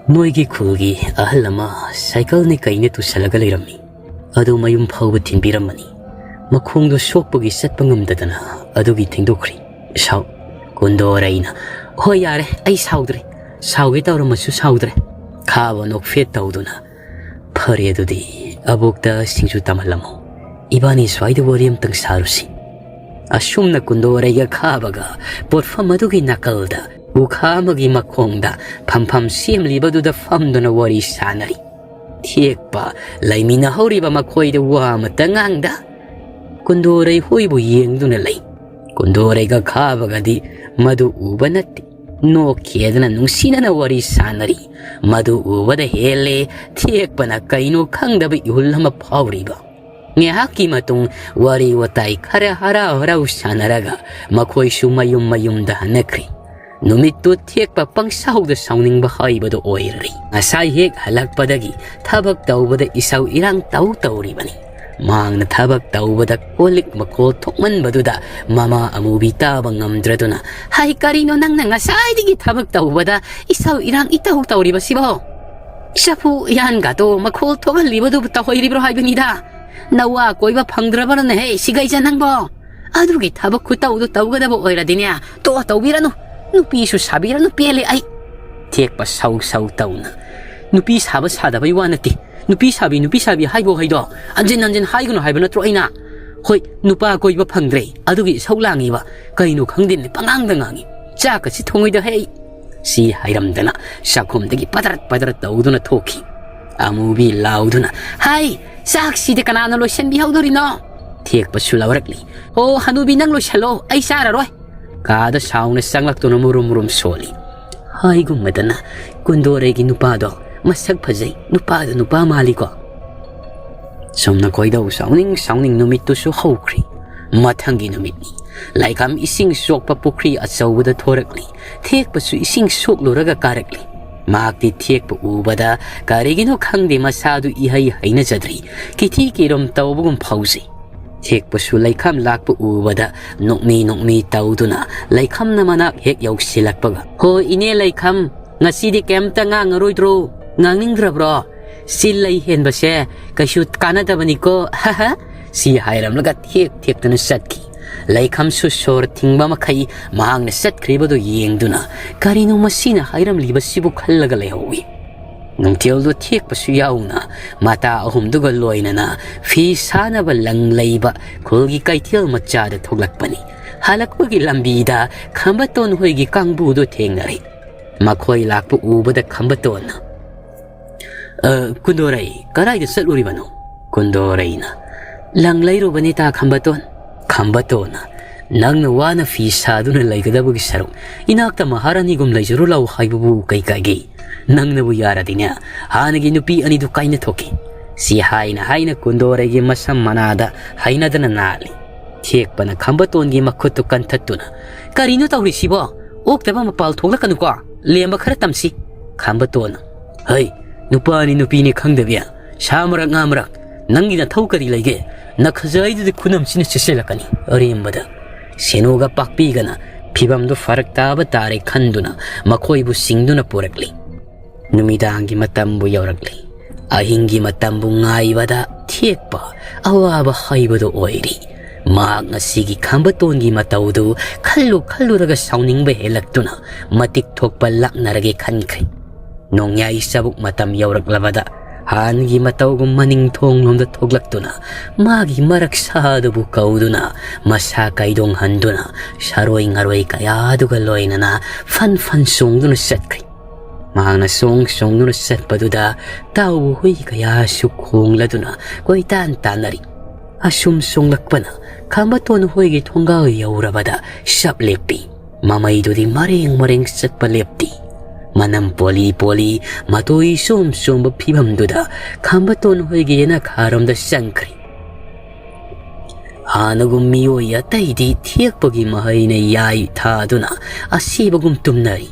"ꯅꯣꯏꯒꯤ ꯈꯨꯜꯒꯤ ꯑꯍꯜ ꯑꯃ ꯁꯥꯏꯀꯜꯅ ꯀꯩꯅ ꯇꯨꯁꯜꯂꯒ ꯂꯩꯔꯝꯃꯤ꯫ ꯑꯗꯨ ꯃꯌꯨꯝ ꯐꯥꯎꯕ ꯊꯤꯟꯕꯤꯔꯝꯃꯅꯤ꯫ ꯃꯈꯣꯡꯗꯣ ꯁꯣꯛꯄꯒꯤ ꯆꯠꯄ ꯉꯝꯗꯗꯅ ꯑꯗꯨꯒꯤ ꯊꯦꯡꯗꯣꯛꯈ꯭ꯔꯦ꯫" ꯁꯥꯎ-, ꯀꯨꯟꯗꯣꯔꯩꯅ, "ꯍꯣꯏ, ꯌꯥꯔꯦ, ꯑꯩ ꯁꯥꯎꯗ꯭ꯔꯦ꯫ ꯁꯥꯎꯒꯦ ꯇꯧꯔꯝꯃꯁꯨ ꯁꯥꯎꯗ꯭ꯔꯦ꯫" ꯈꯥꯕ ꯅꯣꯛꯐꯦꯠ ꯇꯧꯗꯨꯅ, "ꯐꯔꯦ, ꯑꯗꯨꯗꯤ ꯑꯕꯣꯛꯇ ꯁꯤꯡꯖꯨ ꯇꯝꯍꯜꯂꯝꯃꯣ꯫ ꯏꯕꯥꯅꯤ ꯁ꯭ꯋꯥꯏꯗ ꯋꯥꯔꯤ ꯑꯝꯇꯪ ꯁꯥꯔꯨꯁꯤ꯫" ꯑꯁꯨꯝꯅ ꯀꯨꯟꯗꯣꯔꯩꯒ ꯈꯥꯕꯒ ꯄꯣꯠꯐꯝ ꯑꯗꯨꯒꯤ ꯅꯥꯀꯜꯗ ꯎꯈꯥ ꯑꯃꯒꯤ ꯃꯈꯣꯡꯗ ꯐꯝꯐꯝ ꯁꯦꯝꯂꯤꯕꯗꯨꯗ ꯐꯝꯗꯨꯅ ꯋꯥꯔꯤ ꯁꯥꯟꯅꯔꯤ꯫ ꯊꯦꯛꯄ ꯂꯩꯃꯤꯟꯅꯍꯧꯔꯤꯕ ꯃꯈꯣꯏꯗ ꯋꯥ ꯑꯃꯇ ꯉꯥꯡꯗ ꯀꯨꯟꯗꯣꯔꯩ ꯍꯣꯏꯕꯨ ꯌꯦꯡꯗꯨꯅ ꯂꯩ꯫ ꯀꯨꯟꯗꯣꯔꯩꯒ ꯈꯥꯕꯒꯗꯤ ꯃꯗꯨ ꯎꯕ ꯅꯠꯇꯦ꯫ ꯅꯣꯛꯈꯤꯗꯅ ꯅꯨꯡꯁꯤꯅꯅ ꯋꯥꯔꯤ ꯁꯥꯟꯅꯔꯤ꯫ ꯃꯗꯨ ꯎꯕꯗ ꯍꯦꯜꯂꯦ ꯊꯦꯛꯄꯅ ꯀꯩꯅꯣ ꯈꯪꯗꯕ ꯏꯍꯨꯜ ꯑꯃ ꯐꯥꯎꯔꯤꯕ꯫ ꯉꯥꯏꯍꯥꯛꯀꯤ ꯃꯇꯨꯡ ꯋꯥꯔꯤ ꯋꯥꯇꯥꯏ ꯈꯔ ꯍꯔꯥꯎ ꯍꯔꯥꯎ ꯁꯥꯟꯅꯔꯒ ꯃꯈꯣꯏꯁꯨ ꯃꯌꯨꯝ ꯃꯌꯨꯝꯗ ꯍꯟꯅꯈ꯭ꯔꯤ꯫ ꯅꯨꯃꯤꯠꯇꯨ ꯊꯦꯛꯄ ꯄꯪꯁꯥꯎꯗ ꯁꯥꯎꯅꯤꯡꯕ ꯍꯥꯏꯕꯗꯨ ꯑꯣꯏꯔꯔꯤ꯫ ꯉꯁꯥꯏ ꯍꯦꯛ ꯍꯜꯂꯛꯄꯗꯒꯤ ꯊꯕꯛ ꯇꯧꯕꯗ ꯏꯁꯧ ꯏꯔꯥꯡ ꯇꯧ ꯇꯧꯔꯤꯕꯅꯤ꯫ ꯃꯍꯥꯛꯅ ꯊꯕꯛ ꯇꯧꯕꯗ ꯀꯣꯜ ꯂꯤꯛ ꯃꯈꯣꯜ ꯊꯣꯛꯃꯟꯕꯗꯨꯗ ꯃꯃꯥ ꯑꯃꯨꯕꯤ ꯇꯥꯕ ꯉꯝꯗ꯭ꯔꯗꯨꯅ, "ꯍꯥꯏ, ꯀꯔꯤꯅꯣ ꯅꯪꯅ ꯉꯁꯥꯏꯗꯒꯤ ꯊꯕꯛ ꯇꯧꯕꯗ ꯏꯁꯧ ꯏꯔꯥꯡ ꯏꯇꯧ ꯇꯧꯔꯤꯕꯁꯤꯕꯣ? ꯆꯐꯨ ꯎꯌꯥꯟꯒꯗꯣ ꯃꯈꯣꯜ ꯊꯣꯛꯍꯜꯂꯤꯕꯗꯨꯕꯨ ꯇꯧꯍꯩꯔꯤꯕ꯭ꯔꯣ ꯍꯥꯏꯕꯅꯤꯗ? ꯅꯋꯥ ꯀꯣꯏꯕ ꯐꯪꯗ꯭ꯔꯕꯅꯍꯦ ꯁꯤꯒꯩꯖ ꯅꯪꯕꯣ? ꯑꯗꯨꯒꯤ ꯊꯕꯛ ꯈꯨꯇꯧꯗꯣ ꯇꯧꯒꯗꯕ ꯑꯣꯏꯔꯗꯤꯅꯦ, ꯇꯣꯛꯑꯣ, ꯇꯧꯕꯤꯔꯅꯨ꯫ ꯅꯨꯄꯤꯁꯨ ꯁꯥꯕꯤꯔꯅꯨ, ꯄꯦꯜꯂꯦ ꯑꯩ꯫" ꯊꯦꯛꯄ ꯁꯧ ꯁꯧ ꯇꯧꯅ, "ꯅꯨꯄꯤ ꯁꯥꯕ ꯁꯥꯗꯕꯩ ꯋꯥ ꯅꯠꯇꯦ꯫ ꯅꯨꯄꯤ ꯁꯥꯕꯤ, ꯅꯨꯄꯤ ꯁꯥꯕꯤ ꯍꯥꯏꯕꯣ ꯍꯩꯗꯣ ꯍꯟꯖꯤꯟ ꯍꯟꯖꯤꯟ ꯍꯥꯏꯒꯅꯨ ꯍꯥꯏꯕ ꯅꯠꯇ꯭ꯔꯣ ꯑꯩꯅ? ꯍꯣꯏ, ꯅꯨꯄꯥ ꯀꯣꯏꯕ ꯐꯪꯗ꯭ꯔꯦ, ꯑꯗꯨꯒꯤ ꯏꯁꯧ ꯂꯥꯡꯉꯤꯕ꯫ ꯀꯩꯅꯣ ꯈꯪꯗꯦꯅꯦ, ꯄꯉꯥꯡꯗ ꯉꯥꯡꯉꯤ꯫ ꯆꯥꯛꯀꯁꯤ ꯊꯣꯡꯉꯣꯏꯗ ꯍꯦ ꯑꯩ꯫" ꯁꯤ ꯍꯥꯏꯔꯝꯗꯅ ꯆꯥꯛꯈꯨꯝꯗꯒꯤ ꯄꯗꯔꯠ ꯄꯗꯔꯠ ꯇꯧꯗꯨꯅ ꯊꯣꯛꯈꯤ꯫ ꯑꯃꯨꯕꯤ ꯂꯥꯎꯗꯨꯅ, "ꯍꯥꯏ, ꯆꯥꯛꯁꯤꯗꯤ ꯀꯅꯥꯅ ꯂꯣꯏꯁꯤꯟꯕꯤꯍꯧꯗꯣꯔꯤꯅꯣ?" ꯊꯦꯛꯄꯁꯨ ꯂꯧꯔꯛꯂꯤ꯫ "ꯑꯣ, ꯍꯅꯨꯕꯤ, ꯅꯪ ꯂꯣꯏꯁꯤꯜꯂꯣ, ꯑꯩ ꯆꯥꯔꯔꯣꯏ꯫" ꯀꯥꯗ ꯁꯥꯎꯅ ꯆꯪꯂꯛꯇꯨꯅ ꯃꯨꯔꯨꯝ ꯃꯨꯔꯨꯝ ꯁꯣꯜꯂꯤ꯫ ꯍꯥꯏꯒꯨꯝꯕꯗꯅ ꯀꯨꯟꯗꯣꯔꯩꯒꯤ ꯅꯨꯄꯥꯗꯣ ꯃꯁꯛ ꯐꯖꯩ, ꯅꯨꯄꯥꯗꯣ ꯅꯨꯄꯥ ꯃꯥꯜꯂꯤꯀꯣ꯫ ꯁꯨꯝꯅ ꯈꯣꯏꯗꯧ ꯁꯥꯎꯅꯤꯡ ꯁꯥꯎꯅꯤꯡ ꯅꯨꯃꯤꯠꯇꯨꯁꯨ ꯍꯧꯈ꯭ꯔꯤ꯫ ꯃꯊꯪꯒꯤ ꯅꯨꯃꯤꯠꯅꯤ꯫ ꯂꯥꯏꯈꯝ ꯏꯁꯤꯡ ꯁꯣꯛꯄ ꯄꯨꯈ꯭ꯔꯤ ꯑꯆꯧꯕꯗ ꯊꯣꯔꯛꯂꯤ꯫ ꯊꯦꯛꯄꯁꯨ ꯏꯁꯤꯡ ꯁꯣꯛꯂꯨꯔꯒ ꯀꯥꯔꯛꯂꯤ꯫ ꯃꯍꯥꯛꯇꯤ ꯊꯦꯛꯄ ꯎꯕꯗ ꯀꯔꯤꯒꯤꯅꯣ ꯈꯪꯗꯦ ꯃꯁꯥꯗꯨ ꯏꯍꯩ ꯍꯩꯅꯖꯗ꯭ꯔꯤ꯫ ꯀꯤꯊꯤ ꯀꯤꯔꯨꯝ ꯇꯧꯕꯒꯨꯝ ꯐꯥꯎꯖꯩ꯫ ꯊꯦꯛꯄꯁꯨ ꯂꯩꯈꯝ ꯂꯥꯛꯄ ꯎꯕꯗ ꯅꯣꯛꯃꯤ ꯅꯣꯛꯃꯤ ꯇꯧꯗꯨꯅ ꯂꯩꯈꯝꯅ ꯃꯅꯥꯛ ꯍꯦꯛ ꯌꯧꯁꯤꯜꯂꯛꯄꯒ, "ꯍꯣ ꯏꯅꯦ ꯂꯩꯈꯝ, ꯉꯁꯤꯗꯤ ꯀꯩꯝꯇ ꯉꯥꯡꯉꯔꯣꯏꯗ꯭ꯔꯣ? ꯉꯥꯡꯅꯤꯡꯗ꯭ꯔꯕ꯭ꯔꯣ? ꯁꯤ ꯂꯩ ꯍꯦꯟꯕꯁꯦ ꯀꯩꯁꯨ ꯀꯥꯟꯅꯗꯕꯅꯤꯀꯣ, ꯍꯥ ꯍꯥ꯫" ꯁꯤ ꯍꯥꯏꯔꯝꯂꯒ ꯊꯦꯛ ꯊꯦꯛꯇꯨꯅ ꯆꯠꯈꯤ꯫ ꯂꯩꯈꯝꯁꯨ ꯁꯣꯔ ꯊꯤꯡꯕ ꯃꯈꯩ ꯃꯍꯥꯛꯅ ꯆꯠꯈ꯭ꯔꯤꯕꯗꯨ ꯌꯦꯡꯗꯨꯅ, "ꯀꯔꯤꯅꯣ ꯃꯁꯤꯅ ꯍꯥꯏꯔꯝꯂꯤꯕꯁꯤꯕꯨ?" ꯈꯜꯂꯒ ꯂꯩꯍꯧꯏ꯫ ꯅꯨꯡꯊꯤꯜꯗꯨ ꯊꯦꯛꯄꯁꯨ ꯌꯥꯎꯅ ꯃꯇꯥ ꯑꯍꯨꯝꯗꯨꯒ ꯂꯣꯏꯅꯅ ꯐꯤ ꯁꯥꯅꯕ ꯂꯪ ꯂꯩꯕ ꯈꯨꯜꯒꯤ ꯀꯩꯊꯦꯜ ꯃꯆꯥꯗ ꯊꯣꯛꯂꯛꯄꯅꯤ꯫ ꯍꯜꯂꯛꯄꯒꯤ ꯂꯝꯕꯤꯗ ꯈꯝꯕꯇꯣꯟ ꯍꯣꯏꯒꯤ ꯀꯥꯡꯕꯨꯗꯨ ꯊꯦꯡꯅꯔꯦ꯫ ꯃꯈꯣꯏ ꯂꯥꯛꯄ ꯎꯕꯗ ꯈꯝꯕꯇꯣꯟꯅ, "ꯑ, ꯀꯨꯟꯗꯣꯔꯩ, ꯀꯗꯥꯏꯗ ꯆꯠꯂꯨꯔꯤꯕꯅꯣ?" ꯀꯨꯟꯗꯣꯔꯩꯅ, "ꯂꯪ ꯂꯩꯔꯨꯕꯅꯤ ꯇꯥ ꯈꯝꯕꯇꯣꯟ꯫" ꯈꯝꯕꯇꯣꯟꯅ, "ꯅꯪꯅ ꯋꯥꯅ ꯐꯤ ꯁꯥꯗꯨꯅ ꯂꯩꯒꯗꯕꯒꯤ ꯁꯔꯨꯛ, ꯏꯅꯥꯛꯇ ꯃꯍꯥꯔꯥꯅꯤꯒꯨꯝ ꯂꯩꯖꯔꯨ ꯂꯥꯎ ꯍꯥꯏꯕꯕꯨ ꯀꯩ ꯀꯥꯏꯒꯦ? ꯅꯪꯅꯕꯨ ꯌꯥꯔꯗꯤꯅꯦ, ꯍꯥꯟꯅꯒꯤ ꯅꯨꯄꯤ ꯑꯅꯤꯗꯨ ꯀꯥꯏꯅꯊꯣꯛꯀꯦ"꯫ ꯁꯤ ꯍꯥꯏꯅ ꯍꯥꯏꯅ ꯀꯨꯟꯗꯣꯔꯩꯒꯤ ꯃꯁꯝ ꯃꯅꯥꯗ ꯍꯩꯅꯗꯅ ꯅꯥꯜꯂꯤ꯫ ꯊꯦꯛꯄꯅ ꯈꯝꯕꯇꯣꯟꯒꯤ ꯃꯈꯨꯠꯇꯨ ꯀꯟꯊꯠꯇꯨꯅ, "ꯀꯔꯤꯅꯣ ꯇꯧꯔꯤꯁꯤꯕꯣ? ꯑꯣꯛꯇꯕ ꯃꯄꯥꯜ ꯊꯣꯛꯂꯛꯀꯅꯨꯀꯣ꯫ ꯂꯦꯝꯕ ꯈꯔ ꯇꯝꯁꯤ"꯫ ꯈꯝꯕꯇꯣꯟꯅ, "ꯍꯩ, ꯅꯨꯄꯥꯅꯤ ꯅꯨꯄꯤꯅꯤ ꯈꯪꯗꯕꯤ, ꯁꯥ ꯃꯔꯛ ꯉꯥ ꯃꯔꯛ, ꯅꯪꯒꯤ ꯅꯊꯧ ꯀꯔꯤ ꯂꯩꯒꯦ? ꯅꯈꯖꯥꯏꯗꯨꯗꯤ ꯈꯨꯅꯝꯁꯤꯅ ꯆꯦꯠꯁꯤꯜꯂꯛꯀꯅꯤ"꯫ ꯑꯔꯦꯝꯕꯗ ꯁꯦꯅꯨꯒ ꯄꯥꯛꯄꯤꯒꯅ ꯐꯤꯕꯝꯗꯨ ꯐꯔꯛ ꯇꯥꯕ ꯇꯥꯔꯦ ꯈꯟꯗꯨꯅ ꯃꯈꯣꯏꯕꯨ ꯆꯤꯡꯗꯨꯅ ꯄꯨꯔꯛꯂꯤ꯫ ꯅꯨꯃꯤꯗꯥꯡꯒꯤ ꯃꯇꯝꯕꯨ ꯌꯧꯔꯛꯂꯤ꯫ ꯑꯍꯤꯡꯒꯤ ꯃꯇꯝꯕꯨ ꯉꯥꯏꯕꯗ ꯊꯦꯛꯄ ꯑꯋꯥꯕ ꯍꯩꯕꯗꯨ ꯑꯣꯏꯔꯤ꯫ ꯃꯍꯥꯛ ꯉꯁꯤꯒꯤ ꯈꯝꯕꯇꯣꯟꯒꯤ ꯃꯇꯧꯗꯨ ꯈꯜꯂꯨ ꯈꯜꯂꯨꯔꯒ ꯁꯥꯎꯅꯤꯡꯕ ꯍꯦꯜꯂꯛꯇꯨꯅ ꯃꯇꯤꯛ ꯊꯣꯛꯄ ꯂꯥꯛꯅꯔꯒꯦ ꯈꯟꯈ꯭ꯔꯦ꯫ ꯅꯣꯡꯌꯥꯏ ꯆꯕꯨꯛ ꯃꯇꯝ ꯌꯧꯔꯛꯂꯕꯗ ꯍꯥꯟꯅꯒꯤ ꯃꯇꯧꯒꯨꯝ ꯃꯅꯤꯡ ꯊꯣꯡꯂꯣꯝꯗ ꯊꯣꯛꯂꯛꯇꯨꯅ ꯃꯥꯒꯤ ꯃꯔꯛ ꯁꯥꯗꯨꯕꯨ ꯀꯧꯗꯨꯅ ꯃꯁꯥ ꯀꯩꯗꯣꯡꯍꯟꯗꯨꯅ ꯁꯥꯔꯣꯏ ꯉꯥꯔꯣꯏ ꯀꯌꯥꯗꯨꯒ ꯂꯣꯏꯅꯅ ꯐꯟ ꯐꯟ ꯆꯣꯡꯗꯨꯅ ꯆꯠꯈ꯭ꯔꯦ꯫ ꯃꯍꯥꯛꯅ ꯆꯣꯡ ꯆꯣꯡꯗꯨꯅ ꯆꯠꯄꯗꯨꯗ ꯇꯥꯎꯕ ꯍꯨꯏ ꯀꯌꯥꯁꯨ ꯈꯣꯡꯂꯗꯨꯅ ꯀꯣꯏꯇꯥꯟ ꯇꯥꯟꯅꯔꯤ꯫ ꯑꯁꯨꯝ ꯆꯣꯡꯂꯛꯄꯅ ꯈꯝꯕꯇꯣꯟ ꯍꯣꯏꯒꯤ ꯊꯣꯡꯒꯥꯜ ꯌꯧꯔꯕꯗ ꯆꯞ ꯂꯦꯞꯄꯤ꯫ ꯃꯃꯩꯗꯨꯗꯤ ꯃꯔꯦꯡ ꯃꯔꯦꯡ ꯆꯠꯄ ꯂꯦꯞꯇꯦ꯫ ꯃꯅꯝ ꯄꯣꯂꯤ ꯄꯣꯂꯤ, ꯃꯇꯣꯏ ꯆꯣꯝ ꯆꯣꯝꯕ ꯐꯤꯕꯝꯗꯨꯗ ꯈꯝꯕꯇꯣꯟ ꯍꯣꯏꯒꯤ ꯌꯦꯅꯈꯥꯔꯣꯝꯗ ꯆꯪꯈ꯭ꯔꯦ꯫ ꯍꯥꯟꯅꯒꯨꯝ ꯃꯤꯑꯣꯏ ꯑꯇꯩꯗꯤ ꯊꯦꯛꯄꯒꯤ ꯃꯍꯩꯅ ꯌꯥꯏ ꯊꯥꯗꯨꯅ ꯑꯁꯤꯕꯒꯨꯝ ꯇꯨꯝꯅꯔꯤ꯫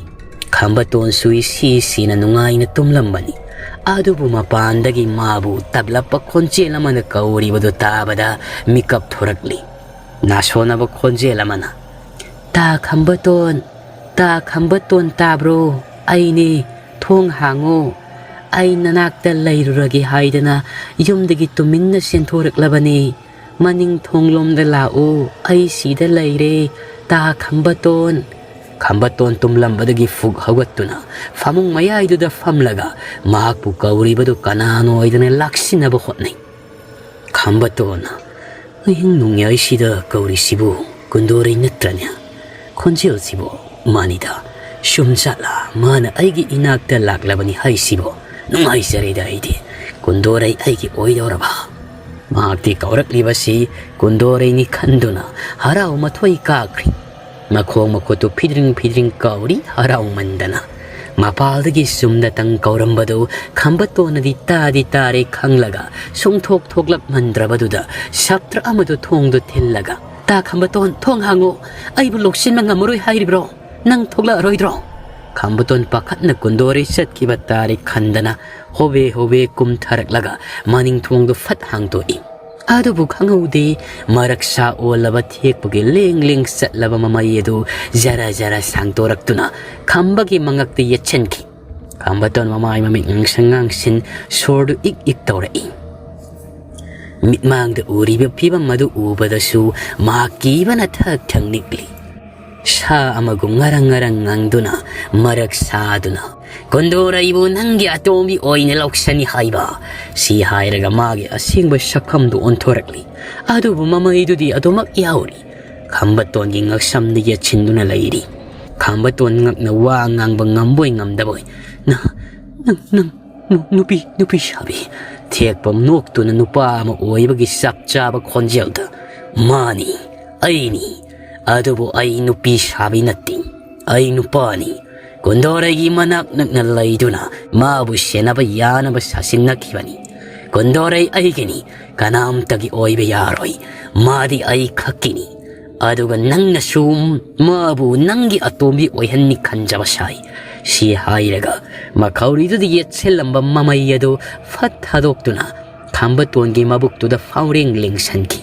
ꯈꯝꯕꯇꯣꯟꯁꯨ ꯏꯁꯤ ꯁꯤꯅ ꯅꯨꯡꯉꯥꯏꯅ ꯇꯨꯝꯂꯝꯕꯅꯤ꯫ ꯑꯗꯨꯕꯨ ꯃꯄꯥꯟꯗꯒꯤ ꯃꯥꯕꯨ ꯇꯞꯂꯞꯄ ꯈꯣꯟꯖꯦꯜ ꯑꯃꯅ ꯀꯧꯔꯤꯕꯗꯨ ꯇꯥꯕꯗ ꯃꯤꯀꯞ ꯊꯣꯔꯛꯂꯤ꯫ ꯅꯥꯁꯣꯟꯅꯕ ꯈꯣꯟꯖꯦꯜ ꯑꯃꯅ, "ꯇꯥ ꯈꯝꯕꯇꯣꯟ, ꯇꯥ ꯈꯝꯕꯇꯣꯟ ꯇꯥꯕ꯭ꯔꯣ? ꯑꯩꯅꯦ, ꯊꯣꯡ ꯍꯥꯡꯉꯣ꯫ ꯑꯩ ꯅꯅꯥꯛꯇ ꯂꯩꯔꯨꯔꯒꯦ ꯍꯥꯏꯗꯅ ꯌꯨꯝꯗꯒꯤ ꯇꯨꯃꯤꯟꯅ ꯆꯦꯟꯊꯣꯔꯛꯂꯕꯅꯤ꯫ ꯃꯅꯤꯡ ꯊꯣꯡꯂꯣꯝꯗ ꯂꯥꯛꯎ, ꯑꯩ ꯁꯤꯗ ꯂꯩꯔꯦ, ꯇꯥ ꯈꯝꯕꯇꯣꯟ"꯫ ꯈꯝꯕꯇꯣꯟ ꯇꯨꯝꯂꯝꯕꯗꯒꯤ ꯐꯨꯛ ꯍꯧꯒꯠꯇꯨꯅ ꯐꯃꯨꯡ ꯃꯌꯥꯏꯗꯨꯗ ꯐꯝꯂꯒ ꯃꯍꯥꯛꯄꯨ ꯀꯧꯔꯤꯕꯗꯨ ꯀꯅꯥꯅꯣ ꯍꯥꯏꯗꯅ ꯂꯥꯛꯁꯤꯟꯅꯕ ꯍꯣꯠꯅꯩ꯫ ꯈꯝꯕꯇꯣꯟ, ꯑꯍꯤꯡ ꯅꯣꯡꯌꯥꯏꯁꯤꯗ ꯀꯧꯔꯤꯁꯤꯕꯨ ꯀꯨꯟꯗꯣꯔꯩ ꯅꯠꯇ꯭ꯔꯅꯦ? ꯈꯣꯟꯖꯦꯜꯁꯤꯕꯨ ꯃꯥꯅꯤꯗ꯫ ꯁꯨꯝ ꯆꯠꯂ ꯃꯥꯅ ꯑꯩꯒꯤ ꯏꯅꯥꯛꯇ ꯂꯥꯛꯂꯕꯅꯤ ꯍꯥꯏꯁꯤꯕꯨ꯫ ꯅꯨꯡꯉꯥꯏꯖꯔꯦꯗ ꯑꯩꯗꯤ꯫ ꯀꯨꯟꯗꯣꯔꯩ ꯑꯩꯒꯤ ꯑꯣꯏꯗꯧꯔꯕ꯫ ꯃꯍꯥꯛꯇꯤ ꯀꯧꯔꯛꯂꯤꯕꯁꯤ ꯀꯨꯟꯗꯣꯔꯩꯅꯤ ꯈꯟꯗꯨꯅ ꯍꯔꯥꯎ ꯃꯊꯣꯏ ꯀꯥꯈ꯭ꯔꯤ꯫ ꯃꯈꯣꯡ ꯃꯈꯨꯠꯇꯨ ꯐꯤꯗ꯭ꯔꯤꯡ ꯐꯤꯗ꯭ꯔꯤꯡ ꯀꯥꯎꯔꯤ ꯍꯔꯥꯎꯃꯟꯗꯅ꯫ ꯃꯄꯥꯜꯗꯒꯤ ꯆꯨꯝꯅꯇꯪ ꯀꯧꯔꯝꯕꯗꯨ ꯈꯝꯕꯇꯣꯟꯅꯗꯤ ꯇꯥꯗꯤ ꯇꯥꯔꯦ ꯈꯪꯂꯒ ꯁꯨꯡꯊꯣꯛ ꯊꯣꯛꯂꯛꯃꯟꯗ꯭ꯔꯕꯗꯨꯗ ꯁꯥꯇ꯭ꯔ ꯑꯃꯗꯨ ꯊꯣꯡꯗꯨ ꯊꯤꯜꯂꯒ, "ꯇꯥ ꯈꯝꯕꯇꯣꯟ, ꯊꯣꯡ ꯍꯥꯡꯉꯨ, ꯑꯩꯕꯨ ꯂꯧꯁꯤꯟꯕ ꯉꯝꯃꯔꯣꯏ ꯍꯥꯏꯔꯤꯕ꯭ꯔꯣ? ꯅꯪ ꯊꯣꯛꯂꯛꯑꯔꯣꯏꯗ꯭ꯔꯣ?" ꯈꯝꯕꯇꯣꯟ ꯄꯥꯈꯠꯅ ꯀꯨꯟꯗꯣꯔꯩ ꯆꯠꯈꯤꯕ ꯇꯥꯔꯦ ꯈꯟꯗꯅ ꯍꯣꯕꯦ ꯍꯣꯕꯦ ꯀꯨꯝꯊꯔꯛꯂꯒ ꯃꯅꯤꯡ ꯊꯣꯡꯗꯨ ꯐꯠ ꯍꯥꯡꯗꯣꯛꯏ꯫ ꯑꯗꯨꯕꯨ ꯈꯪꯍꯧꯗꯦ, ꯃꯔꯛꯁꯥ ꯑꯣꯜꯂꯕ ꯊꯦꯛꯄꯒꯤ ꯂꯦꯡ ꯂꯦꯡ ꯆꯠꯂꯕ ꯃꯃꯩ ꯑꯗꯨ ꯖꯔ ꯖꯔ ꯁꯥꯡꯗꯣꯔꯛꯇꯨꯅ ꯈꯝꯕꯒꯤ ꯃꯉꯛꯇ ꯌꯦꯠꯁꯤꯟꯈꯤ꯫ ꯈꯝꯕꯇꯣꯟ ꯃꯃꯥꯏ ꯃꯃꯤꯠ ꯉꯥꯡꯁꯪ ꯉꯥꯡꯁꯤꯟ, ꯁꯣꯔꯗꯨ ꯏꯛ ꯏꯛ ꯇꯧꯔꯛꯏ꯫ ꯃꯤꯠꯃꯥꯡꯗ ꯎꯔꯤꯕ ꯐꯤꯕꯝ ꯑꯗꯨ ꯎꯕꯗꯁꯨ ꯃꯍꯥꯛ ꯀꯤꯕꯅ ꯊꯛ ꯊꯛ ꯅꯤꯛꯂꯤ꯫ ꯁꯥ ꯑꯃꯒꯨꯝ ꯉꯔꯪ ꯉꯔꯪ ꯉꯪꯗꯨꯅ, ꯃꯔꯛ ꯁꯥꯗꯨꯅ, "ꯀꯨꯟꯗꯣꯔꯩꯕꯨ ꯅꯪꯒꯤ ꯑꯇꯣꯝꯕꯤ ꯑꯣꯏꯅ ꯂꯧꯁꯅꯤ ꯍꯥꯏꯕ?" ꯁꯤ ꯍꯥꯏꯔꯒ ꯃꯥꯒꯤ ꯑꯁꯦꯡꯕ ꯁꯛꯐꯝꯗꯨ ꯑꯣꯟꯊꯣꯔꯛꯂꯤ꯫ ꯑꯗꯨꯕꯨ ꯃꯃꯩꯗꯨꯗꯤ ꯑꯗꯨꯃꯛ ꯌꯥꯎꯔꯤ꯫ ꯈꯝꯕꯇꯣꯟꯒꯤ ꯉꯛꯁꯝꯗ ꯌꯦꯠꯁꯤꯟꯗꯨꯅ ꯂꯩꯔꯤ꯫ ꯈꯝꯕꯇꯣꯟ ꯉꯛꯅ ꯋꯥ ꯉꯥꯡꯕ ꯉꯝꯕꯣꯏ ꯉꯝꯗꯕꯣꯏ, "ꯅ-, ꯅꯪ, ꯅꯪ, ꯅꯨ-, ꯅꯨꯄꯤ, ꯅꯨꯄꯤ ꯁꯥꯕꯤ?" ꯊꯦꯛꯄ ꯅꯣꯛꯇꯨꯅ ꯅꯨꯄꯥ ꯑꯃ ꯑꯣꯏꯕꯒꯤ ꯆꯞ ꯆꯥꯕ ꯈꯣꯟꯖꯦꯜꯗ, "ꯃꯥꯅꯤ, ꯑꯩꯅꯤ꯫ ꯑꯗꯨꯕꯨ ꯑꯩ ꯅꯨꯄꯤ ꯁꯥꯕꯤ ꯅꯠꯇꯦ꯫ ꯑꯩ ꯅꯨꯄꯥꯅꯤ꯫ ꯀꯨꯟꯗꯣꯔꯩꯒꯤ ꯃꯅꯥꯛ ꯅꯛꯅ ꯂꯩꯗꯨꯅ ꯃꯥꯕꯨ ꯁꯦꯟꯅꯕ ꯌꯥꯅꯕ ꯁꯥꯁꯤꯟꯅꯈꯤꯕꯅꯤ꯫ ꯀꯨꯟꯗꯣꯔꯩ ꯑꯩꯒꯤꯅꯤ, ꯀꯅꯥꯝꯇꯒꯤ ꯑꯣꯏꯕ ꯌꯥꯔꯣꯏ꯫ ꯃꯥꯗꯤ ꯑꯩ ꯈꯛꯀꯤꯅꯤ꯫ ꯑꯗꯨꯒ ꯅꯪꯅꯁꯨ ꯃꯥꯕꯨ ꯅꯪꯒꯤ ꯑꯇꯣꯝꯕꯤ ꯑꯣꯏꯍꯟꯅꯤ ꯈꯟꯖꯕ ꯁꯥꯏ꯫" ꯁꯤ ꯍꯥꯏꯔꯒ ꯃꯈꯧꯔꯤꯗꯨꯗ ꯌꯦꯠꯁꯤꯜꯂꯝꯕ ꯃꯃꯩ ꯑꯗꯨ ꯐꯠ ꯊꯥꯗꯣꯛꯇꯨꯅ ꯈꯝꯕꯇꯣꯟꯒꯤ ꯃꯕꯨꯛꯇꯨꯗ ꯐꯥꯎꯔꯦꯡ ꯂꯦꯡꯁꯟꯈꯤ꯫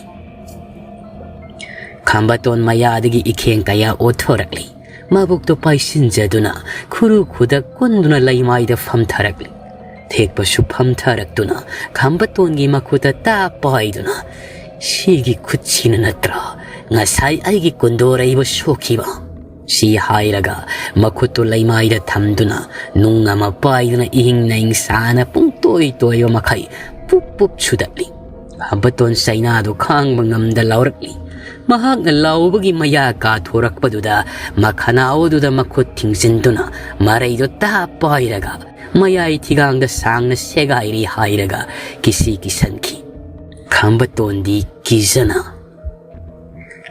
ꯈꯝꯕꯇꯣꯟ ꯃꯌꯥꯗꯒꯤ ꯏꯈꯦꯡ ꯀꯌꯥ ꯑꯣꯠꯊꯣꯔꯛꯂꯤ꯫ ꯃꯕꯨꯛꯇꯨ ꯄꯥꯏꯁꯤꯟꯖꯗꯨꯅ ꯈꯨꯔꯨ ꯈꯨꯗꯛ ꯀꯨꯟꯗꯨꯅ ꯂꯩꯃꯥꯏꯗ ꯐꯝꯊꯔꯛꯂꯤ꯫ ꯊꯦꯛꯄꯁꯨ ꯐꯝꯊꯔꯛꯇꯨꯅ ꯈꯝꯕꯇꯣꯟꯒꯤ ꯃꯈꯨꯠꯇ ꯇꯥ ꯄꯥꯏꯗꯨꯅ, "ꯁꯤꯒꯤ ꯈꯨꯠꯁꯤꯅ ꯅꯠꯇ꯭ꯔꯥ ꯉꯁꯥꯏ ꯑꯩꯒꯤ ꯀꯨꯟꯗꯣꯔꯩꯕꯨ ꯁꯣꯛꯈꯤꯕ?" ꯁꯤ ꯍꯥꯏꯔꯒ ꯃꯈꯨꯠꯇꯨ ꯂꯩꯃꯥꯏꯗ ꯊꯝꯗꯨꯅ ꯅꯨꯡ ꯑꯃ ꯄꯥꯏꯗꯨꯅ ꯏꯍꯤꯡ ꯅꯍꯤꯡ ꯁꯥꯅ ꯄꯨꯡꯇꯣꯏ ꯇꯣꯏꯕ ꯃꯈꯩ ꯄꯨꯞ ꯄꯨꯞ ꯁꯨꯗꯠꯂꯤ꯫ ꯈꯝꯕꯇꯣꯟ ꯆꯩꯅꯥꯗꯨ ꯈꯥꯡꯕ ꯉꯝꯗ ꯂꯥꯎꯔꯛꯂꯤ꯫ ꯃꯍꯥꯛꯅ ꯂꯥꯎꯕꯒꯤ ꯃꯌꯥ ꯀꯥꯊꯣꯔꯛꯄꯗꯨꯗ ꯃꯈꯅꯥꯎ ꯑꯗꯨꯗ ꯃꯈꯨꯠ ꯊꯤꯡꯖꯤꯟꯗꯨꯅ ꯃꯔꯩꯗꯨ ꯇꯥ ꯄꯥꯏꯔꯒ ꯃꯌꯥꯏ ꯊꯤꯒꯥꯡꯗ ꯁꯥꯡꯅ ꯁꯦꯒꯥꯏꯔꯤ ꯍꯥꯏꯔꯒ ꯀꯤꯁꯤ ꯀꯤꯁꯟꯈꯤ꯫ ꯈꯝꯕꯇꯣꯟꯗꯤ ꯀꯤꯖꯅ,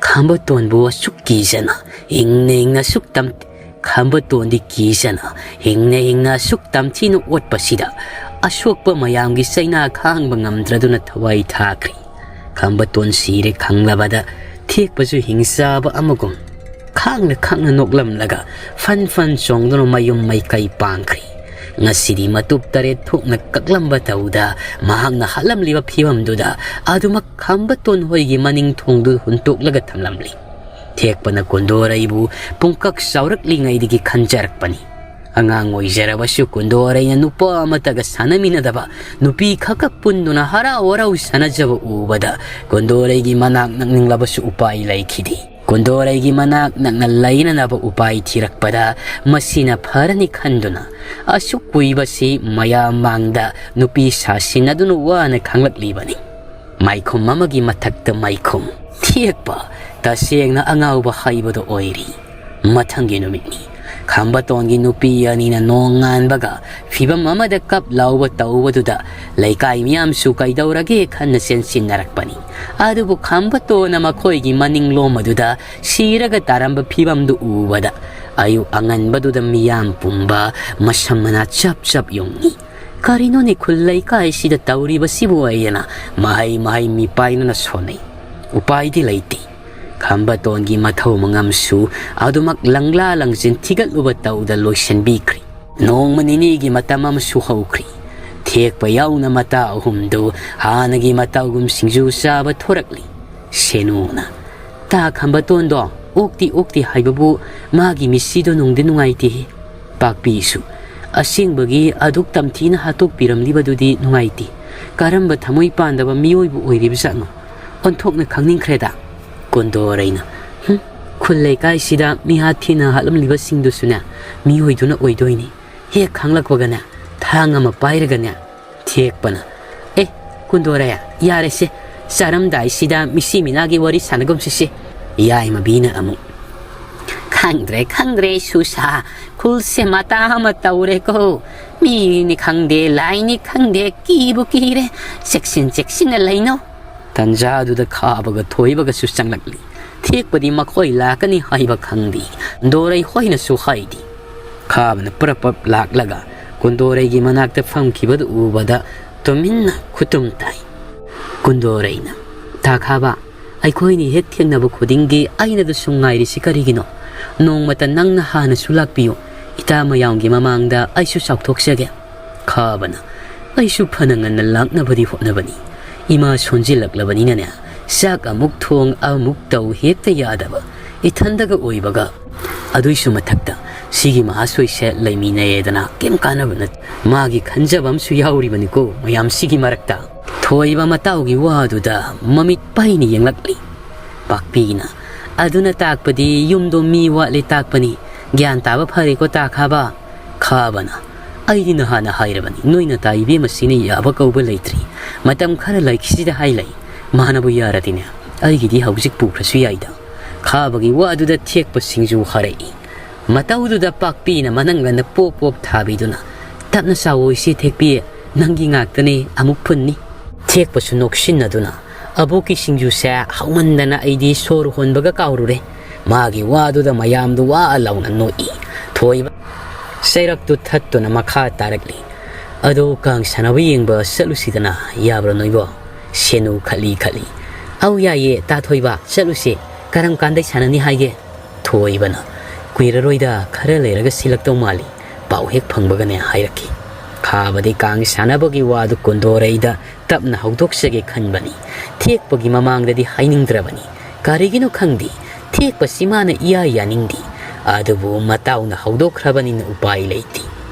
ꯈꯝꯕꯇꯣꯟꯕꯨ ꯑꯁꯨꯛ ꯀꯤꯖꯅ, ꯍꯤꯡꯅ ꯍꯤꯡꯅ ꯑꯁꯨꯛ ꯇꯝ-, ꯈꯝꯕꯇꯣꯟꯗꯤ ꯀꯤꯖꯅ, ꯍꯤꯡꯅ ꯍꯤꯡꯅ ꯑꯁꯨꯛ ꯇꯝꯊꯤꯅ ꯑꯣꯠꯄꯁꯤꯗ, ꯑꯁꯣꯛꯄ ꯃꯌꯥꯝꯒꯤ ꯆꯩꯅꯥ ꯈꯥꯡꯕ ꯉꯝꯗ꯭ꯔꯗꯨꯅ ꯊꯋꯥꯏ ꯊꯥꯈ꯭ꯔꯦ꯫ ꯈꯝꯕꯇꯣꯟ ꯁꯤꯔꯦ ꯈꯪꯂꯕꯗ, ꯊꯦꯛꯄꯁꯨ ꯍꯤꯡꯆꯥꯕ ꯑꯃꯒꯨꯝ, ꯈꯥꯡꯅ ꯈꯥꯡꯅ ꯅꯣꯛꯂꯝꯂꯒ, ꯐꯟ ꯐꯟ ꯆꯣꯡꯗꯨꯅ ꯃꯌꯨꯝ ꯃꯩꯀꯩ ꯄꯥꯡꯈ꯭ꯔꯦ꯫ ꯉꯁꯤꯗꯤ ꯃꯇꯨꯞ ꯇꯔꯦꯠ ꯊꯣꯛꯅ ꯀꯛꯂꯝꯕ ꯇꯧꯗ, ꯃꯍꯥꯛꯅ ꯍꯥꯠꯂꯝꯂꯤꯕ ꯐꯤꯕꯝꯗꯨꯗ ꯑꯗꯨꯃꯛ ꯈꯝꯕꯇꯣꯟ ꯍꯣꯏꯒꯤ ꯃꯅꯤꯡ ꯊꯣꯡꯗꯨ ꯍꯨꯟꯇꯣꯛꯂꯒ ꯊꯝꯂꯝꯂꯤ꯫ ꯊꯦꯛꯄꯅ ꯀꯨꯟꯗꯣꯔꯩꯕꯨ ꯄꯨꯡꯀꯛ ꯆꯥꯎꯔꯛꯂꯤꯉꯩꯗꯒꯤ ꯈꯟꯖꯔꯛꯄꯅꯤ꯫ ꯑꯉꯥꯡ ꯑꯣꯏꯖꯔꯕꯁꯨ ꯀꯨꯟꯗꯣꯔꯩꯅ ꯅꯨꯄꯥ ꯑꯃꯠꯇꯒ ꯁꯥꯟꯅꯃꯤꯟꯅꯗꯕ, ꯅꯨꯄꯤ ꯈꯛꯀ ꯄꯨꯟꯗꯨꯅ ꯍꯔꯥꯎ ꯍꯔꯥꯎ ꯁꯥꯟꯅꯖꯕ ꯎꯕꯗ ꯀꯨꯟꯗꯣꯔꯩꯒꯤ ꯃꯅꯥꯛ ꯅꯛꯅꯤꯡꯂꯕꯁꯨ ꯎꯄꯥꯏ ꯂꯩꯈꯤꯗꯦ꯫ ꯀꯨꯟꯗꯣꯔꯩꯒꯤ ꯃꯅꯥꯛ ꯅꯛꯅ ꯂꯩꯅꯅꯕ ꯎꯄꯥꯏ ꯊꯤꯔꯛꯄꯗ ꯃꯁꯤꯅ ꯐꯔꯅꯤ ꯈꯟꯗꯨꯅ ꯑꯁꯨꯛ ꯀꯨꯏꯕꯁꯤ ꯃꯌꯥꯝ ꯃꯥꯡꯗ ꯅꯨꯄꯤ ꯁꯥꯁꯤꯟꯅꯗꯨꯅ ꯋꯥꯅ ꯈꯥꯡꯂꯛꯂꯤꯕꯅꯤ꯫ ꯃꯥꯏꯈꯨꯝ ꯑꯃꯒꯤ ꯃꯊꯛꯇ ꯃꯥꯏꯈꯨꯝ꯫ ꯊꯦꯛꯄ ꯇꯁꯦꯡꯅ ꯑꯉꯥꯎꯕ ꯍꯥꯏꯕꯗꯨ ꯑꯣꯏꯔꯤ꯫ ꯃꯊꯪꯒꯤ ꯅꯨꯃꯤꯠꯅꯤ꯫ ꯈꯝꯕꯇꯣꯟꯒꯤ ꯅꯨꯄꯤ ꯑꯅꯤꯅ ꯅꯣꯡ ꯉꯥꯟꯕꯒ ꯐꯤꯕꯝ ꯑꯃꯗ ꯀꯞ ꯂꯥꯎꯕ ꯇꯧꯕꯗꯨꯗ ꯂꯩꯀꯥꯏ ꯃꯤꯌꯥꯝꯁꯨ ꯀꯩꯗꯧꯔꯒꯦ ꯈꯟꯅ ꯆꯦꯟꯁꯤꯟꯅꯔꯛꯄꯅꯤ꯫ ꯑꯗꯨꯕꯨ ꯈꯝꯕꯇꯣꯟꯅ ꯃꯈꯣꯏꯒꯤ ꯃꯅꯤꯡꯂꯣꯝ ꯑꯗꯨꯗ ꯁꯤꯔꯒ ꯇꯥꯔꯝꯕ ꯐꯤꯕꯝꯗꯨ ꯎꯕꯗ ꯑꯌꯨꯛ ꯑꯉꯟꯕꯗꯨꯗ ꯃꯤꯌꯥꯝ ꯄꯨꯝꯕ ꯃꯁꯝ ꯃꯅꯥ ꯆꯞ ꯆꯞ ꯌꯨꯡꯏ꯫ "ꯀꯔꯤꯅꯣꯅꯦ ꯈꯨꯜ ꯂꯩꯀꯥꯏꯁꯤꯗ ꯇꯧꯔꯤꯕꯁꯤꯕꯨ?" ꯍꯥꯏꯗꯅ ꯃꯍꯩ ꯃꯍꯩ ꯃꯤꯄꯥꯏꯅꯅ ꯁꯣꯟꯅꯩ꯫ ꯎꯄꯥꯏꯗꯤ ꯂꯩꯇꯦ꯫ ꯈꯝꯕꯇꯣꯟꯒꯤ ꯃꯊꯧ ꯃꯉꯝꯁꯨ ꯑꯗꯨꯃꯛ ꯂꯪꯂꯥ ꯂꯪꯖꯤꯟ ꯊꯤꯒꯠꯂꯨꯕ ꯇꯧꯗ ꯂꯣꯏꯁꯤꯟꯕꯤꯈ꯭ꯔꯦ꯫ ꯅꯣꯡꯃ ꯅꯤꯅꯤꯒꯤ ꯃꯇꯝ ꯑꯃꯁꯨ ꯍꯧꯈ꯭ꯔꯦ꯫ ꯊꯦꯛꯄ ꯌꯥꯎꯅ ꯃꯇꯥ ꯑꯍꯨꯝꯗꯨ ꯍꯥꯟꯅꯒꯤ ꯃꯇꯧꯒꯨꯝ ꯁꯤꯡꯖꯨ ꯆꯥꯕ ꯊꯣꯔꯛꯂꯤ꯫ ꯁꯦꯅꯨꯅ, "ꯇꯥ ꯈꯝꯕꯇꯣꯟꯗꯣ ꯑꯣꯛꯇꯤ ꯑꯣꯛꯇꯦ ꯍꯥꯏꯕꯕꯨ ꯃꯥꯒꯤ ꯃꯤꯠꯁꯤꯗꯣ ꯅꯨꯡꯗꯤ ꯅꯨꯡꯉꯥꯏꯇꯦꯍꯦ꯫" ꯄꯥꯛꯄꯤꯁꯨ, "ꯑꯁꯦꯡꯕꯒꯤ ꯑꯗꯨꯛ ꯇꯝꯊꯤꯅ ꯍꯥꯠꯇꯣꯛꯄꯤꯔꯝꯂꯤꯕꯗꯨꯗꯤ ꯅꯨꯡꯉꯥꯏꯇꯦ꯫ ꯀꯔꯝꯕ ꯊꯃꯣꯏ ꯄꯥꯟꯗꯕ ꯃꯤꯑꯣꯏꯕ ꯑꯣꯏꯔꯤꯕꯖꯥꯠꯅꯣ? ꯑꯣꯟꯊꯣꯛꯅ ꯈꯪꯅꯤꯡꯈ꯭ꯔꯦꯗ꯫" ꯀꯣꯟꯗꯣꯔꯩꯅ, "ꯍꯨꯝ, ꯈꯨꯜ ꯂꯩꯀꯥꯏꯁꯤꯗ ꯃꯤꯍꯥꯠ ꯊꯤꯅ ꯍꯥꯠꯂꯝꯂꯤꯕꯁꯤꯡꯗꯨꯁꯨꯅꯦ, ꯃꯤꯑꯣꯏꯗꯨꯅ ꯑꯣꯏꯗꯣꯏꯅꯤ꯫ ꯍꯦꯛ ꯈꯪꯂꯛꯄꯒꯅꯦ, ꯊꯥꯡ ꯑꯃ ꯄꯥꯏꯔꯒꯅꯦ꯫" ꯊꯦꯛꯄꯅ, "ꯑꯦ, ꯀꯨꯟꯗꯣꯔꯦ, ꯌꯥꯔꯦꯁꯦ, ꯆꯥꯔꯝꯗꯥꯏꯁꯤꯗ ꯃꯤꯁꯤ ꯃꯤꯅꯥꯒꯤ ꯋꯥꯔꯤ ꯁꯥꯟꯅꯒꯨꯝꯁꯤꯁꯦ꯫" ꯌꯥꯏꯃꯕꯤꯅ ꯑꯃꯨꯛ, "ꯈꯪꯗ꯭ꯔꯦ, ꯈꯪꯗ꯭ꯔꯦ, ꯁꯨꯁꯥ, ꯈꯨꯜꯁꯦ ꯃꯇꯥ ꯑꯃ ꯇꯧꯔꯦꯀꯣ꯫ ꯃꯤꯅꯤ ꯈꯪꯗꯦ, ꯂꯥꯏꯅꯤ ꯈꯪꯗꯦ, ꯀꯤꯕꯨ ꯀꯤꯔꯦ꯫ ꯆꯦꯛꯁꯤꯟ ꯆꯦꯛꯁꯤꯟꯅ ꯂꯩꯅꯧ꯫ ꯇꯟꯖꯥꯗꯨꯗ ꯈꯥꯕꯒ ꯊꯣꯏꯕꯒꯁꯨ ꯆꯪꯂꯛꯂꯤ꯫ ꯊꯦꯛꯄꯗꯤ ꯃꯈꯣꯏ ꯂꯥꯛꯀꯅꯤ ꯍꯥꯏꯕ ꯈꯪꯗꯦ꯫ ꯀꯨꯟꯗꯣꯔꯩ ꯍꯣꯏꯅꯁꯨ ꯍꯥꯏꯗꯦ꯫ ꯈꯥꯕꯅ ꯄ꯭ꯔꯞ ꯄ꯭ꯔꯞ ꯂꯥꯛꯂꯒ ꯀꯨꯟꯗꯣꯔꯩꯒꯤ ꯃꯅꯥꯛꯇ ꯐꯝꯈꯤꯕꯗꯨ ꯎꯕꯗ ꯇꯨꯃꯤꯟꯅ ꯈꯨꯇꯨꯝ ꯇꯥꯏ꯫ ꯀꯨꯟꯗꯣꯔꯩꯅ, "ꯇꯥ ꯈꯥꯕ, ꯑꯩꯈꯣꯏꯅꯤ ꯍꯦꯛ ꯊꯦꯡꯅꯕ ꯈꯨꯗꯤꯡꯒꯤ ꯑꯩꯅꯗ ꯁꯨꯝ ꯉꯥꯏꯔꯤꯁꯤ ꯀꯔꯤꯒꯤꯅꯣ? ꯅꯣꯡꯃꯇ ꯅꯪꯅ ꯍꯥꯟꯅꯁꯨ ꯂꯥꯛꯄꯤꯌꯨ꯫ ꯏꯇꯥ ꯃꯌꯥꯝꯒꯤ ꯃꯃꯥꯡꯗ ꯑꯩꯁꯨ ꯆꯥꯎꯊꯣꯛꯆꯒꯦ꯫" ꯈꯥꯕꯅ, "ꯑꯩꯁꯨ ꯐꯅ ꯉꯟꯅ ꯂꯥꯛꯅꯕꯗꯤ ꯍꯣꯠꯅꯕꯅꯤ꯫ ꯏꯃꯥ ꯁꯣꯟꯖꯤꯜꯂꯛꯂꯕꯅꯤꯅꯅꯦ, ꯆꯥꯛ ꯑꯃꯨꯛ ꯊꯣꯡ ꯑꯃꯨꯛ ꯇꯧ ꯍꯦꯛꯇ ꯌꯥꯗꯕ꯫ ꯏꯊꯟꯗꯒ ꯑꯣꯏꯕꯒ꯫ ꯑꯗꯨꯏꯁꯨ ꯃꯊꯛꯇ ꯁꯤꯒꯤ ꯃꯍꯥꯁꯣꯏꯁꯦ ꯂꯩꯃꯤꯟꯅꯩꯌꯦꯗꯅ ꯀꯩꯝ ꯀꯥꯟꯅꯕ ꯅꯠꯇꯦ꯫ ꯃꯥꯒꯤ ꯈꯟꯖꯕ ꯑꯃꯁꯨ ꯌꯥꯎꯔꯤꯕꯅꯤꯀꯣ ꯃꯌꯥꯝꯁꯤꯒꯤ ꯃꯔꯛꯇ꯫" ꯊꯣꯏꯕ ꯃꯇꯥꯎꯒꯤ ꯋꯥꯗꯨꯗ ꯃꯃꯤꯠ ꯄꯩꯅ ꯌꯦꯡꯂꯛꯂꯤ꯫ ꯄꯥꯛꯄꯤꯅ, "ꯑꯗꯨꯅ ꯇꯥꯛꯄꯗꯤ ꯌꯨꯝꯗꯣ ꯃꯤ ꯋꯥꯠꯂꯦ ꯇꯥꯛꯄꯅꯤ꯫ ꯒ꯭ꯌꯥꯟ ꯇꯥꯕ ꯐꯔꯦꯀꯣ ꯇꯥ ꯈꯥꯕ꯫" ꯈꯥꯕꯅ, "ꯑꯩꯗꯤ ꯅꯍꯥꯟꯅ ꯍꯥꯏꯔꯕꯅꯤ, ꯅꯣꯏ ꯅꯇꯥ ꯏꯕꯦꯝꯃꯁꯤꯅ ꯌꯥꯕ ꯀꯧꯕ ꯂꯩꯇ꯭ꯔꯤ꯫ ꯃꯇꯝ ꯈꯔ ꯂꯩꯈꯤꯁꯤꯗ ꯍꯥꯏ ꯂꯩ꯫ ꯃꯥꯅꯕꯨ ꯌꯥꯔꯗꯤꯅꯦ, ꯑꯩꯒꯤꯗꯤ ꯍꯧꯖꯤꯛ ꯄꯨꯈ꯭ꯔꯁꯨ ꯌꯥꯏꯗ꯫" ꯈꯥꯕꯒꯤ ꯋꯥꯗꯨꯗ ꯊꯦꯛꯄ ꯁꯤꯡꯖꯨ ꯍꯥꯔꯛꯏ꯫ ꯃꯇꯧꯗꯨꯗ ꯄꯥꯛꯄꯤꯅ ꯃꯅꯪꯒꯟꯗ ꯄꯣꯞ ꯄꯣꯞ ꯊꯥꯕꯤꯗꯨꯅ, "ꯇꯞꯅ ꯆꯥꯎꯋꯣ ꯏꯆꯦ ꯊꯦꯛꯄꯤ, ꯅꯪꯒꯤ ꯉꯥꯛꯇꯅꯦ ꯑꯃꯨꯛ ꯐꯨꯟꯅꯤ꯫" ꯊꯦꯛꯄꯁꯨ ꯅꯣꯛꯁꯤꯟꯅꯗꯨꯅ, "ꯑꯕꯣꯛꯀꯤ ꯁꯤꯡꯖꯨꯁꯦ ꯍꯥꯎꯃꯟꯗꯅ ꯑꯩꯗꯤ ꯁꯣꯔ ꯍꯣꯟꯕꯒ ꯀꯥꯎꯔꯨꯔꯦ꯫" ꯃꯥꯒꯤ ꯋꯥꯗꯨꯗ ꯃꯌꯥꯝꯗꯨ ꯋꯥ ꯂꯥꯎꯅ ꯅꯣꯛꯏ꯫ ꯊꯣꯏꯕ ꯆꯩꯔꯛꯇꯨ ꯊꯠꯇꯨꯅ ꯃꯈꯥ ꯇꯥꯔꯛꯂꯤ꯫ "ꯑꯗꯣ ꯀꯥꯡ ꯁꯥꯟꯅꯕ ꯌꯦꯡꯕ ꯆꯠꯂꯨꯁꯤꯗꯅ, ꯌꯥꯕ꯭ꯔꯣ ꯅꯣꯏꯕꯣ?" ꯁꯦꯅꯨ ꯈꯠꯂꯤ ꯈꯠꯂꯤ꯫ "ꯑꯧ ꯌꯥꯏꯌꯦ ꯇꯥ ꯊꯣꯏꯕ, ꯆꯠꯂꯨꯁꯦ꯫ ꯀꯔꯝ ꯀꯥꯟꯗꯩ ꯁꯥꯟꯅꯅꯤ ꯍꯥꯏꯒꯦ?" ꯊꯣꯏꯕꯅ, "ꯀꯨꯏꯔꯔꯣꯏꯗ, ꯈꯔ ꯂꯩꯔꯒ ꯁꯤꯜꯂꯛꯇꯧ ꯃꯥꯜꯂꯤ꯫ ꯄꯥꯎ ꯍꯦꯛ ꯐꯪꯕꯒꯅꯦ ꯍꯥꯏꯔꯛꯀꯦ꯫" ꯈꯥꯕꯗꯤ ꯀꯥꯡ ꯁꯥꯟꯅꯕꯒꯤ ꯋꯥꯗꯨ ꯀꯨꯟꯗꯣꯔꯩꯗ ꯇꯞꯅ ꯍꯧꯗꯣꯛꯆꯒꯦ ꯈꯟꯕꯅꯤ꯫ ꯊꯦꯛꯄꯒꯤ ꯃꯃꯥꯡꯗꯗꯤ ꯍꯥꯏꯅꯤꯡꯗ꯭ꯔꯕꯅꯤ꯫ ꯀꯔꯤꯒꯤꯅꯣ ꯈꯪꯗꯦ, ꯊꯦꯛꯄꯁꯤ ꯃꯥꯅ ꯏꯌꯥ ꯌꯥꯅꯤꯡꯗꯦ꯫ ꯑꯗꯨꯕꯨ ꯃꯇꯥꯎꯅ ꯍꯧꯗꯣꯛꯈ꯭ꯔꯕꯅꯤꯅ ꯎꯄꯥꯏ ꯂꯩꯇꯦ꯫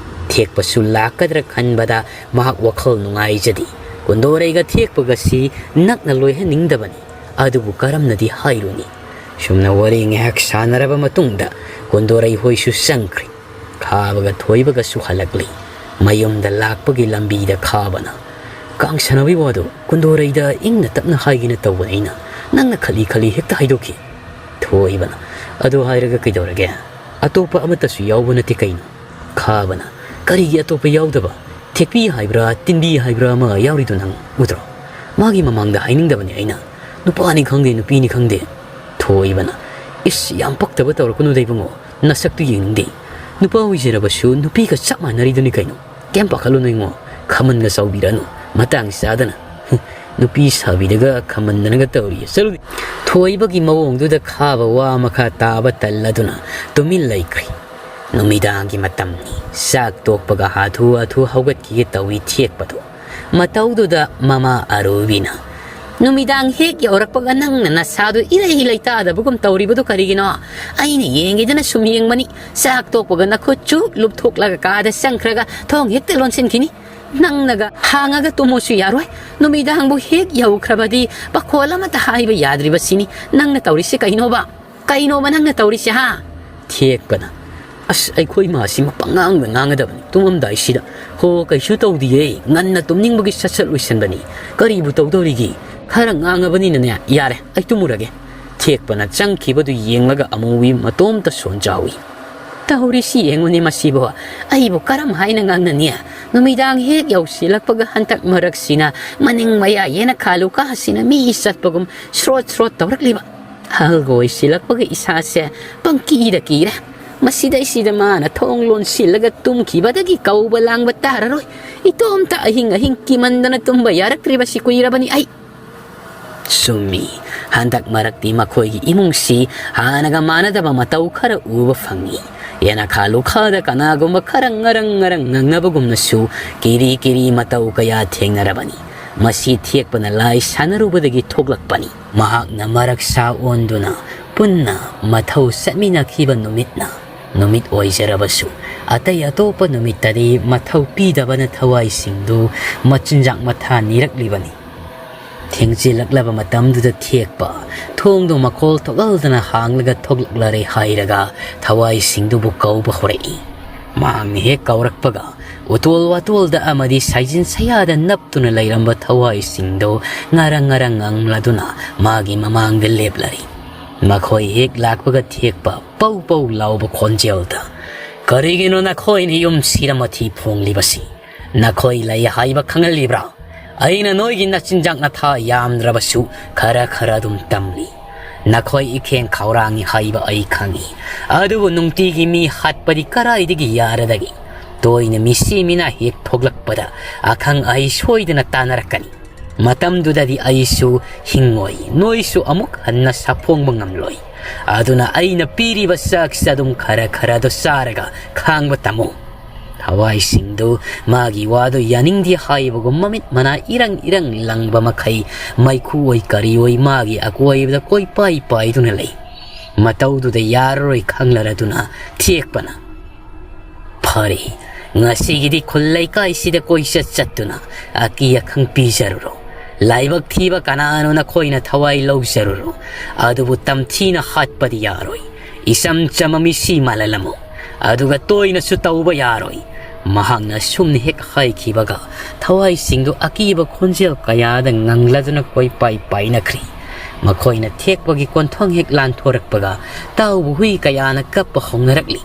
ꯊꯦꯛꯄꯁꯨ ꯂꯥꯛꯀꯗ꯭ꯔꯥ ꯈꯟꯕꯗ ꯃꯍꯥꯛ ꯋꯥꯈꯜ ꯅꯨꯡꯉꯥꯏꯖꯗꯦ꯫ ꯀꯨꯟꯗꯣꯔꯩꯒ ꯊꯦꯛꯄꯒꯁꯤ ꯅꯛꯅ ꯂꯣꯏꯍꯟꯅꯤꯡꯗꯕꯅꯤ꯫ ꯑꯗꯨꯕꯨ ꯀꯔꯝꯅꯗꯤ ꯍꯥꯏꯔꯨꯅꯤ? ꯁꯨꯝꯅ ꯋꯥꯔꯤ ꯉꯥꯏꯍꯥꯛ ꯁꯥꯟꯅꯔꯕ ꯃꯇꯨꯡꯗ ꯀꯨꯟꯗꯣꯔꯩ ꯍꯣꯏꯁꯨ ꯆꯪꯈ꯭ꯔꯦ꯫ ꯈꯥꯕꯒ ꯊꯣꯏꯕꯒꯁꯨ ꯍꯜꯂꯛꯂꯤ꯫ ꯃꯌꯨꯝꯗ ꯂꯥꯛꯄꯒꯤ ꯂꯝꯕꯤꯗ ꯈꯥꯕꯅ, "ꯀꯥꯡ ꯁꯥꯟꯅꯕꯒꯤ ꯋꯥꯗꯣ ꯀꯨꯟꯗꯣꯔꯩꯗ ꯏꯪꯅ ꯇꯞꯅ ꯍꯥꯏꯒꯦꯅ ꯇꯧꯕꯅꯦ ꯑꯩꯅ, ꯅꯪꯅ ꯈꯠꯂꯤ ꯈꯠꯂꯤ ꯍꯦꯛꯇ ꯍꯥꯏꯗꯣꯛꯈꯤ꯫" ꯊꯣꯏꯕꯅ, "ꯑꯗꯨ ꯍꯥꯏꯔꯒ ꯀꯩꯗꯧꯔꯒꯦ? ꯑꯇꯣꯞꯄ ꯑꯃꯠꯇꯁꯨ ꯌꯥꯎꯕ ꯅꯠꯇꯦ ꯀꯩꯅꯣ?" ꯈꯥꯕꯅ, "ꯀꯔꯤꯒꯤ ꯑꯇꯣꯞꯄ ꯌꯥꯎꯗꯕ? ꯊꯦꯛꯄꯤ ꯍꯥꯏꯕ꯭ꯔꯥ, ꯇꯤꯟꯕꯤ ꯍꯥꯏꯕ꯭ꯔꯥ ꯑꯃ ꯌꯥꯎꯔꯤꯗꯣ ꯅꯪ ꯎꯗ꯭ꯔꯣ?" ꯃꯥꯒꯤ ꯃꯃꯥꯡꯗ ꯍꯥꯏꯅꯤꯡꯗꯕꯅꯤ ꯑꯩꯅ꯫ ꯅꯨꯄꯥꯅꯤ ꯈꯪꯗꯦ, ꯅꯨꯄꯤꯅꯤ ꯈꯪꯗꯦ꯫ ꯊꯣꯏꯕꯅ, "ꯏꯁ, ꯌꯥꯝ ꯄꯛꯇꯕ ꯇꯧꯔꯛꯀꯅꯨꯗ ꯏꯕꯨꯡꯉꯣ, ꯅꯁꯛꯇꯨ ꯌꯦꯡꯅꯤꯡꯗꯦ꯫ ꯅꯨꯄꯥ ꯑꯣꯏꯖꯔꯕꯁꯨ ꯅꯨꯄꯤꯒ ꯆꯞ ꯃꯥꯟꯅꯔꯤꯗꯨꯅꯤ ꯀꯩꯅꯣ꯫ ꯀꯩꯝ ꯄꯥꯈꯠꯂꯨꯅꯨ ꯏꯉꯣ, ꯈꯥꯃꯟꯒ ꯆꯥꯎꯕꯤꯔꯅꯨ꯫ ꯃꯇꯥꯡ ꯆꯥꯗꯅ, ꯍꯨꯝ, ꯅꯨꯄꯤ ꯁꯥꯕꯤꯗꯒ ꯈꯥꯃꯟꯗꯅꯒ ꯇꯧꯔꯤ꯫ ꯆꯠꯂꯨꯅꯦ꯫" ꯊꯣꯏꯕꯒꯤ ꯃꯑꯣꯡꯗꯨꯗ ꯈꯥꯕ ꯋꯥ ꯃꯈꯥ ꯇꯥꯕ ꯇꯜꯂꯗꯨꯅ ꯇꯨꯃꯤꯟ ꯂꯩꯈ꯭ꯔꯦ꯫ ꯅꯨꯃꯤꯗꯥꯡꯒꯤ ꯃꯇꯝꯅꯤ꯫ ꯆꯥꯛ ꯇꯣꯛꯄꯒ ꯍꯥꯊꯨ ꯍꯥꯊꯨ ꯍꯧꯒꯠꯈꯤꯒꯦ ꯇꯧꯏ ꯊꯦꯛꯄꯗꯣ꯫ ꯃꯇꯧꯗꯨꯗ ꯃꯃꯥ ꯑꯔꯨꯕꯤꯅ, "ꯅꯨꯃꯤꯗꯥꯡ ꯍꯦꯛ ꯌꯧꯔꯛꯄꯒ ꯅꯪꯅ ꯅꯁꯥꯗꯨ ꯏꯔꯩ ꯂꯩꯇꯥꯗꯕꯒꯨꯝ ꯇꯧꯔꯤꯕꯗꯨ ꯀꯔꯤꯒꯤꯅꯣ? ꯑꯩꯅ ꯌꯦꯡꯒꯦꯗꯅ ꯁꯨꯝ ꯌꯦꯡꯕꯅꯤ꯫ ꯆꯥꯛ ꯇꯣꯛꯄꯒ ꯅꯈꯨꯠ ꯆꯨꯛ ꯂꯨꯞꯊꯣꯛꯂꯒ ꯀꯥꯗ ꯆꯪꯈ꯭ꯔꯒ ꯊꯣꯡ ꯍꯦꯛꯇ ꯂꯣꯟꯁꯤꯟꯈꯤꯅꯤ꯫ ꯅꯪꯅꯒ ꯍꯥꯡꯉꯒ ꯇꯨꯝꯃꯣꯁꯨ ꯌꯥꯔꯣꯏ꯫ ꯅꯨꯃꯤꯗꯥꯡꯕꯨ ꯍꯦꯛ ꯌꯧꯈ꯭ꯔꯕꯗꯤ ꯄꯥꯈꯣꯜ ꯑꯃꯠꯇ ꯍꯥꯏꯕ ꯌꯥꯗ꯭ꯔꯤꯕꯁꯤꯅꯤ ꯅꯪꯅ ꯇꯧꯔꯤꯁꯤ ꯀꯩꯅꯣꯕ? ꯀꯩꯅꯣꯕ ꯅꯪꯅ ꯇꯧꯔꯤꯁꯦ, ꯍꯥ?" ꯊꯦꯛꯄꯅ, "ꯑꯁ, ꯑꯩꯈꯣꯏ ꯃꯥꯁꯤ ꯃꯄꯪꯉꯥꯡꯗ ꯉꯥꯡꯒꯗꯕꯅꯤ ꯇꯨꯝꯃꯝꯗꯥꯏꯁꯤꯗ꯫ ꯍꯣ, ꯀꯩꯁꯨ ꯇꯧꯗꯤꯌꯦ, ꯉꯟꯅ ꯇꯨꯝꯅꯤꯡꯕꯒꯤ ꯁꯠ ꯁꯠ ꯂꯣꯏꯁꯟꯕꯅꯤ꯫ ꯀꯔꯤꯕꯨ ꯇꯧꯗꯧꯔꯤꯒꯦ? ꯈꯔ ꯉꯥꯡꯉꯕꯅꯤꯅꯅꯦ, ꯌꯥꯔꯦ, ꯑꯩ ꯇꯨꯝꯃꯨꯔꯒꯦ꯫" ꯊꯦꯛꯄꯅ ꯆꯪꯈꯤꯕꯗꯨ ꯌꯦꯡꯂꯒ ꯑꯃꯨꯕꯤ ꯃꯇꯣꯝꯇ ꯁꯣꯟꯖꯥꯎꯏ꯫ "ꯇꯧꯔꯤꯁꯤ ꯌꯦꯡꯉꯨꯅꯦ ꯃꯁꯤꯕꯨ, ꯑꯩꯕꯨ ꯀꯔꯝ ꯍꯥꯏꯅ ꯉꯥꯡꯅꯅꯤ? ꯅꯨꯃꯤꯗꯥꯡ ꯍꯦꯛ ꯌꯧꯁꯤꯜꯂꯛꯄꯒ ꯍꯟꯗꯛ ꯃꯔꯛꯁꯤꯅ ꯃꯅꯤꯡ ꯃꯌꯥ ꯌꯦꯅꯈꯥ ꯂꯨꯈꯥꯁꯤꯅ ꯃꯤ ꯆꯠꯄꯒꯨꯝ ꯁ꯭ꯔꯣꯠ ꯁ꯭ꯔꯣꯠ ꯇꯧꯔꯛꯂꯤꯕ꯫ ꯑꯍꯜꯒ ꯑꯣꯏꯁꯤꯜꯂꯛꯄꯒ ꯏꯁꯥꯁꯦ ꯄꯪꯀꯤꯗ ꯀꯤꯔꯦ꯫ ꯃꯁꯤꯗꯩꯁꯤꯗ ꯃꯥꯅ ꯊꯣꯡ ꯂꯣꯟꯁꯤꯜꯂꯒ ꯇꯨꯝꯈꯤꯕꯗꯒꯤ ꯀꯧꯕ ꯂꯥꯡꯕ ꯇꯥꯔꯔꯣꯏ꯫ ꯏꯇꯣꯝꯇ ꯑꯍꯤꯡ ꯑꯍꯤꯡ ꯀꯤꯃꯟꯗꯅ ꯇꯨꯝꯕ ꯌꯥꯔꯛꯇ꯭ꯔꯤꯕꯁꯤ ꯀꯨꯏꯔꯕꯅꯤ ꯑꯩ꯫" ꯆꯨꯝꯃꯤ, ꯍꯟꯗꯛ ꯃꯔꯛꯇꯤ ꯃꯈꯣꯏꯒꯤ ꯏꯃꯨꯡꯁꯤ ꯍꯥꯟꯅꯒ ꯃꯥꯟꯅꯗꯕ ꯃꯇꯧ ꯈꯔ ꯎꯕ ꯐꯪꯉꯤ꯫ ꯌꯦꯅꯈꯥ ꯂꯨꯈꯥꯗ ꯀꯅꯥꯒꯨꯝꯕ ꯈꯔ ꯉꯔꯪ ꯉꯔꯪ ꯉꯪꯅꯕꯒꯨꯝꯅꯁꯨ ꯀꯤꯔꯤ ꯀꯤꯔꯤ ꯃꯇꯧ ꯀꯌꯥ ꯊꯦꯡꯅꯔꯕꯅꯤ꯫ ꯃꯁꯤ ꯊꯦꯛꯄꯅ ꯂꯥꯏ ꯁꯥꯟꯅꯔꯨꯕꯗꯒꯤ ꯊꯣꯛꯂꯛꯄꯅꯤ꯫ ꯃꯍꯥꯛꯅ ꯃꯔꯛ ꯁꯥ ꯑꯣꯟꯗꯨꯅ ꯄꯨꯟꯅ ꯃꯊꯧ ꯆꯠꯃꯤꯟꯅꯈꯤꯕ ꯅꯨꯃꯤꯠꯅ ꯅꯨꯃꯤꯠ ꯑꯣꯏꯖꯔꯕꯁꯨ, ꯑꯇꯩ ꯑꯇꯣꯞꯄ ꯅꯨꯃꯤꯠꯇꯗꯤ ꯃꯊꯧ ꯄꯤꯗꯕꯅ ꯊꯋꯥꯏꯁꯤꯡꯗꯨ ꯃꯆꯤꯟꯖꯥꯛ ꯃꯊꯥ ꯅꯤꯔꯛꯂꯤꯕꯅꯤ꯫ ꯊꯦꯡꯖꯤꯜꯂꯛꯂꯕ ꯃꯇꯝꯗꯨꯗ ꯊꯦꯛꯄ ꯊꯣꯡꯗꯨ ꯃꯈꯣꯜ ꯊꯣꯛꯍꯜꯗꯅ ꯍꯥꯡꯂꯒ ꯊꯣꯛꯂꯛꯂꯔꯦ ꯍꯥꯏꯔꯒ ꯊꯋꯥꯏꯁꯤꯡꯗꯨꯕꯨ ꯀꯧꯕ ꯍꯧꯔꯛꯏ꯫ ꯃꯍꯥꯛꯅ ꯍꯦꯛ ꯀꯧꯔꯛꯄꯒ, ꯎꯇꯣꯜ ꯋꯥꯇꯣꯜꯗ ꯑꯃꯗꯤ ꯁꯥꯏꯖꯤꯟ ꯁꯌꯥꯗ ꯅꯞꯇꯨꯅ ꯂꯩꯔꯝꯕ ꯊꯋꯥꯏꯁꯤꯡꯗꯨ ꯉꯔꯪ ꯉꯔꯪ ꯉꯪꯂꯗꯨꯅ ꯃꯥꯒꯤ ꯃꯃꯥꯡꯗ ꯂꯦꯞꯂꯔꯤ꯫ ꯃꯈꯣꯏ ꯍꯦꯛ ꯂꯥꯛꯄꯒ ꯊꯦꯛꯄ ꯄꯧ ꯄꯧ ꯂꯥꯎꯕ ꯈꯣꯟꯖꯦꯜꯗ, "ꯀꯔꯤꯒꯤꯅꯣ ꯅꯈꯣꯏꯅ ꯌꯨꯝꯁꯤꯗ ꯃꯊꯤ ꯐꯣꯡꯂꯤꯕꯁꯤ? ꯅꯈꯣꯏ ꯂꯩ ꯍꯥꯏꯕ ꯈꯪꯍꯜꯂꯤꯕ꯭ꯔꯥ? ꯑꯩꯅ ꯅꯣꯏꯒꯤ ꯅꯆꯤꯟꯖꯥꯛ ꯅꯊꯥ ꯌꯥꯝꯗ꯭ꯔꯕꯁꯨ ꯈꯔ ꯈꯔ ꯑꯗꯨꯝ ꯇꯝꯂꯤ꯫ ꯅꯈꯣꯏ ꯏꯈꯦꯡ ꯈꯧꯔꯥꯡꯉꯤ ꯍꯥꯏꯕ ꯑꯩ ꯈꯪꯏ꯫ ꯑꯗꯨꯕꯨ ꯅꯨꯡꯇꯤꯒꯤ ꯃꯤ ꯍꯥꯠꯄꯗꯤ ꯀꯔꯥꯏꯗꯒꯤ ꯌꯥꯔꯗꯒꯦ? ꯇꯣꯏꯅ ꯃꯤꯁꯤ ꯃꯤꯅꯥ ꯍꯦꯛ ꯊꯣꯛꯂꯛꯄꯗ ꯑꯈꯪ ꯑꯍꯩ ꯁꯣꯏꯗꯅ ꯇꯥꯟꯅꯔꯛꯀꯅꯤ꯫ ꯃꯇꯝꯗꯨꯗꯗꯤ ꯑꯩꯁꯨ ꯍꯤꯡꯉꯣꯏ, ꯅꯣꯏꯁꯨ ꯑꯃꯨꯛ ꯍꯟꯅ ꯁꯥꯐꯣꯡꯕ ꯉꯝꯂꯣꯏ꯫ ꯑꯗꯨꯅ ꯑꯩꯅ ꯄꯤꯔꯤꯕ ꯆꯥꯛꯁꯦ ꯑꯗꯨꯝ ꯈꯔ ꯈꯔꯗꯣ ꯆꯥꯔꯒ ꯈꯥꯡꯕ ꯇꯝꯃꯨ꯫ ꯊꯋꯥꯏꯁꯤꯡꯗꯨ ꯃꯥꯒꯤ ꯋꯥꯗꯨ ꯌꯥꯅꯤꯡꯗꯦ ꯍꯥꯏꯕꯒꯨꯝ ꯃꯃꯤꯠ ꯃꯅꯥ ꯏꯔꯪ ꯏꯔꯪ ꯂꯪꯕ ꯃꯈꯩ ꯃꯩꯈꯨ ꯑꯣꯏ ꯀꯔꯤ ꯑꯣꯏ ꯃꯥꯒꯤ ꯑꯀꯣꯏꯕꯗ ꯀꯣꯏꯄꯥꯏ ꯄꯥꯏꯗꯨꯅ ꯂꯩ꯫ ꯃꯇꯧꯗꯨꯗ ꯌꯥꯔꯔꯣꯏ ꯈꯪꯂꯔꯗꯨꯅ ꯊꯦꯛꯄꯅ ꯐꯔꯦ, ꯉꯁꯤꯒꯤꯗꯤ ꯈꯨꯜ ꯂꯩꯀꯥꯏꯁꯤꯗ ꯀꯣꯏꯆꯠ ꯆꯠꯇꯨꯅ ꯑꯀꯤ ꯑꯈꯪ ꯄꯤꯖꯔꯨꯔꯣ꯫ ꯂꯥꯏꯕꯛ ꯊꯤꯕ ꯀꯅꯥꯅꯣ ꯅꯈꯣꯏꯅ ꯊꯋꯥꯏ ꯂꯧꯖꯔꯨꯔꯣ꯫ ꯑꯗꯨꯕꯨ ꯇꯝꯊꯤꯅ ꯍꯥꯠꯄꯗꯤ ꯌꯥꯔꯣꯏ꯫ ꯏꯆꯝ ꯆꯝꯕ ꯃꯤꯁꯤ ꯃꯥꯜꯍꯜꯂꯝꯃꯨ꯫ ꯑꯗꯨꯒ ꯇꯣꯏꯅꯁꯨ ꯇꯧꯕ ꯌꯥꯔꯣꯏ꯫ ꯃꯍꯥꯛꯅ ꯑꯁꯨꯝꯅ ꯍꯦꯛ ꯍꯥꯏꯈꯤꯕꯒ ꯊꯋꯥꯏꯁꯤꯡꯗꯨ ꯑꯀꯤꯕ ꯈꯣꯟꯖꯦꯜ ꯀꯌꯥꯗ ꯉꯪꯂꯗꯨꯅ ꯀꯣꯏꯄꯥꯏ ꯄꯥꯏꯅꯈ꯭ꯔꯤ꯫ ꯃꯈꯣꯏꯅ ꯊꯦꯛꯄꯒꯤ ꯀꯣꯟꯊꯣꯡ ꯍꯦꯛ ꯂꯥꯟꯊꯣꯔꯛꯄꯒ ꯇꯥꯎꯕ ꯍꯨꯏ ꯀꯌꯥꯅ ꯀꯞꯄ ꯍꯧꯅꯔꯛꯂꯤ꯫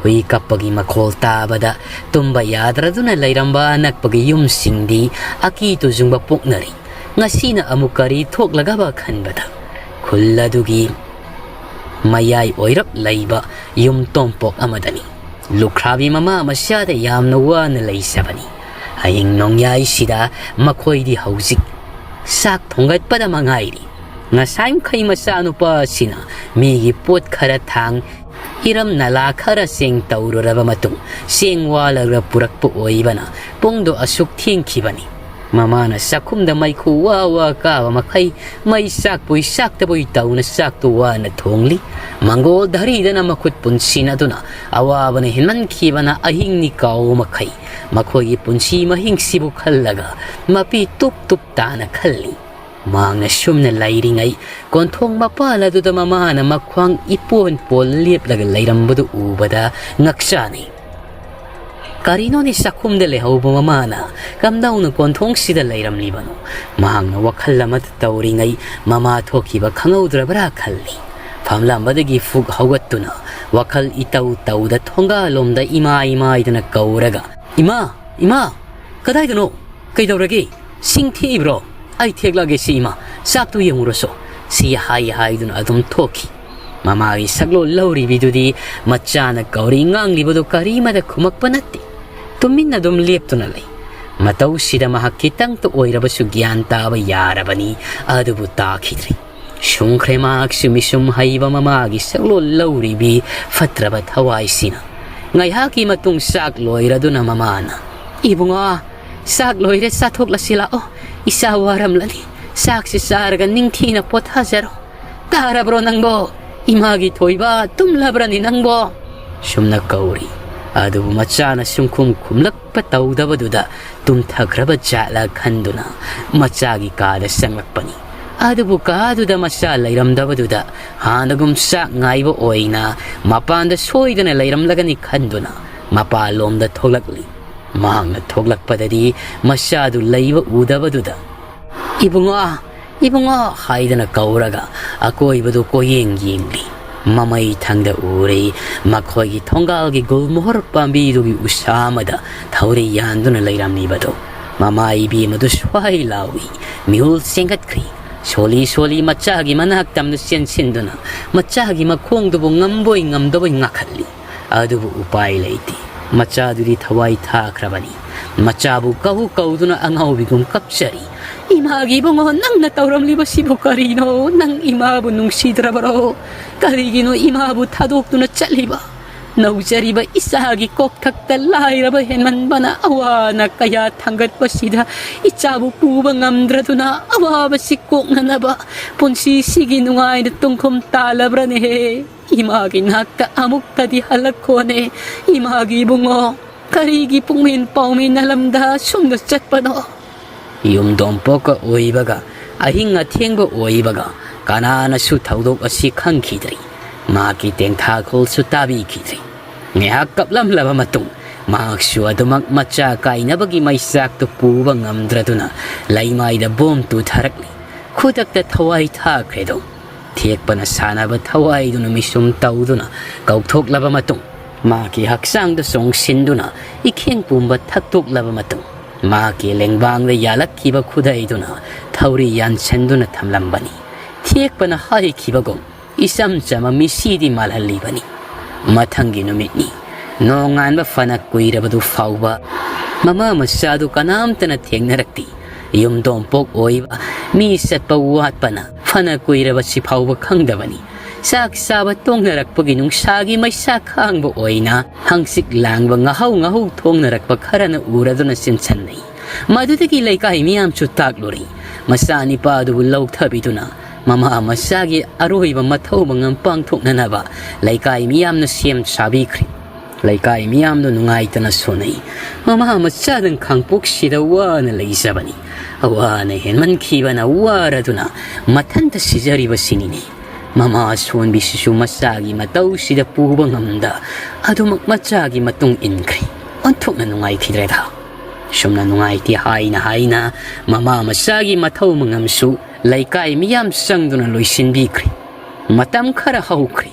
ꯍꯨꯏ ꯀꯞꯄꯒꯤ ꯃꯈꯣꯜ ꯇꯥꯕꯗ ꯇꯨꯝꯕ ꯌꯥꯗ꯭ꯔꯗꯨꯅ ꯂꯩꯔꯝꯕ ꯑꯅꯛꯄꯒꯤ ꯌꯨꯝꯁꯤꯡꯗꯤ ꯑꯀꯤ ꯇꯨꯖꯨꯡꯕ ꯄꯣꯛꯅꯔꯤ꯫ ꯉꯁꯤꯅ ꯑꯃꯨꯛ ꯀꯔꯤ ꯊꯣꯛꯂꯒꯕ ꯈꯟꯕꯗ ꯈꯨꯜ ꯑꯗꯨꯒꯤ ꯃꯌꯥꯏ ꯑꯣꯏꯔꯞ ꯂꯩꯕ ꯌꯨꯝ ꯇꯣꯝꯄꯣꯛ ꯑꯃꯗꯅꯤ꯫ ꯂꯨꯈ꯭ꯔꯥꯕꯤ ꯃꯃꯥ ꯃꯆꯥꯗ ꯌꯥꯝꯅ ꯋꯥꯅ ꯂꯩꯖꯕꯅꯤ꯫ ꯍꯌꯦꯡ ꯅꯣꯡꯌꯥꯏꯁꯤꯗ ꯃꯈꯣꯏꯗꯤ ꯍꯧꯖꯤꯛ ꯆꯥꯛ ꯊꯣꯡꯒꯠꯄꯗ ꯃꯉꯥꯏꯔꯤ꯫ ꯉꯁꯥꯏ ꯃꯈꯩ ꯃꯆꯥꯅꯨꯄꯥ ꯑꯁꯤꯅ ꯃꯤꯒꯤ ꯄꯣꯠ ꯈꯔ ꯊꯥꯡ, ꯏꯔꯝ ꯅꯂꯥ ꯈꯔ ꯆꯦꯡ ꯇꯧꯔꯨꯔꯕ ꯃꯇꯨꯡ ꯆꯦꯡ ꯋꯥꯜꯂꯒ ꯄꯨꯔꯛꯄ ꯑꯣꯏꯕꯅ ꯄꯨꯡꯗꯣ ꯑꯁꯨꯛ ꯊꯦꯡꯈꯤꯕꯅꯤ꯫ ꯃꯃꯥꯅ ꯆꯥꯛꯈꯨꯝꯗ ꯃꯩꯈꯨ ꯋꯥ ꯋꯥ ꯀꯥꯕ ꯃꯈꯩ ꯃꯩ ꯆꯥꯛꯄꯣꯏ ꯆꯥꯛꯇꯕꯣꯏ ꯇꯧꯅ ꯆꯥꯛꯇꯨ ꯋꯥꯅ ꯊꯣꯡꯂꯤ꯫ ꯃꯪꯒꯣꯜ ꯙꯔꯤꯗꯅ ꯃꯈꯨꯠ ꯄꯨꯟꯁꯤꯟꯅꯗꯨꯅ ꯑꯋꯥꯕꯅ ꯍꯦꯟꯃꯟꯈꯤꯕꯅ ꯑꯍꯤꯡ ꯅꯤꯀꯥꯎ ꯃꯈꯩ ꯃꯈꯣꯏꯒꯤ ꯄꯨꯟꯁꯤ ꯃꯍꯤꯡꯁꯤꯕꯨ ꯈꯜꯂꯒ ꯃꯄꯤ ꯇꯨꯞ ꯇꯨꯞ ꯇꯥꯅ ꯈꯜꯂꯤ꯫ ꯃꯍꯥꯛꯅ ꯁꯨꯝꯅ ꯂꯩꯔꯤꯉꯩ ꯀꯣꯟꯊꯣꯡ ꯃꯄꯥꯜ ꯑꯗꯨꯗ ꯃꯃꯥꯅ ꯃꯈ꯭ꯋꯥꯡ ꯏꯄꯣꯟ ꯄꯣꯜ ꯂꯦꯞꯂꯒ ꯂꯩꯔꯝꯕꯗꯨ ꯎꯕꯗ ꯉꯛꯆꯥꯅꯩ꯫ ꯀꯔꯤꯅꯣꯅꯦ ꯆꯥꯛꯈꯨꯝꯗ ꯂꯩꯍꯧꯕ ꯃꯃꯥꯅ ꯀꯝꯗꯧꯅ ꯀꯣꯟꯊꯣꯡꯁꯤꯗ ꯂꯩꯔꯝꯂꯤꯕꯅꯣ? ꯃꯍꯥꯛꯅ ꯋꯥꯈꯜ ꯑꯃꯗ ꯇꯧꯔꯤꯉꯩ ꯃꯃꯥ ꯊꯣꯛꯈꯤꯕ ꯈꯪꯍꯧꯗ꯭ꯔꯕ꯭ꯔꯥ ꯈꯜꯂꯤ꯫ ꯐꯝꯂꯝꯕꯗꯒꯤ ꯐꯨꯛ ꯍꯧꯒꯠꯇꯨꯅ ꯋꯥꯈꯜ ꯏꯇꯧ ꯇꯧꯗ ꯊꯣꯡꯒꯥꯜꯂꯣꯝꯗ ꯏꯃꯥꯏ ꯃꯥꯏꯗꯨꯅ ꯀꯧꯔꯒ, "ꯏꯃꯥ! ꯏꯃꯥ! ꯀꯗꯥꯏꯗꯅꯣ? ꯀꯩꯗꯧꯔꯒꯦ?" "ꯁꯤꯡ ꯊꯦꯛꯏꯕ꯭ꯔꯣ? ꯑꯩ ꯊꯦꯛꯂꯒꯦ ꯁꯤ ꯏꯃꯥ, ꯆꯥꯛꯇꯨ ꯌꯦꯡꯉꯨꯔꯁꯨ", ꯁꯤ ꯍꯥꯏ ꯍꯥꯏꯗꯨꯅ ꯑꯗꯨꯝ ꯊꯣꯛꯈꯤ꯫ ꯃꯃꯥꯒꯤ ꯁꯛꯂꯣꯟ ꯂꯧꯔꯤꯕꯤꯗꯨꯗꯤ ꯃꯆꯥꯅ ꯀꯧꯔꯤ ꯉꯥꯡꯂꯤꯕꯗꯨ ꯀꯔꯤꯃꯗ ꯈꯨꯝꯃꯛꯄ ꯅꯠꯇꯦ꯫ ꯇꯨꯃꯤꯟꯅ ꯑꯗꯨꯝ ꯂꯦꯞꯇꯨꯅ ꯂꯩ꯫ ꯃꯇꯧꯁꯤꯗ ꯃꯍꯥꯛ ꯈꯤꯇꯪꯇ ꯑꯣꯏꯔꯕꯁꯨ ꯒ꯭ꯌꯥꯟ ꯇꯥꯕ ꯌꯥꯔꯕꯅꯤ, ꯑꯗꯨꯕꯨ ꯇꯥꯈꯤꯗ꯭ꯔꯦ꯫ ꯁꯨꯡꯈ꯭ꯔꯦ ꯃꯍꯥꯛꯁꯨ ꯃꯤꯁꯨꯝ ꯍꯩꯕ ꯃꯃꯥꯒꯤ ꯁꯛꯂꯣꯟ ꯂꯧꯔꯤꯕꯤ ꯐꯠꯇ꯭ꯔꯕ ꯊꯋꯥꯏꯁꯤꯅ꯫ ꯉꯥꯏꯍꯥꯛꯀꯤ ꯃꯇꯨꯡ ꯆꯥꯛ ꯂꯣꯏꯔꯗꯨꯅ ꯃꯃꯥꯅ, "ꯏꯕꯨꯡꯉꯣ, ꯆꯥꯛ ꯂꯣꯏꯔꯦ, ꯆꯥꯊꯣꯛꯂꯁꯤ ꯂꯥꯛꯑꯣ꯫ ꯏꯆꯥ ꯋꯥꯔꯝꯂꯅꯤ꯫ ꯆꯥꯛꯁꯤ ꯆꯥꯔꯒ ꯅꯤꯡꯊꯤꯅ ꯄꯣꯊꯥꯖꯔꯣ꯫ ꯇꯥꯔꯕ꯭ꯔꯣ ꯅꯪꯕꯣ? ꯏꯃꯥꯒꯤ ꯊꯣꯏꯕ, ꯇꯨꯝꯂꯕ꯭ꯔꯅꯤ ꯅꯪꯕꯣ?" ꯁꯨꯝꯅ ꯀꯧꯔꯤ꯫ ꯑꯗꯨꯕꯨ ꯃꯆꯥꯅ ꯁꯨꯡꯈꯨꯝ ꯈꯨꯝꯂꯛꯄ ꯇꯧꯗꯕꯗꯨꯗ ꯇꯨꯝꯊꯈ꯭ꯔꯕ ꯖꯥꯠꯂ ꯈꯟꯗꯨꯅ ꯃꯆꯥꯒꯤ ꯀꯥꯗ ꯆꯪꯂꯛꯄꯅꯤ꯫ ꯑꯗꯨꯕꯨ ꯀꯥꯗꯨꯗ ꯃꯆꯥ ꯂꯩꯔꯝꯗꯕꯗꯨꯗ ꯍꯥꯟꯅꯒꯨꯝ ꯆꯥꯛ ꯉꯥꯏꯕ ꯑꯣꯏꯅ ꯃꯄꯥꯟꯗ ꯁꯣꯏꯗꯅ ꯂꯩꯔꯝꯂꯒꯅꯤ ꯈꯟꯗꯨꯅ ꯃꯄꯥꯟꯂꯣꯝꯗ ꯊꯣꯛꯂꯛꯂꯤ꯫ ꯃꯍꯥꯛꯅ ꯊꯣꯛꯂꯛꯄꯗꯗꯤ ꯃꯆꯥꯗꯨ ꯂꯩꯕ ꯎꯗꯕꯗꯨꯗ, "ꯏꯕꯨꯡꯉꯣ, ꯏꯕꯨꯡꯉꯣ" ꯍꯥꯏꯗꯅ ꯀꯧꯔꯒ ꯑꯀꯣꯏꯕꯗꯨ ꯀꯣꯏꯌꯦꯡ ꯌꯦꯡꯂꯤ꯫ ꯃꯃꯩ ꯊꯪꯗ ꯎꯔꯦ, ꯃꯈꯣꯏꯒꯤ ꯊꯣꯡꯒꯥꯜꯒꯤ ꯒꯨꯜꯃꯣꯍꯣꯔ ꯄꯥꯝꯕꯤꯗꯨꯒꯤ ꯎꯁꯥ ꯑꯃꯗ ꯊꯧꯔꯤ ꯌꯥꯟꯗꯨꯅ ꯂꯩꯔꯝꯂꯤꯕꯗꯨ꯫ ꯃꯃꯥ ꯏꯕꯦꯝꯃꯗꯨ ꯁ꯭ꯋꯥꯏ ꯂꯥꯎꯏ, ꯃꯤꯍꯨꯜ ꯆꯦꯟꯒꯠꯈ꯭ꯔꯤ꯫ ꯁꯣꯜꯂꯤ ꯁꯣꯜꯂꯤ ꯃꯆꯥꯒꯤ ꯃꯅꯥꯛ ꯇꯝꯅ ꯆꯦꯟꯁꯤꯟꯗꯨꯅ ꯃꯆꯥꯒꯤ ꯃꯈꯣꯡꯗꯨꯕꯨ ꯉꯝꯕꯣꯏ ꯉꯝꯗꯕꯣꯏ ꯉꯥꯈꯠꯂꯤ꯫ ꯑꯗꯨꯕꯨ ꯎꯄꯥꯏ ꯂꯩꯇꯦ꯫ ꯃꯆꯥꯗꯨꯗꯤ ꯊꯋꯥꯏ ꯊꯥꯈ꯭ꯔꯕꯅꯤ꯫ ꯃꯆꯥꯕꯨ ꯀꯧ ꯀꯧꯗꯨꯅ ꯑꯉꯥꯎꯕꯤꯒꯨꯝ ꯀꯞꯆꯔꯤ꯫ "ꯏꯃꯥꯒꯤ ꯏꯕꯨꯡꯉꯣ, ꯅꯪꯅ ꯇꯧꯔꯝꯂꯤꯕꯁꯤꯕꯨ ꯀꯔꯤꯅꯣ? ꯅꯪ ꯏꯃꯥꯕꯨ ꯅꯨꯡꯁꯤꯗ꯭ꯔꯕꯔꯣ? ꯀꯔꯤꯒꯤꯅꯣ ꯏꯃꯥꯕꯨ ꯊꯥꯗꯣꯛꯇꯨꯅ ꯆꯠꯂꯤꯕ? ꯅꯧꯖꯔꯤꯕ ꯏꯆꯥꯒꯤ ꯀꯣꯛꯊꯛꯇ ꯂꯥꯏꯔꯕ ꯍꯦꯟꯃꯟꯕꯅ ꯑꯋꯥꯅ ꯀꯌꯥ ꯊꯥꯡꯒꯠꯄꯁꯤꯗ ꯏꯆꯥꯕꯨ ꯄꯨꯕ ꯉꯝꯗ꯭ꯔꯗꯨꯅ ꯑꯋꯥꯕꯁꯤ ꯀꯣꯛꯅꯅꯕ ꯄꯨꯟꯁꯤꯁꯤꯒꯤ ꯅꯨꯡꯉꯥꯏꯅ ꯇꯨꯡꯈꯨꯝ ꯇꯥꯜꯂꯕ꯭ꯔꯅꯦꯍꯦ? ꯏꯃꯥꯒꯤ ꯅꯥꯛꯇ ꯑꯃꯨꯛꯇꯗꯤ ꯍꯜꯂꯛꯈꯣꯅꯦ, ꯏꯃꯥꯒꯤ ꯏꯕꯨꯡꯉꯣ꯫ ꯀꯔꯤꯒꯤ ꯄꯨꯡꯃꯦꯟ ꯄꯥꯎꯃꯤ ꯅꯂꯝꯗ ꯁꯨꯝꯅ ꯆꯠꯄꯅꯣ?" ꯌꯨꯝꯗꯣꯡꯄꯣꯛꯀ ꯑꯣꯏꯕꯒ, ꯑꯍꯤꯡ ꯑꯊꯦꯡꯕ ꯑꯣꯏꯕꯒ, ꯀꯅꯥꯅꯁꯨ ꯊꯧꯗꯣꯛ ꯑꯁꯤ ꯈꯪꯈꯤꯗ꯭ꯔꯤ꯫ ꯃꯍꯥꯛꯀꯤ ꯇꯦꯡꯊꯥꯈꯣꯜꯁꯨ ꯇꯥꯕꯤꯈꯤꯗ꯭ꯔꯤ꯫ ꯉꯥꯏꯍꯥꯛ ꯀꯞꯂꯝꯂꯕ ꯃꯇꯨꯡ, ꯃꯍꯥꯛꯁꯨ ꯑꯗꯨꯃꯛ ꯃꯆꯥ ꯀꯥꯏꯅꯕꯒꯤ ꯃꯩꯆꯥꯛꯇꯨ ꯄꯨꯕ ꯉꯝꯗ꯭ꯔꯗꯨꯅ ꯂꯩꯃꯥꯏꯗ ꯕꯣꯝ ꯇꯨꯊꯔꯛꯂꯤ꯫ ꯈꯨꯗꯛꯇ ꯊꯋꯥꯏ ꯊꯥꯈ꯭ꯔꯦꯗꯣ꯫ ꯊꯦꯛꯄꯅ ꯁꯥꯟꯅꯕ ꯊꯋꯥꯏꯗꯨꯅ ꯃꯤꯁꯨꯝ ꯇꯧꯗꯨꯅ ꯀꯧꯊꯣꯛꯂꯕ ꯃꯇꯨꯡ, ꯃꯍꯥꯛꯀꯤ ꯍꯛꯆꯥꯡꯗ ꯆꯣꯡꯁꯤꯟꯗꯨꯅ ꯏꯈꯦꯡ ꯄꯨꯝꯕ ꯊꯛꯇꯣꯛꯂꯕ ꯃꯇꯨꯡ, ꯃꯍꯥꯛꯀꯤ ꯂꯦꯡꯕꯥꯡꯗ ꯌꯥꯜꯂꯛꯈꯤꯕ ꯈꯨꯗꯩꯗꯨꯅ ꯊꯧꯔꯤ ꯌꯥꯟꯁꯤꯟꯗꯨꯅ ꯊꯝꯂꯝꯕꯅꯤ꯫ ꯊꯦꯛꯄꯅ ꯍꯥꯏꯈꯤꯕꯒꯨꯝ ꯏꯆꯝ ꯆꯝꯕ ꯃꯤꯁꯤꯗꯤ ꯃꯥꯜꯍꯜꯂꯤꯕꯅꯤ꯫ ꯃꯊꯪꯒꯤ ꯅꯨꯃꯤꯠꯅꯤ꯫ ꯅꯣꯡꯉꯥꯟꯕ ꯐꯅ ꯀꯨꯏꯔꯕꯗꯨ ꯐꯥꯎꯕ ꯃꯃꯥ ꯃꯆꯥꯗꯨ ꯀꯅꯥꯝꯇꯅ ꯊꯦꯡꯅꯔꯛꯇꯦ꯫ ꯌꯨꯝꯗꯣꯡꯄꯣꯛ ꯑꯣꯏꯕ ꯃꯤ ꯆꯠꯄ ꯋꯥꯠꯄꯅ ꯐꯅ ꯀꯨꯏꯔꯕꯁꯤ ꯐꯥꯎꯕ ꯈꯪꯗꯕꯅꯤ꯫ ꯆꯥꯛ ꯆꯥꯕ ꯇꯣꯡꯅꯔꯛꯄꯒꯤ ꯅꯨꯡꯁꯥꯒꯤ ꯃꯩꯁꯥ ꯈꯥꯡꯕ ꯑꯣꯏꯅ ꯍꯪꯆꯤꯠ ꯂꯥꯡꯕ ꯉꯥꯍꯧ ꯉꯥꯍꯧ ꯊꯣꯡꯅꯔꯛꯄ ꯈꯔꯅ ꯎꯔꯗꯨꯅ ꯆꯤꯟꯁꯤꯟꯅꯩ꯫ ꯃꯗꯨꯗꯒꯤ ꯂꯩꯀꯥꯏ ꯃꯤꯌꯥꯝꯁꯨ ꯇꯥꯛꯂꯨꯔꯦ꯫ ꯃꯆꯥꯅꯤꯄꯥ ꯑꯗꯨꯕꯨ ꯂꯧꯊꯕꯤꯗꯨꯅ ꯃꯃꯥ ꯃꯆꯥꯒꯤ ꯑꯔꯣꯏꯕ ꯃꯊꯧ ꯃꯉꯝ ꯄꯥꯡꯊꯣꯛꯅꯅꯕ ꯂꯩꯀꯥꯏ ꯃꯤꯌꯥꯝꯅ ꯁꯦꯝ ꯁꯥꯕꯤꯈ꯭ꯔꯦ꯫ ꯂꯩꯀꯥꯏ ꯃꯤꯌꯥꯝꯗꯨ ꯅꯨꯡꯉꯥꯏꯇꯅ ꯁꯣꯟꯅꯩ꯫ ꯃꯃꯥ ꯃꯆꯥꯗꯪ ꯈꯥꯡꯄꯣꯛꯁꯤꯗ ꯋꯥꯅ ꯂꯩꯖꯕꯅꯤ꯫ ꯑꯋꯥꯅ ꯍꯦꯟꯃꯟꯈꯤꯕꯅ ꯋꯥꯔꯗꯨꯅ ꯃꯊꯟꯇ ꯁꯤꯖꯔꯤꯕꯁꯤꯅꯤꯅꯦ꯫ ꯃꯃꯥ ꯑꯁꯣꯟꯕꯤꯁꯤꯁꯨ ꯃꯆꯥꯒꯤ ꯃꯇꯧꯁꯤꯗ ꯄꯨꯕ ꯉꯝꯗ ꯑꯗꯨꯃꯛ ꯃꯆꯥꯒꯤ ꯃꯇꯨꯡ ꯏꯟꯈ꯭ꯔꯦ꯫ ꯑꯣꯟꯊꯣꯛꯅ ꯅꯨꯡꯉꯥꯏꯈꯤꯗ꯭ꯔꯦꯗ꯫ ꯁꯨꯝꯅ ꯅꯨꯡꯉꯥꯏꯇꯦ ꯍꯥꯏꯅ ꯍꯥꯏꯅ ꯃꯃꯥ ꯃꯆꯥꯒꯤ ꯃꯊꯧ ꯃꯉꯝꯁꯨ ꯂꯩꯀꯥꯏ ꯃꯤꯌꯥꯝ ꯆꯪꯗꯨꯅ ꯂꯣꯏꯁꯤꯟꯕꯤꯈ꯭ꯔꯦ꯫ ꯃꯇꯝ ꯈꯔ ꯍꯧꯈ꯭ꯔꯦ꯫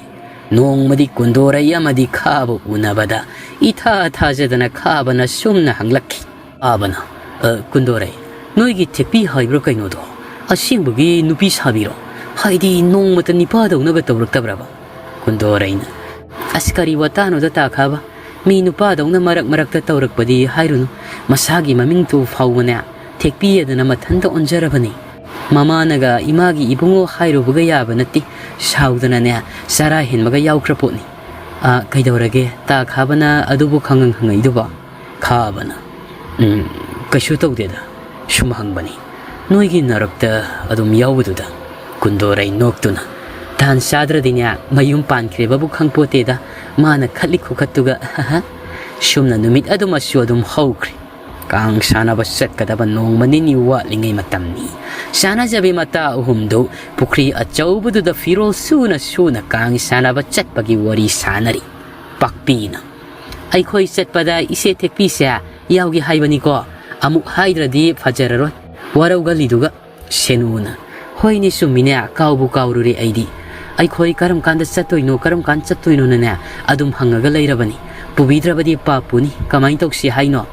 ꯅꯣꯡꯃꯗꯤ ꯀꯨꯟꯗꯣꯔꯩ ꯑꯃꯗꯤ ꯈꯥꯕ ꯎꯅꯕꯗ ꯏꯊꯥ ꯊꯥꯖꯗꯅ ꯈꯥꯕꯅ ꯁꯨꯝꯅ ꯍꯪꯂꯛꯈꯤ꯫ ꯈꯥꯕꯅ, "ꯑ, ꯀꯨꯟꯗꯣꯔꯩ, ꯅꯣꯏꯒꯤ ꯊꯦꯛꯄꯤ ꯍꯥꯏꯕ꯭ꯔꯥ ꯀꯩꯅꯣꯗꯣ? ꯑꯁꯦꯡꯕꯒꯤ ꯅꯨꯄꯤ ꯁꯥꯕꯤꯔꯣ? ꯍꯥꯏꯗꯤ ꯅꯣꯡꯃꯇ ꯅꯤꯄꯥꯗꯧꯅꯒ ꯇꯧꯔꯛꯇꯕ꯭ꯔꯕ?" ꯀꯨꯟꯗꯣꯔꯩꯅ, "ꯑꯁ, ꯀꯔꯤ ꯋꯥꯇꯥꯅꯣꯗ ꯇꯥ ꯈꯥꯕ? ꯃꯤ ꯅꯨꯄꯥꯗꯧꯅ ꯃꯔꯛ ꯃꯔꯛꯇ ꯇꯧꯔꯛꯄꯗꯤ ꯍꯥꯏꯔꯨꯅꯨ꯫ ꯃꯁꯥꯒꯤ ꯃꯃꯤꯡꯗꯨ ꯐꯥꯎꯕꯅꯦ ꯊꯦꯛꯄꯤ ꯑꯗꯨꯅ ꯃꯊꯟꯇ ꯑꯣꯟꯖꯔꯕꯅꯤ꯫ ꯃꯃꯥꯅꯒ ꯏꯃꯥꯒꯤ ꯏꯕꯨꯡꯉꯣ ꯍꯥꯏꯔꯨꯕꯒ ꯌꯥꯕ ꯅꯠꯇꯦ꯫ ꯁꯥꯎꯗꯅꯅꯦ ꯆꯔꯥ ꯍꯦꯟꯕꯒ ꯌꯥꯎꯈ꯭ꯔ ꯄꯣꯠꯅꯤ꯫ ꯑ, ꯀꯩꯗꯧꯔꯒꯦ? ꯇꯥ ꯈꯥꯕꯅ ꯑꯗꯨꯕꯨ ꯈꯪꯍꯪ ꯍꯪꯉꯛꯏꯗꯨꯕꯣ?" ꯈꯥꯕꯅ, "ꯎꯝ, ꯀꯩꯁꯨ ꯇꯧꯗꯦꯗ꯫ ꯁꯨꯝ ꯍꯪꯕꯅꯤ꯫ ꯅꯣꯏꯒꯤ ꯅꯔꯛꯇ ꯑꯗꯨꯝ ꯌꯥꯎꯕꯗꯨꯗ꯫" ꯀꯨꯟꯗꯣꯔꯩ ꯅꯣꯛꯇꯨꯅ, "ꯇꯥꯟ ꯆꯥꯗ꯭ꯔꯗꯤꯅꯦ ꯃꯌꯨꯝ ꯄꯥꯟꯈ꯭ꯔꯦꯕꯕꯨ ꯈꯪꯄꯣꯠꯇꯦꯗ꯫ ꯃꯥꯅ ꯈꯠꯂꯤ ꯈꯨꯈꯠꯇꯨꯒ꯫" ꯁꯨꯝꯅ ꯅꯨꯃꯤꯠ ꯑꯗꯨꯃꯁꯨ ꯑꯗꯨꯝ ꯍꯧꯈ꯭ꯔꯦ꯫ ꯀꯥꯡ ꯁꯥꯟꯅꯕ ꯆꯠꯀꯗꯕ ꯅꯣꯡꯃ ꯅꯤꯅꯤ ꯋꯥꯠꯂꯤꯉꯩ ꯃꯇꯝꯅꯤ꯫ ꯁꯥꯟꯅꯖꯕꯤ ꯃꯇꯥ ꯑꯍꯨꯝꯗꯨ ꯄꯨꯈ꯭ꯔꯤ ꯑꯆꯧꯕꯗꯨꯗ ꯐꯤꯔꯣꯜ ꯁꯨꯅ ꯁꯨꯅ ꯀꯥꯡ ꯁꯥꯟꯅꯕ ꯆꯠꯄꯒꯤ ꯋꯥꯔꯤ ꯁꯥꯟꯅꯔꯤ꯫ ꯄꯥꯛꯄꯤꯅ, "ꯑꯩꯈꯣꯏ ꯆꯠꯄꯗ ꯏꯆꯦ ꯊꯦꯛꯄꯤꯁꯦ ꯌꯥꯎꯒꯦ ꯍꯥꯏꯕꯅꯤꯀꯣ꯫ ꯑꯃꯨꯛ ꯍꯥꯏꯗ꯭ꯔꯗꯤ ꯐꯖꯔꯔꯣꯏ꯫ ꯋꯥꯔꯧꯒꯜꯂꯤꯗꯨꯒ꯫" ꯁꯦꯅꯨꯅ, "ꯍꯣꯏꯅꯦ ꯆꯨꯝꯃꯤꯅꯦ, ꯀꯥꯎꯕꯨ ꯀꯥꯎꯔꯨꯔꯦ ꯑꯩꯗꯤ꯫ ꯑꯩꯈꯣꯏ ꯀꯔꯝ ꯀꯥꯟꯗ ꯆꯠꯇꯣꯏꯅꯣ, ꯀꯔꯝ ꯀꯥꯟꯗ ꯆꯠꯇꯣꯏꯅꯣꯅꯅꯦ ꯑꯗꯨꯝ ꯍꯪꯉꯒ ꯂꯩꯔꯕꯅꯤ꯫ ꯄꯨꯕꯤꯗ꯭ꯔꯕꯗꯤ ꯄꯥꯞꯄꯨꯅꯤ꯫ ꯀꯃꯥꯏꯅ ꯇꯧꯁꯤ ꯍꯥꯏꯅꯣ?"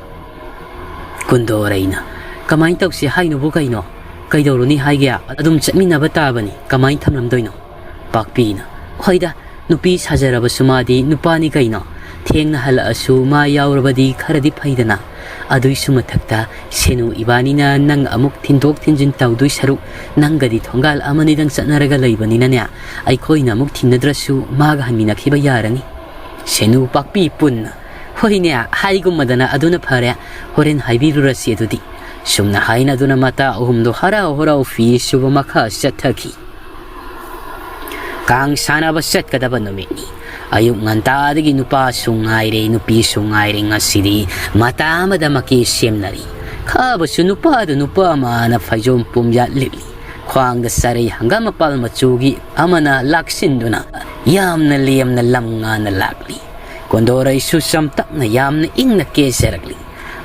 ꯀꯨꯟꯗꯣꯔꯩꯅ, "ꯀꯃꯥꯏꯅ ꯇꯧꯁꯤ ꯍꯥꯏꯅꯣꯕꯨ ꯀꯩꯅꯣ? ꯀꯩꯗꯧꯔꯨꯅꯤ ꯍꯥꯏꯒꯦ? ꯑꯗꯨꯝ ꯆꯠꯃꯤꯟꯅꯕ ꯇꯥꯕꯅꯤ꯫ ꯀꯃꯥꯏꯅ ꯊꯝꯂꯝꯗꯣꯏꯅꯣ?" ꯄꯥꯛꯄꯤꯅ, "ꯍꯣꯏꯗ, ꯅꯨꯄꯤ ꯁꯥꯖꯔꯕꯁꯨ ꯃꯥꯗꯤ ꯅꯨꯄꯥꯅꯤ ꯀꯩꯅꯣ꯫ ꯊꯦꯡꯅ ꯍꯜꯂꯛꯑꯁꯨ ꯃꯥ ꯌꯥꯎꯔꯕꯗꯤ ꯈꯔꯗꯤ ꯐꯩꯗꯅ꯫ ꯑꯗꯨꯏꯁꯨ ꯃꯊꯛꯇ ꯁꯦꯅꯨ ꯏꯕꯥꯅꯤꯅ ꯅꯪ ꯑꯃꯨꯛ ꯊꯤꯟꯗꯣꯛ ꯊꯤꯟꯖꯤꯟ ꯇꯧꯗꯣꯏ ꯁꯔꯨꯛ ꯅꯪꯒꯗꯤ ꯊꯣꯡꯒꯥꯜ ꯑꯃꯅꯤꯗꯪ ꯆꯠꯅꯔꯒ ꯂꯩꯕꯅꯤꯅꯅꯦ, ꯑꯩꯈꯣꯏꯅ ꯑꯃꯨꯛ ꯊꯤꯟꯅꯗ꯭ꯔꯁꯨ ꯃꯥꯒ ꯍꯟꯃꯤꯟꯅꯈꯤꯕ ꯌꯥꯔꯅꯤ꯫" ꯁꯦꯅꯨ ꯄꯥꯛꯄꯤ ꯄꯨꯟꯅ, "ꯍꯣꯏꯅꯦ, ꯍꯥꯏꯒꯨꯝꯃꯗꯅ ꯑꯗꯨꯅ ꯐꯔꯦ꯫ ꯍꯣꯔꯦꯟ ꯍꯥꯏꯕꯤꯔꯨꯔꯁꯤ ꯑꯗꯨꯗꯤ꯫" ꯁꯨꯝꯅ ꯍꯥꯏꯅꯗꯨꯅ ꯃꯇꯥ ꯑꯍꯨꯝꯗꯣ ꯍꯔꯥꯎ ꯍꯔꯥꯎ ꯐꯤ ꯁꯨꯕ ꯃꯈꯥ ꯆꯠꯊꯈꯤ꯫ ꯀꯥꯡ ꯁꯥꯟꯅꯕ ꯆꯠꯀꯗꯕ ꯅꯨꯃꯤꯠꯅꯤ꯫ ꯑꯌꯨꯛ ꯉꯟꯇꯥꯗꯒꯤ ꯅꯨꯄꯥꯁꯨ ꯉꯥꯏꯔꯦ, ꯅꯨꯄꯤꯁꯨ ꯉꯥꯏꯔꯦ, ꯉꯁꯤꯗꯤ ꯃꯇꯥ ꯑꯃꯗ ꯃꯀꯦ ꯁꯦꯝꯅꯔꯤ꯫ ꯈꯥꯕꯁꯨ ꯅꯨꯄꯥꯗꯨ ꯅꯨꯄꯥ ꯑꯃꯅ ꯐꯩꯖꯣꯝ ꯄꯨꯝꯌꯥꯠ ꯂꯤꯠꯂꯤ꯫ ꯈ꯭ꯋꯥꯡꯗ ꯆꯔꯩ ꯍꯪꯒꯥꯝ ꯃꯄꯥꯜ ꯃꯆꯨꯒꯤ ꯑꯃꯅ ꯂꯥꯛꯁꯤꯟꯗꯨꯅ ꯌꯥꯝꯅ ꯂꯦꯝꯅ ꯂꯝ ꯉꯥꯟꯅ ꯂꯥꯛꯂꯤ꯫ ꯀꯣꯟꯗꯣꯔꯩꯁꯨ ꯆꯝꯇꯛꯅ ꯌꯥꯝꯅ ꯏꯪꯅ ꯀꯦꯖꯔꯛꯂꯤ꯫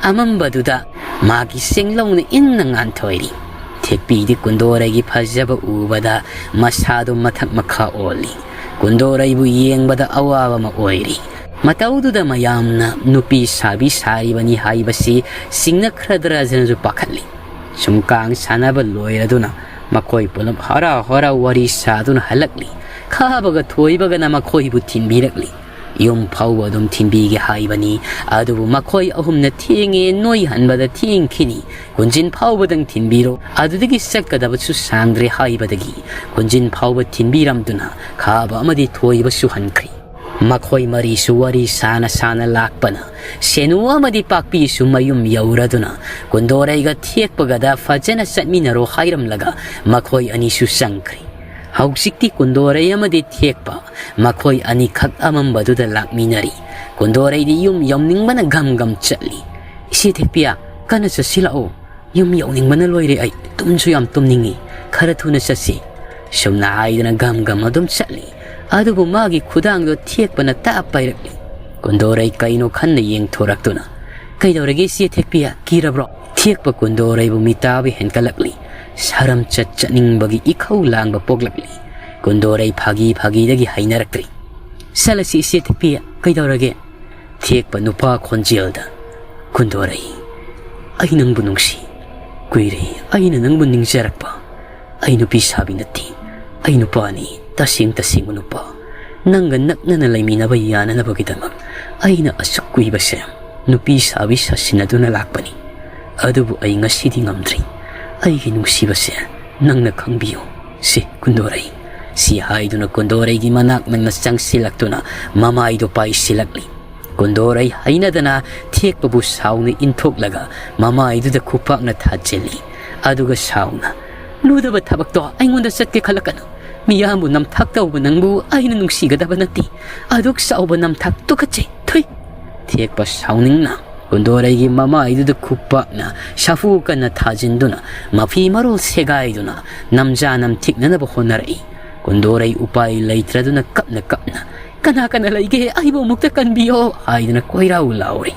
ꯑꯃꯝꯕꯗꯨꯗ ꯃꯥꯒꯤ ꯁꯦꯡꯂꯧꯅ ꯏꯪꯅ ꯉꯥꯟꯊꯣꯏꯔꯤ꯫ ꯊꯦꯛꯄꯤꯗꯤ ꯀꯨꯟꯗꯣꯔꯩꯒꯤ ꯐꯖꯕ ꯎꯕꯗ ꯃꯁꯥꯗꯨ ꯃꯊꯛ ꯃꯈꯥ ꯑꯣꯜꯂꯤ꯫ ꯀꯨꯟꯗꯣꯔꯩꯕꯨ ꯌꯦꯡꯕꯗ ꯑꯋꯥꯕ ꯑꯃ ꯑꯣꯏꯔꯤ꯫ ꯃꯇꯧꯗꯨꯗ ꯃꯌꯥꯝꯅ ꯅꯨꯄꯤ ꯁꯥꯕꯤ ꯁꯥꯔꯤꯕꯅꯤ ꯍꯥꯏꯕꯁꯤ ꯆꯤꯡꯅꯈ꯭ꯔꯗ꯭ꯔꯥ ꯍꯥꯏꯅꯁꯨ ꯄꯥꯈꯠꯂꯤ꯫ ꯁꯨꯝ ꯀꯥꯡ ꯁꯥꯟꯅꯕ ꯂꯣꯏꯔꯗꯨꯅ ꯃꯈꯣꯏ ꯄꯨꯂꯞ ꯍꯔꯥꯎ ꯍꯔꯥꯎ ꯋꯥꯔꯤ ꯁꯥꯗꯨꯅ ꯍꯜꯂꯛꯂꯤ꯫ ꯈꯥꯕꯒ ꯊꯣꯏꯕꯒꯅ ꯃꯈꯣꯏꯕꯨ ꯊꯤꯟꯕꯤꯔꯛꯂꯤ꯫ ꯌꯨꯝ ꯐꯥꯎꯕ ꯑꯗꯨꯝ ꯊꯤꯟꯕꯤꯒꯦ ꯍꯥꯏꯕꯅꯤ꯫ ꯑꯗꯨꯕꯨ ꯃꯈꯣꯏ ꯑꯍꯨꯝꯅ ꯊꯦꯡꯉꯦ, ꯅꯣꯏ ꯍꯟꯕꯗ ꯊꯦꯡꯈꯤꯅꯤ, ꯀꯨꯟꯖꯤꯟ ꯐꯥꯎꯕꯗꯪ ꯊꯤꯟꯕꯤꯔꯣ, ꯑꯗꯨꯗꯒꯤ ꯆꯠꯀꯗꯕꯁꯨ ꯁꯥꯡꯗ꯭ꯔꯦ ꯍꯥꯏꯕꯗꯒꯤ ꯀꯨꯟꯖꯤꯟ ꯐꯥꯎꯕ ꯊꯤꯟꯕꯤꯔꯝꯗꯨꯅ ꯈꯥꯕ ꯑꯃꯗꯤ ꯊꯣꯏꯕꯁꯨ ꯍꯟꯈ꯭ꯔꯦ꯫ ꯃꯈꯣꯏ ꯃꯔꯤꯁꯨ ꯋꯥꯔꯤ ꯁꯥꯅ ꯁꯥꯅ ꯂꯥꯛꯄꯅ ꯁꯦꯅꯨ ꯑꯃꯗꯤ ꯄꯥꯛꯄꯤꯁꯨ ꯃꯌꯨꯝ ꯌꯧꯔꯗꯨꯅ ꯀꯨꯟꯗꯣꯔꯩꯒ ꯊꯦꯛꯄꯒꯗ ꯐꯖꯅ ꯆꯠꯃꯤꯟꯅꯔꯣ ꯍꯥꯏꯔꯝꯂꯒ ꯃꯈꯣꯏ ꯑꯅꯤꯁꯨ ꯆꯪꯈ꯭ꯔꯦ꯫ ꯍꯧꯖꯤꯛꯇꯤ ꯀꯨꯟꯗꯣꯔꯩ ꯑꯃꯗꯤ ꯊꯦꯛꯄ ꯃꯈꯣꯏ ꯑꯅꯤꯈꯛ ꯑꯃꯝꯕꯗꯨꯗ ꯂꯥꯛꯃꯤꯟꯅꯔꯤ꯫ ꯀꯨꯟꯗꯣꯔꯩꯗꯤ ꯌꯨꯝ ꯌꯧꯅꯤꯡꯕꯅ ꯒꯝ ꯒꯝ ꯆꯠꯂꯤ꯫ "ꯏꯆꯦ ꯊꯦꯛꯄꯤꯌꯥ, ꯀꯟꯅ ꯆꯠꯁꯤꯜꯂꯛꯑꯣ꯫ ꯌꯨꯝ ꯌꯧꯅꯤꯡꯕꯅ ꯂꯣꯏꯔꯦ ꯑꯩ꯫ ꯇꯨꯝꯁꯨ ꯌꯥꯝ ꯇꯨꯝꯅꯤꯡꯉꯤ꯫ ꯈꯔ ꯊꯨꯅ ꯆꯠꯁꯤ꯫" ꯁꯨꯝꯅ ꯍꯥꯏꯗꯨꯅ ꯒꯝ ꯒꯝ ꯑꯗꯨꯝ ꯆꯠꯂꯤ꯫ ꯑꯗꯨꯕꯨ ꯃꯥꯒꯤ ꯈꯨꯗꯥꯡꯗꯣ ꯊꯦꯛꯄꯅ ꯇꯥꯞ ꯄꯥꯏꯔꯛꯂꯤ꯫ ꯀꯨꯟꯗꯣꯔꯩ ꯀꯩꯅꯣ ꯈꯟꯅ ꯌꯦꯡꯊꯣꯔꯛꯇꯨꯅ, "ꯀꯩꯗꯧꯔꯒꯦ ꯏꯆꯦ ꯊꯦꯛꯄꯤꯌꯥ, ꯀꯤꯔꯕ꯭ꯔꯣ?" ꯊꯦꯛꯄ ꯀꯨꯟꯗꯣꯔꯩꯕꯨ ꯃꯤꯇꯥꯕ ꯍꯦꯟꯒꯠꯂꯛꯂꯤ꯫ ꯁꯔꯝ ꯆꯠ ꯆꯠꯅꯤꯡꯕꯒꯤ ꯏꯈꯧ ꯂꯥꯡꯕ ꯄꯣꯛꯂꯛꯂꯤ꯫ ꯀꯨꯟꯗꯣꯔꯩ ꯐꯥꯒꯤ ꯐꯥꯒꯤꯗꯒꯤ ꯍꯩꯅꯔꯛꯇ꯭ꯔꯤ꯫ "ꯆꯠꯂꯁꯤ ꯏꯆꯦ ꯊꯦꯛꯄꯤꯌꯥ, ꯀꯩꯗꯧꯔꯒꯦ?" ꯊꯦꯛꯄ ꯅꯨꯄꯥ ꯈꯣꯟꯖꯦꯜꯗ ꯀꯨꯟꯗꯣꯔꯩ, ꯑꯩ ꯅꯪꯕꯨ ꯅꯨꯡꯁꯤ꯫ ꯀꯨꯏꯔꯦ ꯑꯩꯅ ꯅꯪꯕꯨ ꯅꯤꯡꯖꯔꯛꯄ꯫ ꯑꯩ ꯅꯨꯄꯤ ꯁꯥꯕꯤ ꯅꯠꯇꯦ꯫ ꯑꯩ ꯅꯨꯄꯥꯅꯤ, ꯇꯁꯦꯡ ꯇꯁꯦꯡꯕ ꯅꯨꯄꯥ꯫ ꯅꯪꯒ ꯅꯛꯅꯅ ꯂꯩꯃꯤꯟꯅꯕ ꯌꯥꯅꯅꯕꯒꯤꯗꯃꯛ ꯑꯩꯅ ꯑꯁꯨꯛ ꯀꯨꯏꯕꯁꯦ ꯅꯨꯄꯤ ꯁꯥꯕꯤ ꯁꯥꯁꯤꯟꯅꯗꯨꯅ ꯂꯥꯛꯄꯅꯤ꯫ ꯑꯗꯨꯕꯨ ꯑꯩ ꯉꯁꯤꯗꯤ ꯉꯝꯗ꯭ꯔꯤ꯫ ꯑꯩꯒꯤ ꯅꯨꯡꯁꯤꯕꯁꯦ ꯅꯪꯅ ꯈꯪꯕꯤꯌꯨ꯫ ꯁꯤ ꯀꯨꯟꯗꯣꯔꯩ꯫ ꯁꯤ ꯍꯥꯏꯗꯨꯅ ꯀꯨꯟꯗꯣꯔꯩꯒꯤ ꯃꯅꯥꯛ ꯅꯪꯅ ꯆꯪꯁꯤꯜꯂꯛꯇꯨꯅ ꯃꯃꯥꯏꯗꯨ ꯄꯥꯏꯁꯤꯜꯂꯛꯂꯤ꯫ ꯀꯨꯟꯗꯣꯔꯩ ꯍꯩꯅꯗꯅ ꯊꯦꯛꯄꯕꯨ ꯁꯥꯎꯅ ꯏꯟꯊꯣꯛꯂꯒ ꯃꯃꯥꯏꯗꯨꯗ ꯈꯨꯄꯥꯛꯅ ꯊꯥꯖꯤꯜꯂꯤ꯫ ꯑꯗꯨꯒ ꯁꯥꯎꯅ, "ꯂꯨꯗꯕ ꯊꯕꯛꯇꯣ ꯑꯩꯉꯣꯟꯗ ꯆꯠꯀꯦ ꯈꯜꯂꯛꯀꯅꯨ꯫ ꯃꯤꯌꯥꯝꯕꯨ ꯅꯝꯊꯥꯛ ꯇꯧꯕ ꯅꯪꯕꯨ ꯑꯩꯅ ꯅꯨꯡꯁꯤꯒꯗꯕ ꯅꯠꯇꯦ꯫ ꯑꯗꯨꯛ ꯆꯥꯎꯕ ꯅꯝꯊꯥꯛ ꯇꯨꯀꯠꯆꯩ꯫ ꯊꯨꯏ!" ꯊꯦꯛꯄ ꯁꯥꯎꯅꯤꯡꯅ ꯀꯨꯟꯗꯣꯔꯩꯒꯤ ꯃꯃꯥꯏꯗꯨꯗ ꯈꯨꯄꯥꯛꯅ ꯁꯥꯐꯨ ꯀꯟꯅ ꯊꯥꯖꯤꯟꯗꯨꯅ ꯃꯐꯤ ꯃꯔꯣꯜ ꯁꯦꯒꯥꯏꯗꯨꯅ ꯅꯝꯖꯥ ꯅꯝꯊꯤꯛꯅꯅꯕ ꯍꯣꯠꯅꯔꯛꯏ꯫ ꯀꯨꯟꯗꯣꯔꯩ ꯎꯄꯥꯏ ꯂꯩꯇ꯭ꯔꯗꯨꯅ ꯀꯞꯅ ꯀꯞꯅ, "ꯀꯅꯥ ꯀꯅꯥ ꯂꯩꯒꯦ? ꯑꯩꯕꯨ ꯑꯃꯨꯛꯇ ꯀꯟꯕꯤꯌꯣ!" ꯍꯥꯏꯗꯨꯅ ꯀꯣꯏꯔꯥꯎ ꯂꯥꯎꯔꯤ꯫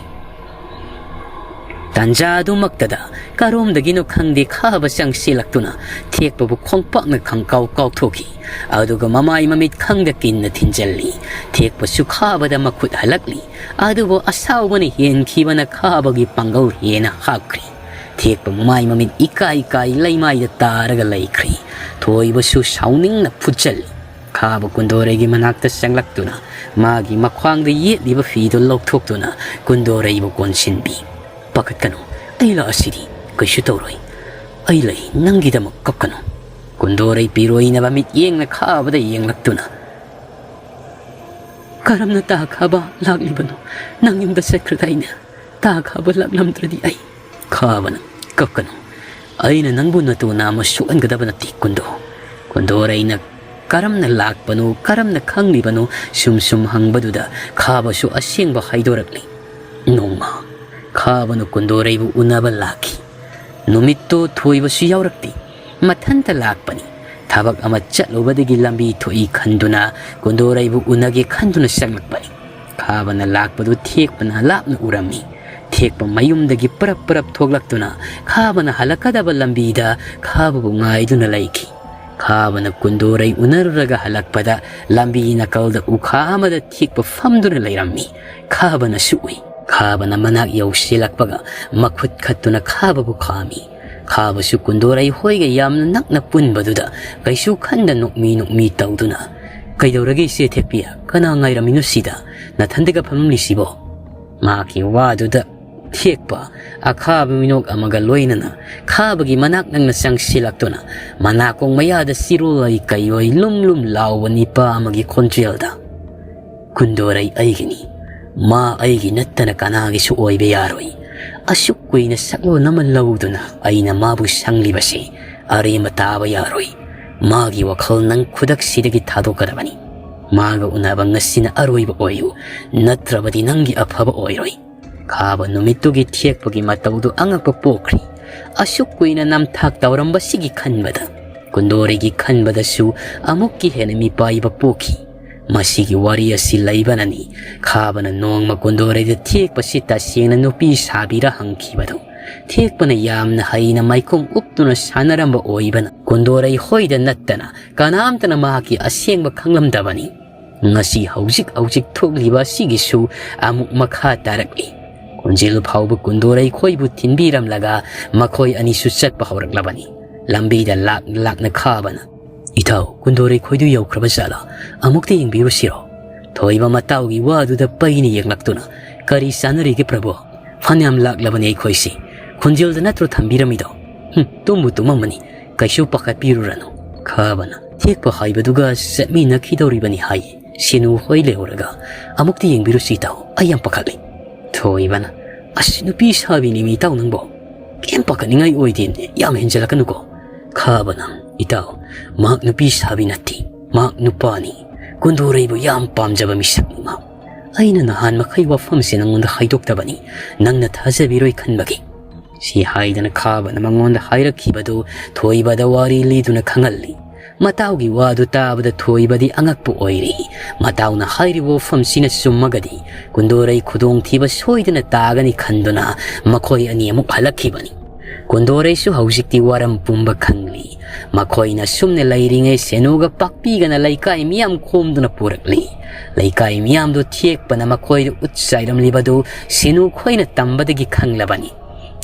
ꯇꯥꯟꯖꯥ ꯑꯗꯨꯃꯛꯇꯗ ꯀꯔꯣꯝꯗꯒꯤꯅꯣ ꯈꯪꯗꯦ ꯈꯥꯕ ꯆꯪꯁꯤꯜꯂꯛꯇꯨꯅ ꯊꯦꯛꯄꯕꯨ ꯈꯣꯡꯄꯥꯛꯅ ꯈꯪꯀꯥꯎ ꯀꯥꯎꯊꯣꯛꯈꯤ꯫ ꯑꯗꯨꯒ ꯃꯃꯥꯏ ꯃꯃꯤꯠ ꯈꯪꯗ ꯀꯤꯟꯅ ꯊꯤꯟꯖꯜꯂꯤ꯫ ꯊꯦꯛꯄꯁꯨ ꯈꯥꯕꯗ ꯃꯈꯨꯠ ꯍꯜꯂꯛꯂꯤ꯫ ꯑꯗꯨꯕꯨ ꯑꯁꯥꯎꯕꯅ ꯍꯦꯟꯈꯤꯕꯅ ꯈꯥꯕꯒꯤ ꯄꯥꯡꯒꯜ ꯍꯦꯟꯅ ꯍꯥꯞꯈ꯭ꯔꯤ꯫ ꯊꯦꯛꯄ ꯃꯃꯥꯏ ꯃꯃꯤꯠ ꯏꯀꯥꯏ ꯀꯥꯏ ꯂꯩꯃꯥꯏꯗ ꯇꯥꯔꯒ ꯂꯩꯈ꯭ꯔꯤ꯫ ꯊꯣꯏꯕꯁꯨ ꯁꯥꯎꯅꯤꯡꯅ ꯐꯨꯠꯆꯜꯂꯤ꯫ ꯈꯥꯕ ꯀꯨꯟꯗꯣꯔꯩꯒꯤ ꯃꯅꯥꯛꯇ ꯆꯪꯂꯛꯇꯨꯅ ꯃꯥꯒꯤ ꯃꯈ꯭ꯋꯥꯡꯗ ꯌꯦꯠꯂꯤꯕ ꯐꯤꯗꯨ ꯂꯧꯊꯣꯛꯇꯨꯅ ꯀꯨꯟꯗꯣꯔꯩꯕꯨ ꯀꯣꯟꯁꯤꯟꯕꯤ꯫ "ꯄꯥꯈꯠꯀꯅꯨ, ꯑꯩ ꯂꯥꯛꯑꯁꯤꯗꯤ꯫ ꯀꯩꯁꯨ ꯇꯧꯔꯣꯏ꯫ ꯑꯩ ꯂꯩ, ꯅꯪꯒꯤꯗꯃꯛ ꯀꯞꯀꯅꯨ꯫" ꯀꯨꯟꯗꯣꯔꯩ ꯄꯤꯔꯣꯏꯅꯕ ꯃꯤꯠꯌꯦꯡꯅ ꯈꯥꯕꯗ ꯌꯦꯡꯂꯛꯇꯨꯅ, "ꯀꯔꯝꯅ ꯇꯥ ꯈꯥꯕ ꯂꯥꯛꯂꯤꯕꯅꯣ? ꯅꯪ ꯌꯨꯝꯗ ꯆꯠꯈ꯭ꯔꯗꯥꯏꯅꯦ? ꯇꯥ ꯈꯥꯕ ꯂꯥꯛꯂꯝꯗ꯭ꯔꯗꯤ ꯑꯩ..." ꯈꯥꯕꯅ, "ꯀꯞꯀꯅꯨ꯫ ꯑꯩꯅ ꯅꯪꯕꯨ ꯅꯇꯨ ꯅꯥꯝꯃ ꯁꯣꯛꯍꯟꯒꯗꯕ ꯅꯠꯇꯦ ꯀꯨꯟꯗꯣ꯫" ꯀꯨꯟꯗꯣꯔꯩꯅ ꯀꯔꯝꯅ ꯂꯥꯛꯄꯅꯣ, ꯀꯔꯝꯅ ꯈꯪꯂꯤꯕꯅꯣ ꯁꯨꯝ ꯁꯨꯝ ꯍꯪꯕꯗꯨꯗ ꯈꯥꯕꯁꯨ ꯑꯁꯦꯡꯕ ꯍꯥꯏꯗꯣꯔꯛꯂꯤ꯫ ꯅꯣꯡꯃ ꯈꯥꯕꯅ ꯀꯨꯟꯗꯣꯔꯩꯕꯨ ꯎꯅꯕ ꯂꯥꯛꯈꯤ꯫ ꯅꯨꯃꯤꯠꯇꯣ ꯊꯣꯏꯕꯁꯨ ꯌꯥꯎꯔꯛꯇꯦ꯫ ꯃꯊꯟꯇ ꯂꯥꯛꯄꯅꯤ꯫ ꯊꯕꯛ ꯑꯃ ꯆꯠꯂꯨꯕꯗꯒꯤ ꯂꯝꯕꯤ ꯊꯣꯛꯏ ꯈꯟꯗꯨꯅ ꯀꯨꯟꯗꯣꯔꯩꯕꯨ ꯎꯅꯒꯦ ꯈꯟꯗꯨꯅ ꯆꯪꯂꯛꯄꯅꯤ꯫ ꯈꯥꯕꯅ ꯂꯥꯛꯄꯗꯨ ꯊꯦꯛꯄꯅ ꯂꯥꯞꯅ ꯎꯔꯝꯃꯤ꯫ ꯊꯦꯛꯄ ꯃꯌꯨꯝꯗꯒꯤ ꯄꯔꯞ ꯄꯔꯞ ꯊꯣꯛꯂꯛꯇꯨꯅ ꯈꯥꯕꯅ ꯍꯜꯂꯛꯀꯗꯕ ꯂꯝꯕꯤꯗ ꯈꯥꯕꯕꯨ ꯉꯥꯏꯗꯨꯅ ꯂꯩꯈꯤ꯫ ꯈꯥꯕꯅ ꯀꯨꯟꯗꯣꯔꯩ ꯎꯅꯔꯨꯔꯒ ꯍꯜꯂꯛꯄꯗ ꯂꯝꯕꯤ ꯅꯥꯀꯜꯗ ꯎꯈꯥ ꯑꯃꯗ ꯊꯦꯛꯄ ꯐꯝꯗꯨꯅ ꯂꯩꯔꯝꯃꯤ꯫ ꯈꯥꯕꯅꯁꯨ ꯎꯏ꯫ ꯈꯥꯕꯅ ꯃꯅꯥꯛ ꯌꯧꯁꯤꯜꯂꯛꯄꯒ ꯃꯈꯨꯠ ꯈꯠꯇꯨꯅ ꯈꯥꯕꯕꯨ ꯈꯥꯝꯃꯤ꯫ ꯈꯥꯕꯁꯨ ꯀꯨꯟꯗꯣꯔꯩ ꯍꯣꯏꯒ ꯌꯥꯝꯅ ꯅꯛꯅ ꯄꯨꯟꯕꯗꯨꯗ ꯀꯩꯁꯨ ꯈꯟꯗ ꯅꯣꯛꯃꯤ ꯅꯣꯛꯃꯤ ꯇꯧꯗꯨꯅ, "ꯀꯩꯗꯧꯔꯒꯦ ꯏꯆꯦ ꯊꯦꯛꯄꯤ? ꯀꯅꯥ ꯉꯥꯏꯔꯝꯃꯤꯅꯣ ꯁꯤꯗ? ꯅꯊꯟꯗꯒ ꯐꯝꯂꯤꯁꯤꯕꯣ?" ꯃꯍꯥꯛꯀꯤ ꯋꯥꯗꯨꯗ ꯊꯦꯛꯄ ꯑꯈꯥꯕ ꯃꯤꯅꯣꯛ ꯑꯃꯒ ꯂꯣꯏꯅꯅ ꯈꯥꯕꯒꯤ ꯃꯅꯥꯛ ꯅꯛꯅ ꯆꯪꯁꯤꯜꯂꯛꯇꯨꯅ ꯃꯅꯥꯀꯣꯡ ꯃꯌꯥꯗ ꯆꯤꯔꯣꯜ ꯑꯣꯏ ꯀꯩ ꯑꯣꯏ ꯂꯨꯝ ꯂꯨꯝ ꯂꯥꯎꯕ ꯅꯤꯄꯥ ꯑꯃꯒꯤ ꯈꯣꯟꯖꯦꯜꯗ, "ꯀꯨꯟꯗꯣꯔꯩ ꯑꯩꯒꯤꯅꯤ꯫ ꯃꯥ ꯑꯩꯒꯤ ꯅꯠꯇꯅ ꯀꯅꯥꯒꯤꯁꯨ ꯑꯣꯏꯕ ꯌꯥꯔꯣꯏ꯫ ꯑꯁꯨꯛ ꯀꯨꯏꯅ ꯁꯛꯂꯣꯟ ꯑꯃ ꯂꯧꯗꯨꯅ ꯑꯩꯅ ꯃꯥꯕꯨ ꯁꯪꯂꯤꯕꯁꯤ ꯑꯔꯦꯝꯕ ꯇꯥꯕ ꯌꯥꯔꯣꯏ꯫ ꯃꯥꯒꯤ ꯋꯥꯈꯜ ꯅꯪ ꯈꯨꯗꯛꯁꯤꯗꯒꯤ ꯊꯥꯗꯣꯛꯀꯗꯕꯅꯤ꯫ ꯃꯥꯒ ꯎꯅꯕ ꯉꯁꯤꯅ ꯑꯔꯣꯏꯕ ꯑꯣꯏꯌꯨ, ꯅꯠꯇ꯭ꯔꯕꯗꯤ ꯅꯪꯒꯤ ꯑꯐꯕ ꯑꯣꯏꯔꯣꯏ꯫" ꯈꯥꯕ ꯅꯨꯃꯤꯠꯇꯨꯒꯤ ꯊꯦꯛꯄꯒꯤ ꯃꯇꯧꯗꯨ ꯑꯉꯛꯄ ꯄꯣꯛꯈ꯭ꯔꯤ꯫ ꯑꯁꯨꯛ ꯀꯨꯏꯅ ꯅꯝꯊꯥꯛ ꯇꯧꯔꯝꯕꯁꯤꯒꯤ ꯈꯟꯕꯗ ꯀꯨꯟꯗꯣꯔꯩꯒꯤ ꯈꯟꯕꯗꯁꯨ ꯑꯃꯨꯛꯀꯤ ꯍꯦꯟꯅ ꯃꯤꯄꯥꯏꯕ ꯄꯣꯛꯈꯤ꯫ ꯃꯁꯤꯒꯤ ꯋꯥꯔꯤ ꯑꯁꯤ ꯂꯩꯕꯅꯅꯤ ꯈꯥꯕꯅ ꯅꯣꯡꯃ ꯀꯨꯟꯗꯣꯔꯩꯗ ꯊꯦꯛꯄꯁꯤ ꯇꯁꯦꯡꯅ ꯅꯨꯄꯤ ꯁꯥꯕꯤꯔ ꯍꯪꯈꯤꯕꯗꯨ꯫ ꯊꯦꯛꯄꯅ ꯌꯥꯝꯅ ꯍꯩꯅ ꯃꯥꯏꯈꯣꯡ ꯎꯞꯇꯨꯅ ꯁꯥꯟꯅꯔꯝꯕ ꯑꯣꯏꯕꯅ ꯀꯨꯟꯗꯣꯔꯩ ꯍꯣꯏꯗ ꯅꯠꯇꯅ ꯀꯅꯥꯝꯇꯅ ꯃꯍꯥꯛꯀꯤ ꯑꯁꯦꯡꯕ ꯈꯪꯂꯝꯗꯕꯅꯤ꯫ ꯉꯁꯤ ꯍꯧꯖꯤꯛ ꯍꯧꯖꯤꯛ ꯊꯣꯛꯂꯤꯕ ꯑꯁꯤꯒꯤꯁꯨ ꯑꯃꯨꯛ ꯃꯈꯥ ꯇꯥꯔꯛꯂꯤ꯫ ꯈꯣꯟꯖꯦꯜ ꯐꯥꯎꯕ ꯀꯨꯟꯗꯣꯔꯩ ꯈꯣꯏꯕꯨ ꯊꯤꯟꯕꯤꯔꯝꯂꯒ ꯃꯈꯣꯏ ꯑꯅꯤꯁꯨ ꯆꯠꯄ ꯍꯧꯔꯛꯂꯕꯅꯤ꯫ ꯂꯝꯕꯤꯗ ꯂꯥꯛ ꯂꯥꯛꯅ ꯈꯥꯕꯅ, "ꯏꯇꯥꯎ, ꯀꯨꯟꯗꯣꯔꯩ ꯈꯣꯏꯗꯨ ꯌꯧꯈ꯭ꯔꯕ ꯖꯥꯠꯂꯥ? ꯑꯃꯨꯛꯇ ꯌꯦꯡꯕꯤꯔꯨꯁꯤꯔꯣ?" ꯊꯣꯏꯕ ꯃꯇꯥꯎꯒꯤ ꯋꯥꯗꯨꯗ ꯄꯩꯅ ꯌꯦꯡꯂꯛꯇꯨꯅ, "ꯀꯔꯤ ꯆꯥꯟꯅꯔꯤꯒꯦ ꯄ꯭ꯔꯚꯨ? ꯐꯅꯌꯥꯝ ꯂꯥꯛꯂꯕꯅꯤ ꯑꯩꯈꯣꯏꯁꯤ꯫ ꯈꯣꯟꯖꯦꯜꯗ ꯅꯠꯇ꯭ꯔꯣ ꯊꯝꯕꯤꯔꯝꯃꯤꯗꯣ? ꯍꯨꯝ, ꯇꯨꯝꯕꯨ ꯇꯨꯝꯃꯝꯃꯅꯤ꯫ ꯀꯩꯁꯨ ꯄꯥꯈꯠꯄꯤꯔꯨꯔꯅꯨ꯫" ꯈꯥꯕꯅ, "ꯊꯦꯛꯄ ꯍꯥꯏꯕꯗꯨꯒ ꯆꯠꯃꯤꯟꯅꯈꯤꯗꯧꯔꯤꯕꯅꯤ ꯍꯥꯏꯌꯦ꯫ ꯁꯤꯅꯨ ꯍꯣꯏ ꯂꯩꯍꯧꯔꯒ ꯑꯃꯨꯛꯇ ꯌꯦꯡꯕꯤꯔꯨꯁꯤ ꯏꯇꯥꯎ, ꯑꯩ ꯌꯥꯝ ꯄꯥꯈꯠꯂꯤ꯫" ꯊꯣꯏꯕꯅ, "ꯑꯁ, ꯅꯨꯄꯤ ꯁꯥꯕꯤꯅꯤ ꯃꯤ ꯏꯇꯥꯎ ꯅꯪꯕꯣ꯫ ꯀꯩꯝ ꯄꯥꯈꯠꯅꯤꯡꯉꯥꯏ ꯑꯣꯏꯗꯦꯅꯦ, ꯌꯥꯝ ꯍꯦꯟꯖꯜꯂꯛꯀꯅꯨꯀꯣ꯫" ꯈꯥꯕꯅ, "ꯏꯇꯥꯎ, ꯃꯍꯥꯛ ꯅꯨꯄꯤ ꯁꯥꯕꯤ ꯅꯠꯇꯦ, ꯃꯍꯥꯛ ꯅꯨꯄꯥꯅꯤ꯫ ꯀꯨꯟꯗꯣꯔꯩꯕꯨ ꯌꯥꯝ ꯄꯥꯝꯖꯕ ꯃꯤꯁꯛꯅꯤ ꯃꯍꯥꯛ꯫ ꯑꯩꯅ ꯅꯍꯥꯟ ꯃꯈꯩ ꯋꯥꯐꯝꯁꯦ ꯅꯪꯉꯣꯟꯗ ꯍꯥꯏꯗꯣꯛꯇꯕꯅꯤ, ꯅꯪꯅ ꯊꯥꯖꯕꯤꯔꯣꯏ ꯈꯟꯕꯒꯤ꯫" ꯁꯤ ꯍꯥꯏꯗꯅ ꯈꯥꯕꯅ ꯃꯉꯣꯟꯗ ꯍꯥꯏꯔꯛꯈꯤꯕꯗꯨ ꯊꯣꯏꯕꯗ ꯋꯥꯔꯤ ꯂꯤꯗꯨꯅ ꯈꯪꯍꯜꯂꯤ꯫ ꯃꯇꯥꯎꯒꯤ ꯋꯥꯗꯨ ꯇꯥꯕꯗ ꯊꯣꯏꯕꯗꯤ ꯑꯉꯛꯄ ꯑꯣꯏꯔꯤ꯫ ꯃꯇꯥꯎꯅ ꯍꯥꯏꯔꯤꯕ ꯋꯥꯐꯝꯁꯤꯅ ꯆꯨꯝꯃꯒꯗꯤ ꯀꯨꯟꯗꯣꯔꯩ ꯈꯨꯗꯣꯡꯊꯤꯕ ꯁꯣꯏꯗꯅ ꯇꯥꯒꯅꯤ ꯈꯟꯗꯨꯅ ꯃꯈꯣꯏ ꯑꯅꯤ ꯑꯃꯨꯛ ꯍꯜꯂꯛꯈꯤꯕꯅꯤ꯫ ꯀꯨꯟꯗꯣꯔꯩꯁꯨ ꯍꯧꯖꯤꯛꯇꯤ ꯋꯥꯔꯝ ꯄꯨꯝꯕ ꯈꯪꯂꯤ꯫ ꯃꯈꯣꯏꯅ ꯁꯨꯝꯅ ꯂꯩꯔꯤꯉꯩ ꯁꯦꯅꯨꯒ ꯄꯥꯛꯄꯤꯒꯅ ꯂꯩꯀꯥꯏ ꯃꯤꯌꯥꯝ ꯈꯣꯝꯗꯨꯅ ꯄꯨꯔꯛꯂꯤ꯫ ꯂꯩꯀꯥꯏ ꯃꯤꯌꯥꯝꯗꯨ ꯊꯦꯛꯄꯅ ꯃꯈꯣꯏꯗ ꯎꯠ ꯆꯥꯏꯔꯝꯂꯤꯕꯗꯨ ꯁꯤꯅꯨ ꯈꯣꯏꯅ ꯇꯝꯕꯗꯒꯤ ꯈꯪꯂꯕꯅꯤ꯫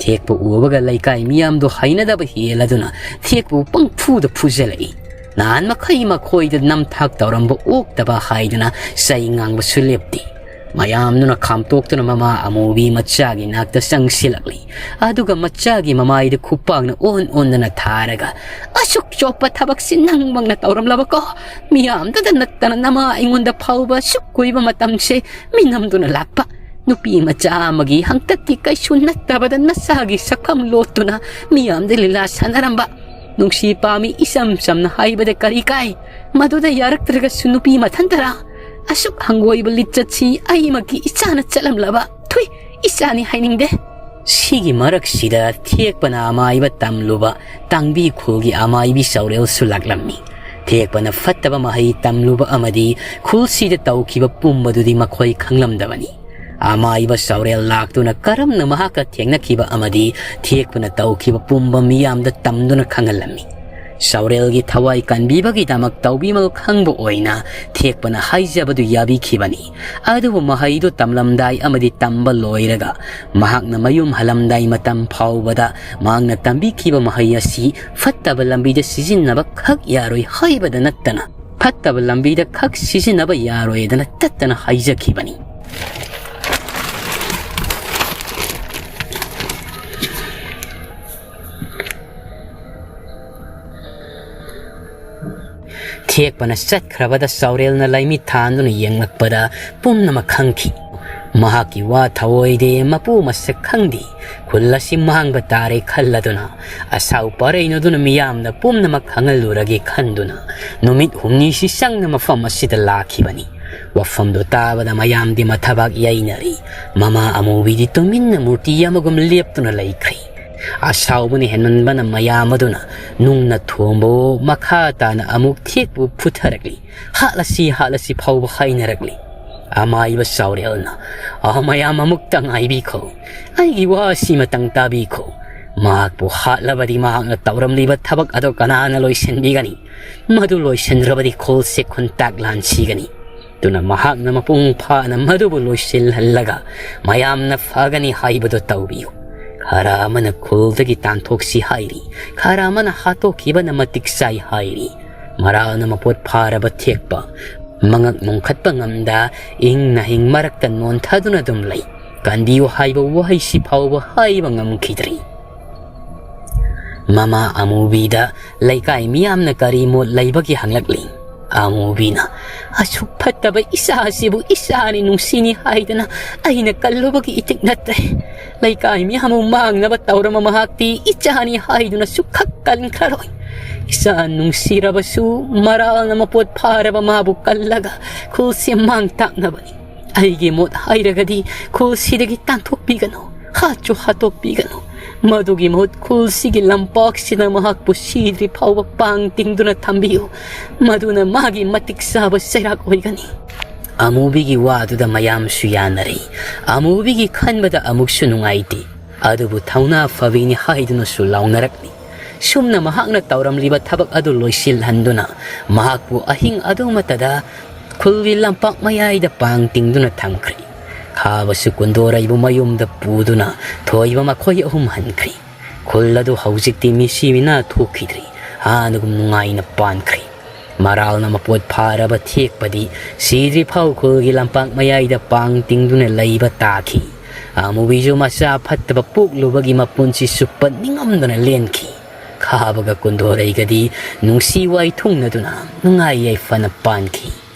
ꯊꯦꯛꯄ ꯎꯕꯒ ꯂꯩꯀꯥꯏ ꯃꯤꯌꯥꯝꯗꯨ ꯍꯩꯅꯗꯕ ꯍꯦꯜꯂꯗꯨꯅ ꯊꯦꯛꯄꯕꯨ ꯄꯪꯐꯨꯗ ꯐꯨꯖꯜꯂꯛꯏ꯫ ꯅꯍꯥꯟ ꯃꯈꯩ ꯃꯈꯣꯏꯗ ꯅꯝꯊꯥꯛ ꯇꯧꯔꯝꯕ ꯑꯣꯛꯇꯕ ꯍꯥꯏꯗꯨꯅ ꯆꯩ ꯉꯥꯡꯕꯁꯨ ꯂꯦꯞꯇꯦ꯫ ꯃꯌꯥꯝꯗꯨꯅ ꯈꯥꯝꯇꯣꯛꯇꯨꯅ ꯃꯃꯥ ꯑꯃꯨꯕꯤ ꯃꯆꯥꯒꯤ ꯅꯥꯛꯇ ꯆꯪꯁꯤꯜꯂꯛꯂꯤ꯫ ꯑꯗꯨꯒ ꯃꯆꯥꯒꯤ ꯃꯃꯥꯏꯗ ꯈꯨꯄꯥꯛꯅ ꯑꯣꯟ ꯑꯣꯟꯗꯅ ꯊꯥꯔꯒ, "ꯑꯁꯨꯛ ꯆꯣꯞꯄ ꯊꯕꯛꯁꯤ ꯅꯪꯃꯛꯅ ꯇꯧꯔꯝꯂꯕꯀꯣ? ꯃꯤꯌꯥꯝꯗꯨꯗ ꯅꯠꯇꯅ ꯅꯃꯥ ꯑꯩꯉꯣꯟꯗ ꯐꯥꯎꯕ ꯑꯁꯨꯛ ꯀꯨꯏꯕ ꯃꯇꯝꯁꯦ ꯃꯤꯅꯝꯗꯨꯅ ꯂꯥꯛꯄ꯫ ꯅꯨꯄꯤ ꯃꯆꯥ ꯑꯃꯒꯤ ꯍꯪꯇꯛꯀꯤ ꯀꯩꯁꯨ ꯅꯠꯇꯕꯗ ꯅꯁꯥꯒꯤ ꯁꯛꯐꯝ ꯂꯣꯠꯇꯨꯅ ꯃꯤꯌꯥꯝꯗ ꯂꯤꯂꯥ ꯁꯥꯟꯅꯔꯝꯕ꯫ ꯅꯨꯡꯁꯤ ꯄꯥꯝꯃꯤ ꯏꯆꯝ ꯆꯝꯅ ꯍꯥꯏꯕꯗ ꯀꯔꯤ ꯀꯥꯏ? ꯃꯗꯨꯗ ꯌꯥꯔꯛꯇ꯭ꯔꯒꯁꯨ ꯅꯨꯄꯤ ꯃꯊꯟꯇꯔꯥ? ꯑꯁꯨꯛ ꯍꯪꯒꯣꯏꯕ ꯂꯤꯆꯠꯁꯤ ꯑꯩꯃꯛꯀꯤ ꯏꯆꯥꯅ ꯆꯠꯂꯝꯂꯕ? ꯊꯨꯏ, ꯏꯆꯥꯅꯤ ꯍꯥꯏꯅꯤꯡꯗꯦ꯫" ꯁꯤꯒꯤ ꯃꯔꯛꯁꯤꯗ ꯊꯦꯛꯄꯅ ꯑꯃꯥꯏꯕ ꯇꯝꯂꯨꯕ ꯇꯥꯡꯕꯤ ꯈꯨꯜꯒꯤ ꯑꯃꯥꯏꯕꯤ ꯆꯥꯎꯔꯦꯜꯁꯨ ꯂꯥꯛꯂꯝꯃꯤ꯫ ꯊꯦꯛꯄꯅ ꯐꯠꯇꯕ ꯃꯍꯩ ꯇꯝꯂꯨꯕ ꯑꯃꯗꯤ ꯈꯨꯜꯁꯤꯗ ꯇꯧꯈꯤꯕ ꯄꯨꯝꯕꯗꯨꯗꯤ ꯃꯈꯣꯏ ꯈꯪꯂꯝꯗꯕꯅꯤ꯫ ꯑꯃꯥꯏꯕ ꯆꯥꯎꯔꯦꯜ ꯂꯥꯛꯇꯨꯅ ꯀꯔꯝꯅ ꯃꯍꯥꯛꯀ ꯊꯦꯡꯅꯈꯤꯕ ꯑꯃꯗꯤ ꯊꯦꯛꯄꯅ ꯇꯧꯈꯤꯕ ꯄꯨꯝꯕ ꯃꯤꯌꯥꯝꯗ ꯇꯝꯗꯨꯅ ꯈꯪꯍꯜꯂꯝꯃꯤ꯫ ꯆꯥꯎꯔꯦꯜꯒꯤ ꯊꯋꯥꯏ ꯀꯟꯕꯤꯕꯒꯤꯗꯃꯛ ꯇꯧꯕꯤꯃꯜ ꯈꯪꯕ ꯑꯣꯏꯅ ꯊꯦꯛꯄꯅ ꯍꯥꯏꯖꯕꯗꯨ ꯌꯥꯕꯤꯈꯤꯕꯅꯤ꯫ ꯑꯗꯨꯕꯨ ꯃꯍꯩꯗꯨ ꯇꯝꯂꯝꯗꯥꯏ ꯑꯃꯗꯤ ꯇꯝꯕ ꯂꯣꯏꯔꯒ ꯃꯍꯥꯛꯅ ꯃꯌꯨꯝ ꯍꯜꯂꯝꯗꯥꯏ ꯃꯇꯝ ꯐꯥꯎꯕꯗ ꯃꯍꯥꯛꯅ ꯇꯝꯕꯤꯈꯤꯕ ꯃꯍꯩ ꯑꯁꯤ ꯐꯠꯇꯕ ꯂꯝꯕꯤꯗ ꯁꯤꯖꯤꯟꯅꯕ ꯈꯛ ꯌꯥꯔꯣꯏ ꯍꯥꯏꯕꯗ ꯅꯠꯇꯅ, ꯐꯠꯇꯕ ꯂꯝꯕꯤꯗ ꯈꯛ ꯁꯤꯖꯤꯟꯅꯕ ꯌꯥꯔꯣꯏꯗꯅ ꯇꯠꯇꯅ ꯍꯥꯏꯖꯈꯤꯕꯅꯤ꯫ ꯊꯦꯛꯄꯅ ꯆꯠꯈ꯭ꯔꯕꯗ ꯆꯥꯎꯔꯦꯜꯅ ꯂꯥꯏꯃꯤꯠ ꯊꯥꯟꯗꯨꯅ ꯌꯦꯡꯂꯛꯄꯗ ꯄꯨꯝꯅꯃꯛ ꯈꯪꯈꯤ꯫ ꯃꯍꯥꯛꯀꯤ ꯋꯥ ꯊꯑꯣꯏꯗꯦ, ꯃꯄꯨ ꯃꯁꯛ ꯈꯪꯗꯦ, ꯈꯨꯜ ꯑꯁꯤ ꯃꯥꯡꯕ ꯇꯥꯔꯦ ꯈꯜꯂꯗꯨꯅ, ꯑꯁꯥꯎ ꯄꯔꯩꯅꯗꯨꯅ ꯃꯤꯌꯥꯝꯅ ꯄꯨꯝꯅꯃꯛ ꯈꯪꯍꯜꯂꯨꯔꯒꯦ ꯈꯟꯗꯨꯅ ꯅꯨꯃꯤꯠ ꯍꯨꯝꯅꯤꯁꯤ ꯆꯪꯅ ꯃꯐꯝ ꯑꯁꯤꯗ ꯂꯥꯛꯈꯤꯕꯅꯤ꯫ ꯋꯥꯐꯝꯗꯨ ꯇꯥꯕꯗ ꯃꯌꯥꯝꯗꯤ ꯃꯊꯕꯥꯛ ꯌꯩꯅꯔꯤ꯫ ꯃꯃꯥ ꯑꯃꯨꯕꯤꯗꯤ ꯇꯨꯃꯤꯟꯅ ꯃꯨꯔꯇꯤ ꯑꯃꯒꯨꯝ ꯂꯦꯞꯇꯨꯅ ꯂꯩꯈ꯭ꯔꯤ꯫ ꯑꯁꯥꯎꯕꯅ ꯍꯦꯟꯃꯟꯕꯅ ꯃꯌꯥꯝ ꯑꯗꯨꯅ ꯅꯨꯡꯅ ꯊꯣꯝꯕ ꯃꯈꯥ ꯇꯥꯅ ꯑꯃꯨꯛ ꯊꯦꯛꯄꯨ ꯐꯨꯊꯔꯛꯂꯤ꯫ "ꯍꯥꯠꯂꯁꯤ, ꯍꯥꯠꯂꯁꯤ" ꯐꯥꯎꯕ ꯍꯥꯏꯅꯔꯛꯂꯤ꯫ ꯑꯃꯥꯏꯕ ꯆꯥꯎꯔꯦꯜꯅ, "ꯑꯥ, ꯃꯌꯥꯝ ꯑꯃꯨꯛꯇ ꯉꯥꯏꯕꯤꯈꯣ꯫ ꯑꯩꯒꯤ ꯋꯥ ꯑꯁꯤꯃꯇꯪ ꯇꯥꯕꯤꯈꯣ꯫ ꯃꯍꯥꯛꯄꯨ ꯍꯥꯠꯂꯕꯗꯤ ꯃꯍꯥꯛꯅ ꯇꯧꯔꯝꯂꯤꯕ ꯊꯕꯛ ꯑꯗꯨ ꯀꯅꯥꯅ ꯂꯣꯏꯁꯤꯟꯕꯤꯒꯅꯤ? ꯃꯗꯨ ꯂꯣꯏꯁꯤꯟꯗ꯭ꯔꯕꯗꯤ ꯈꯨꯜꯁꯦ ꯈꯨꯟꯇꯥꯛ ꯂꯥꯟꯁꯤꯒꯅꯤ꯫ ꯑꯗꯨꯅ ꯃꯍꯥꯛꯅ ꯃꯄꯨꯡ ꯐꯥꯅ ꯃꯗꯨꯕꯨ ꯂꯣꯏꯁꯤꯜꯍꯜꯂꯒ ꯃꯌꯥꯝꯅ ꯐꯒꯅꯤ ꯍꯥꯏꯕꯗꯨ ꯇꯧꯕꯤꯌꯨ꯫ ꯈꯔ ꯑꯃꯅ ꯈꯨꯜꯗꯒꯤ ꯇꯥꯟꯊꯣꯛꯁꯤ ꯍꯥꯏꯔꯤ, ꯈꯔ ꯑꯃꯅ ꯍꯥꯠꯇꯣꯛꯈꯤꯕꯅ ꯃꯇꯤꯛ ꯆꯥꯏ ꯍꯥꯏꯔꯤ꯫ ꯃꯔꯥꯜꯅ ꯃꯄꯣꯠ ꯐꯥꯔꯕ ꯊꯦꯛꯄ, ꯃꯉꯛ ꯅꯣꯡꯈꯠꯄ ꯉꯝꯗ ꯏꯪ ꯅꯍꯤꯡ ꯃꯔꯛꯇ ꯅꯣꯟꯊꯗꯨꯅ ꯑꯗꯨꯝ ꯂꯩ꯫ ꯀꯟꯕꯤꯌꯨ ꯍꯥꯏꯕ ꯋꯥꯍꯩꯁꯤ ꯐꯥꯎꯕ ꯍꯥꯏꯕ ꯉꯝꯈꯤꯗ꯭ꯔꯤ꯫ ꯃꯃꯥ ꯑꯃꯨꯕꯤꯗ ꯂꯩꯀꯥꯏ ꯃꯤꯌꯥꯝꯅ ꯀꯔꯤ ꯃꯣꯠ ꯂꯩꯕꯒꯦ ꯍꯪꯂꯛꯂꯤ꯫ ꯑꯃꯨꯕꯤꯅ, "ꯑꯁꯨꯛ ꯐꯠꯇꯕ ꯏꯆꯥ ꯑꯁꯤꯕꯨ ꯏꯆꯥꯅꯤ ꯅꯨꯡꯁꯤꯅꯤ ꯍꯥꯏꯗꯅ ꯑꯩꯅ ꯀꯜꯂꯨꯕꯒꯤ ꯏꯇꯤꯛ ꯅꯠꯇ꯭ꯔꯦ꯫ ꯂꯩꯀꯥꯏ ꯃꯤꯌꯥꯝꯕꯨ ꯃꯥꯡꯅꯕ ꯇꯧꯔꯝꯕ ꯃꯍꯥꯛꯇꯤ ꯏꯆꯥꯅꯤ ꯍꯥꯏꯗꯨꯅ ꯁꯨꯛꯈꯛ ꯀꯟꯈ꯭ꯔꯔꯣꯏ꯫ ꯏꯆꯥ ꯅꯨꯡꯁꯤꯔꯕꯁꯨ ꯃꯔꯥꯜꯅ ꯃꯄꯣꯠ ꯐꯥꯔꯕ ꯃꯥꯕꯨ ꯀꯜꯂꯒ ꯈꯨꯜꯁꯤ ꯃꯥꯡ ꯇꯥꯛꯅꯕꯅꯤ꯫ ꯑꯩꯒꯤ ꯃꯣꯠ ꯍꯥꯏꯔꯒꯗꯤ ꯈꯨꯜꯁꯤꯗꯒꯤ ꯇꯥꯟꯊꯣꯛꯄꯤꯒꯅꯨ, ꯍꯥꯠꯁꯨ ꯍꯥꯠꯇꯣꯛꯄꯤꯒꯅꯨ꯫ ꯃꯗꯨꯒꯤ ꯃꯍꯨꯠ ꯈꯨꯜꯁꯤꯒꯤ ꯂꯝꯄꯥꯛꯁꯤꯗ ꯃꯍꯥꯛꯄꯨ ꯁꯤꯗ꯭ꯔꯤ ꯐꯥꯎꯕ ꯄꯥꯡ ꯇꯤꯡꯗꯨꯅ ꯊꯝꯕꯤꯌꯨ꯫ ꯃꯗꯨꯅ ꯃꯥꯒꯤ ꯃꯇꯤꯛ ꯆꯥꯕ ꯆꯩꯔꯥꯛ ꯑꯣꯏꯒꯅꯤ꯫" ꯑꯃꯨꯕꯤꯒꯤ ꯋꯥꯗꯨꯗ ꯃꯌꯥꯝꯁꯨ ꯌꯥꯅꯔꯤ꯫ ꯑꯃꯨꯕꯤꯒꯤ ꯈꯟꯕꯗ ꯑꯃꯨꯛꯁꯨ ꯅꯨꯡꯉꯥꯏꯇꯦ꯫ ꯑꯗꯨꯕꯨ ꯊꯧꯅꯥ ꯐꯕꯤꯅꯤ ꯍꯥꯏꯗꯨꯅꯁꯨ ꯂꯥꯎꯅꯔꯛꯂꯤ꯫ ꯁꯨꯝꯅ ꯃꯍꯥꯛꯅ ꯇꯧꯔꯝꯂꯤꯕ ꯊꯕꯛ ꯑꯗꯨ ꯂꯣꯏꯁꯤꯜꯍꯟꯗꯨꯅ ꯃꯍꯥꯛꯄꯨ ꯑꯍꯤꯡ ꯑꯗꯨꯃꯠꯇꯗ ꯈꯨꯜꯒꯤ ꯂꯝꯄꯥꯛ ꯃꯌꯥꯏꯗ ꯄꯥꯡ ꯇꯤꯡꯗꯨꯅ ꯊꯝꯈ꯭ꯔꯦ꯫ ꯈꯥꯕꯁꯨ ꯀꯨꯟꯗꯣꯔꯩꯕꯨ ꯃꯌꯨꯝꯗ ꯄꯨꯗꯨꯅ ꯊꯣꯏꯕ ꯃꯈꯣꯏ ꯑꯍꯨꯝ ꯍꯟꯈ꯭ꯔꯦ꯫ ꯈꯨꯜ ꯑꯗꯨ ꯍꯧꯖꯤꯛꯇꯤ ꯃꯤꯁꯤ ꯃꯤꯅꯥ ꯊꯣꯛꯈꯤꯗ꯭ꯔꯤ, ꯍꯥꯟꯅꯒꯨꯝ ꯅꯨꯡꯉꯥꯏꯅ ꯄꯥꯟꯈ꯭ꯔꯦ꯫ ꯃꯔꯥꯜꯅ ꯃꯄꯣꯠ ꯐꯥꯔꯕ ꯊꯦꯛꯄꯗꯤ ꯁꯤꯗ꯭ꯔꯤ ꯐꯥꯎ ꯈꯨꯜꯒꯤ ꯂꯝꯄꯥꯛ ꯃꯌꯥꯏꯗ ꯄꯥꯡ ꯇꯤꯡꯗꯨꯅ ꯂꯩꯕ ꯇꯥꯈꯤ꯫ ꯑꯃꯨꯕꯤꯁꯨ ꯃꯆꯥ ꯐꯠꯇꯕ ꯄꯣꯛꯂꯨꯕꯒꯤ ꯃꯄꯨꯟꯁꯤ ꯆꯨꯞꯄ ꯅꯤꯡꯉꯝꯗꯅ ꯂꯦꯟꯈꯤ꯫ ꯈꯥꯕꯒ ꯀꯨꯟꯗꯣꯔꯩꯒꯗꯤ ꯅꯨꯡꯁꯤ ꯋꯥꯏ ꯊꯨꯡꯅꯗꯨꯅ ꯅꯨꯡꯉꯥꯏ ꯌꯥꯏꯐꯅ ꯄꯥꯟꯈꯤ꯫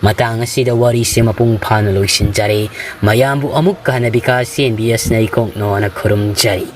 ꯃꯇꯥꯡ ꯑꯁꯤꯗ ꯋꯥꯔꯤꯁꯦ ꯃꯄꯨꯡ ꯐꯥꯅ ꯂꯣꯏꯁꯤꯟꯖꯔꯦ꯫ ꯃꯌꯥꯝꯕꯨ ꯑꯃꯨꯛꯀ ꯍꯟꯅ ꯕꯤꯀꯥꯁ ꯁꯦꯟꯕꯤ ꯑꯁꯤꯅ ꯏꯀꯣꯛꯅꯣꯅ ꯈꯨꯔꯨꯝꯖꯔꯤ꯫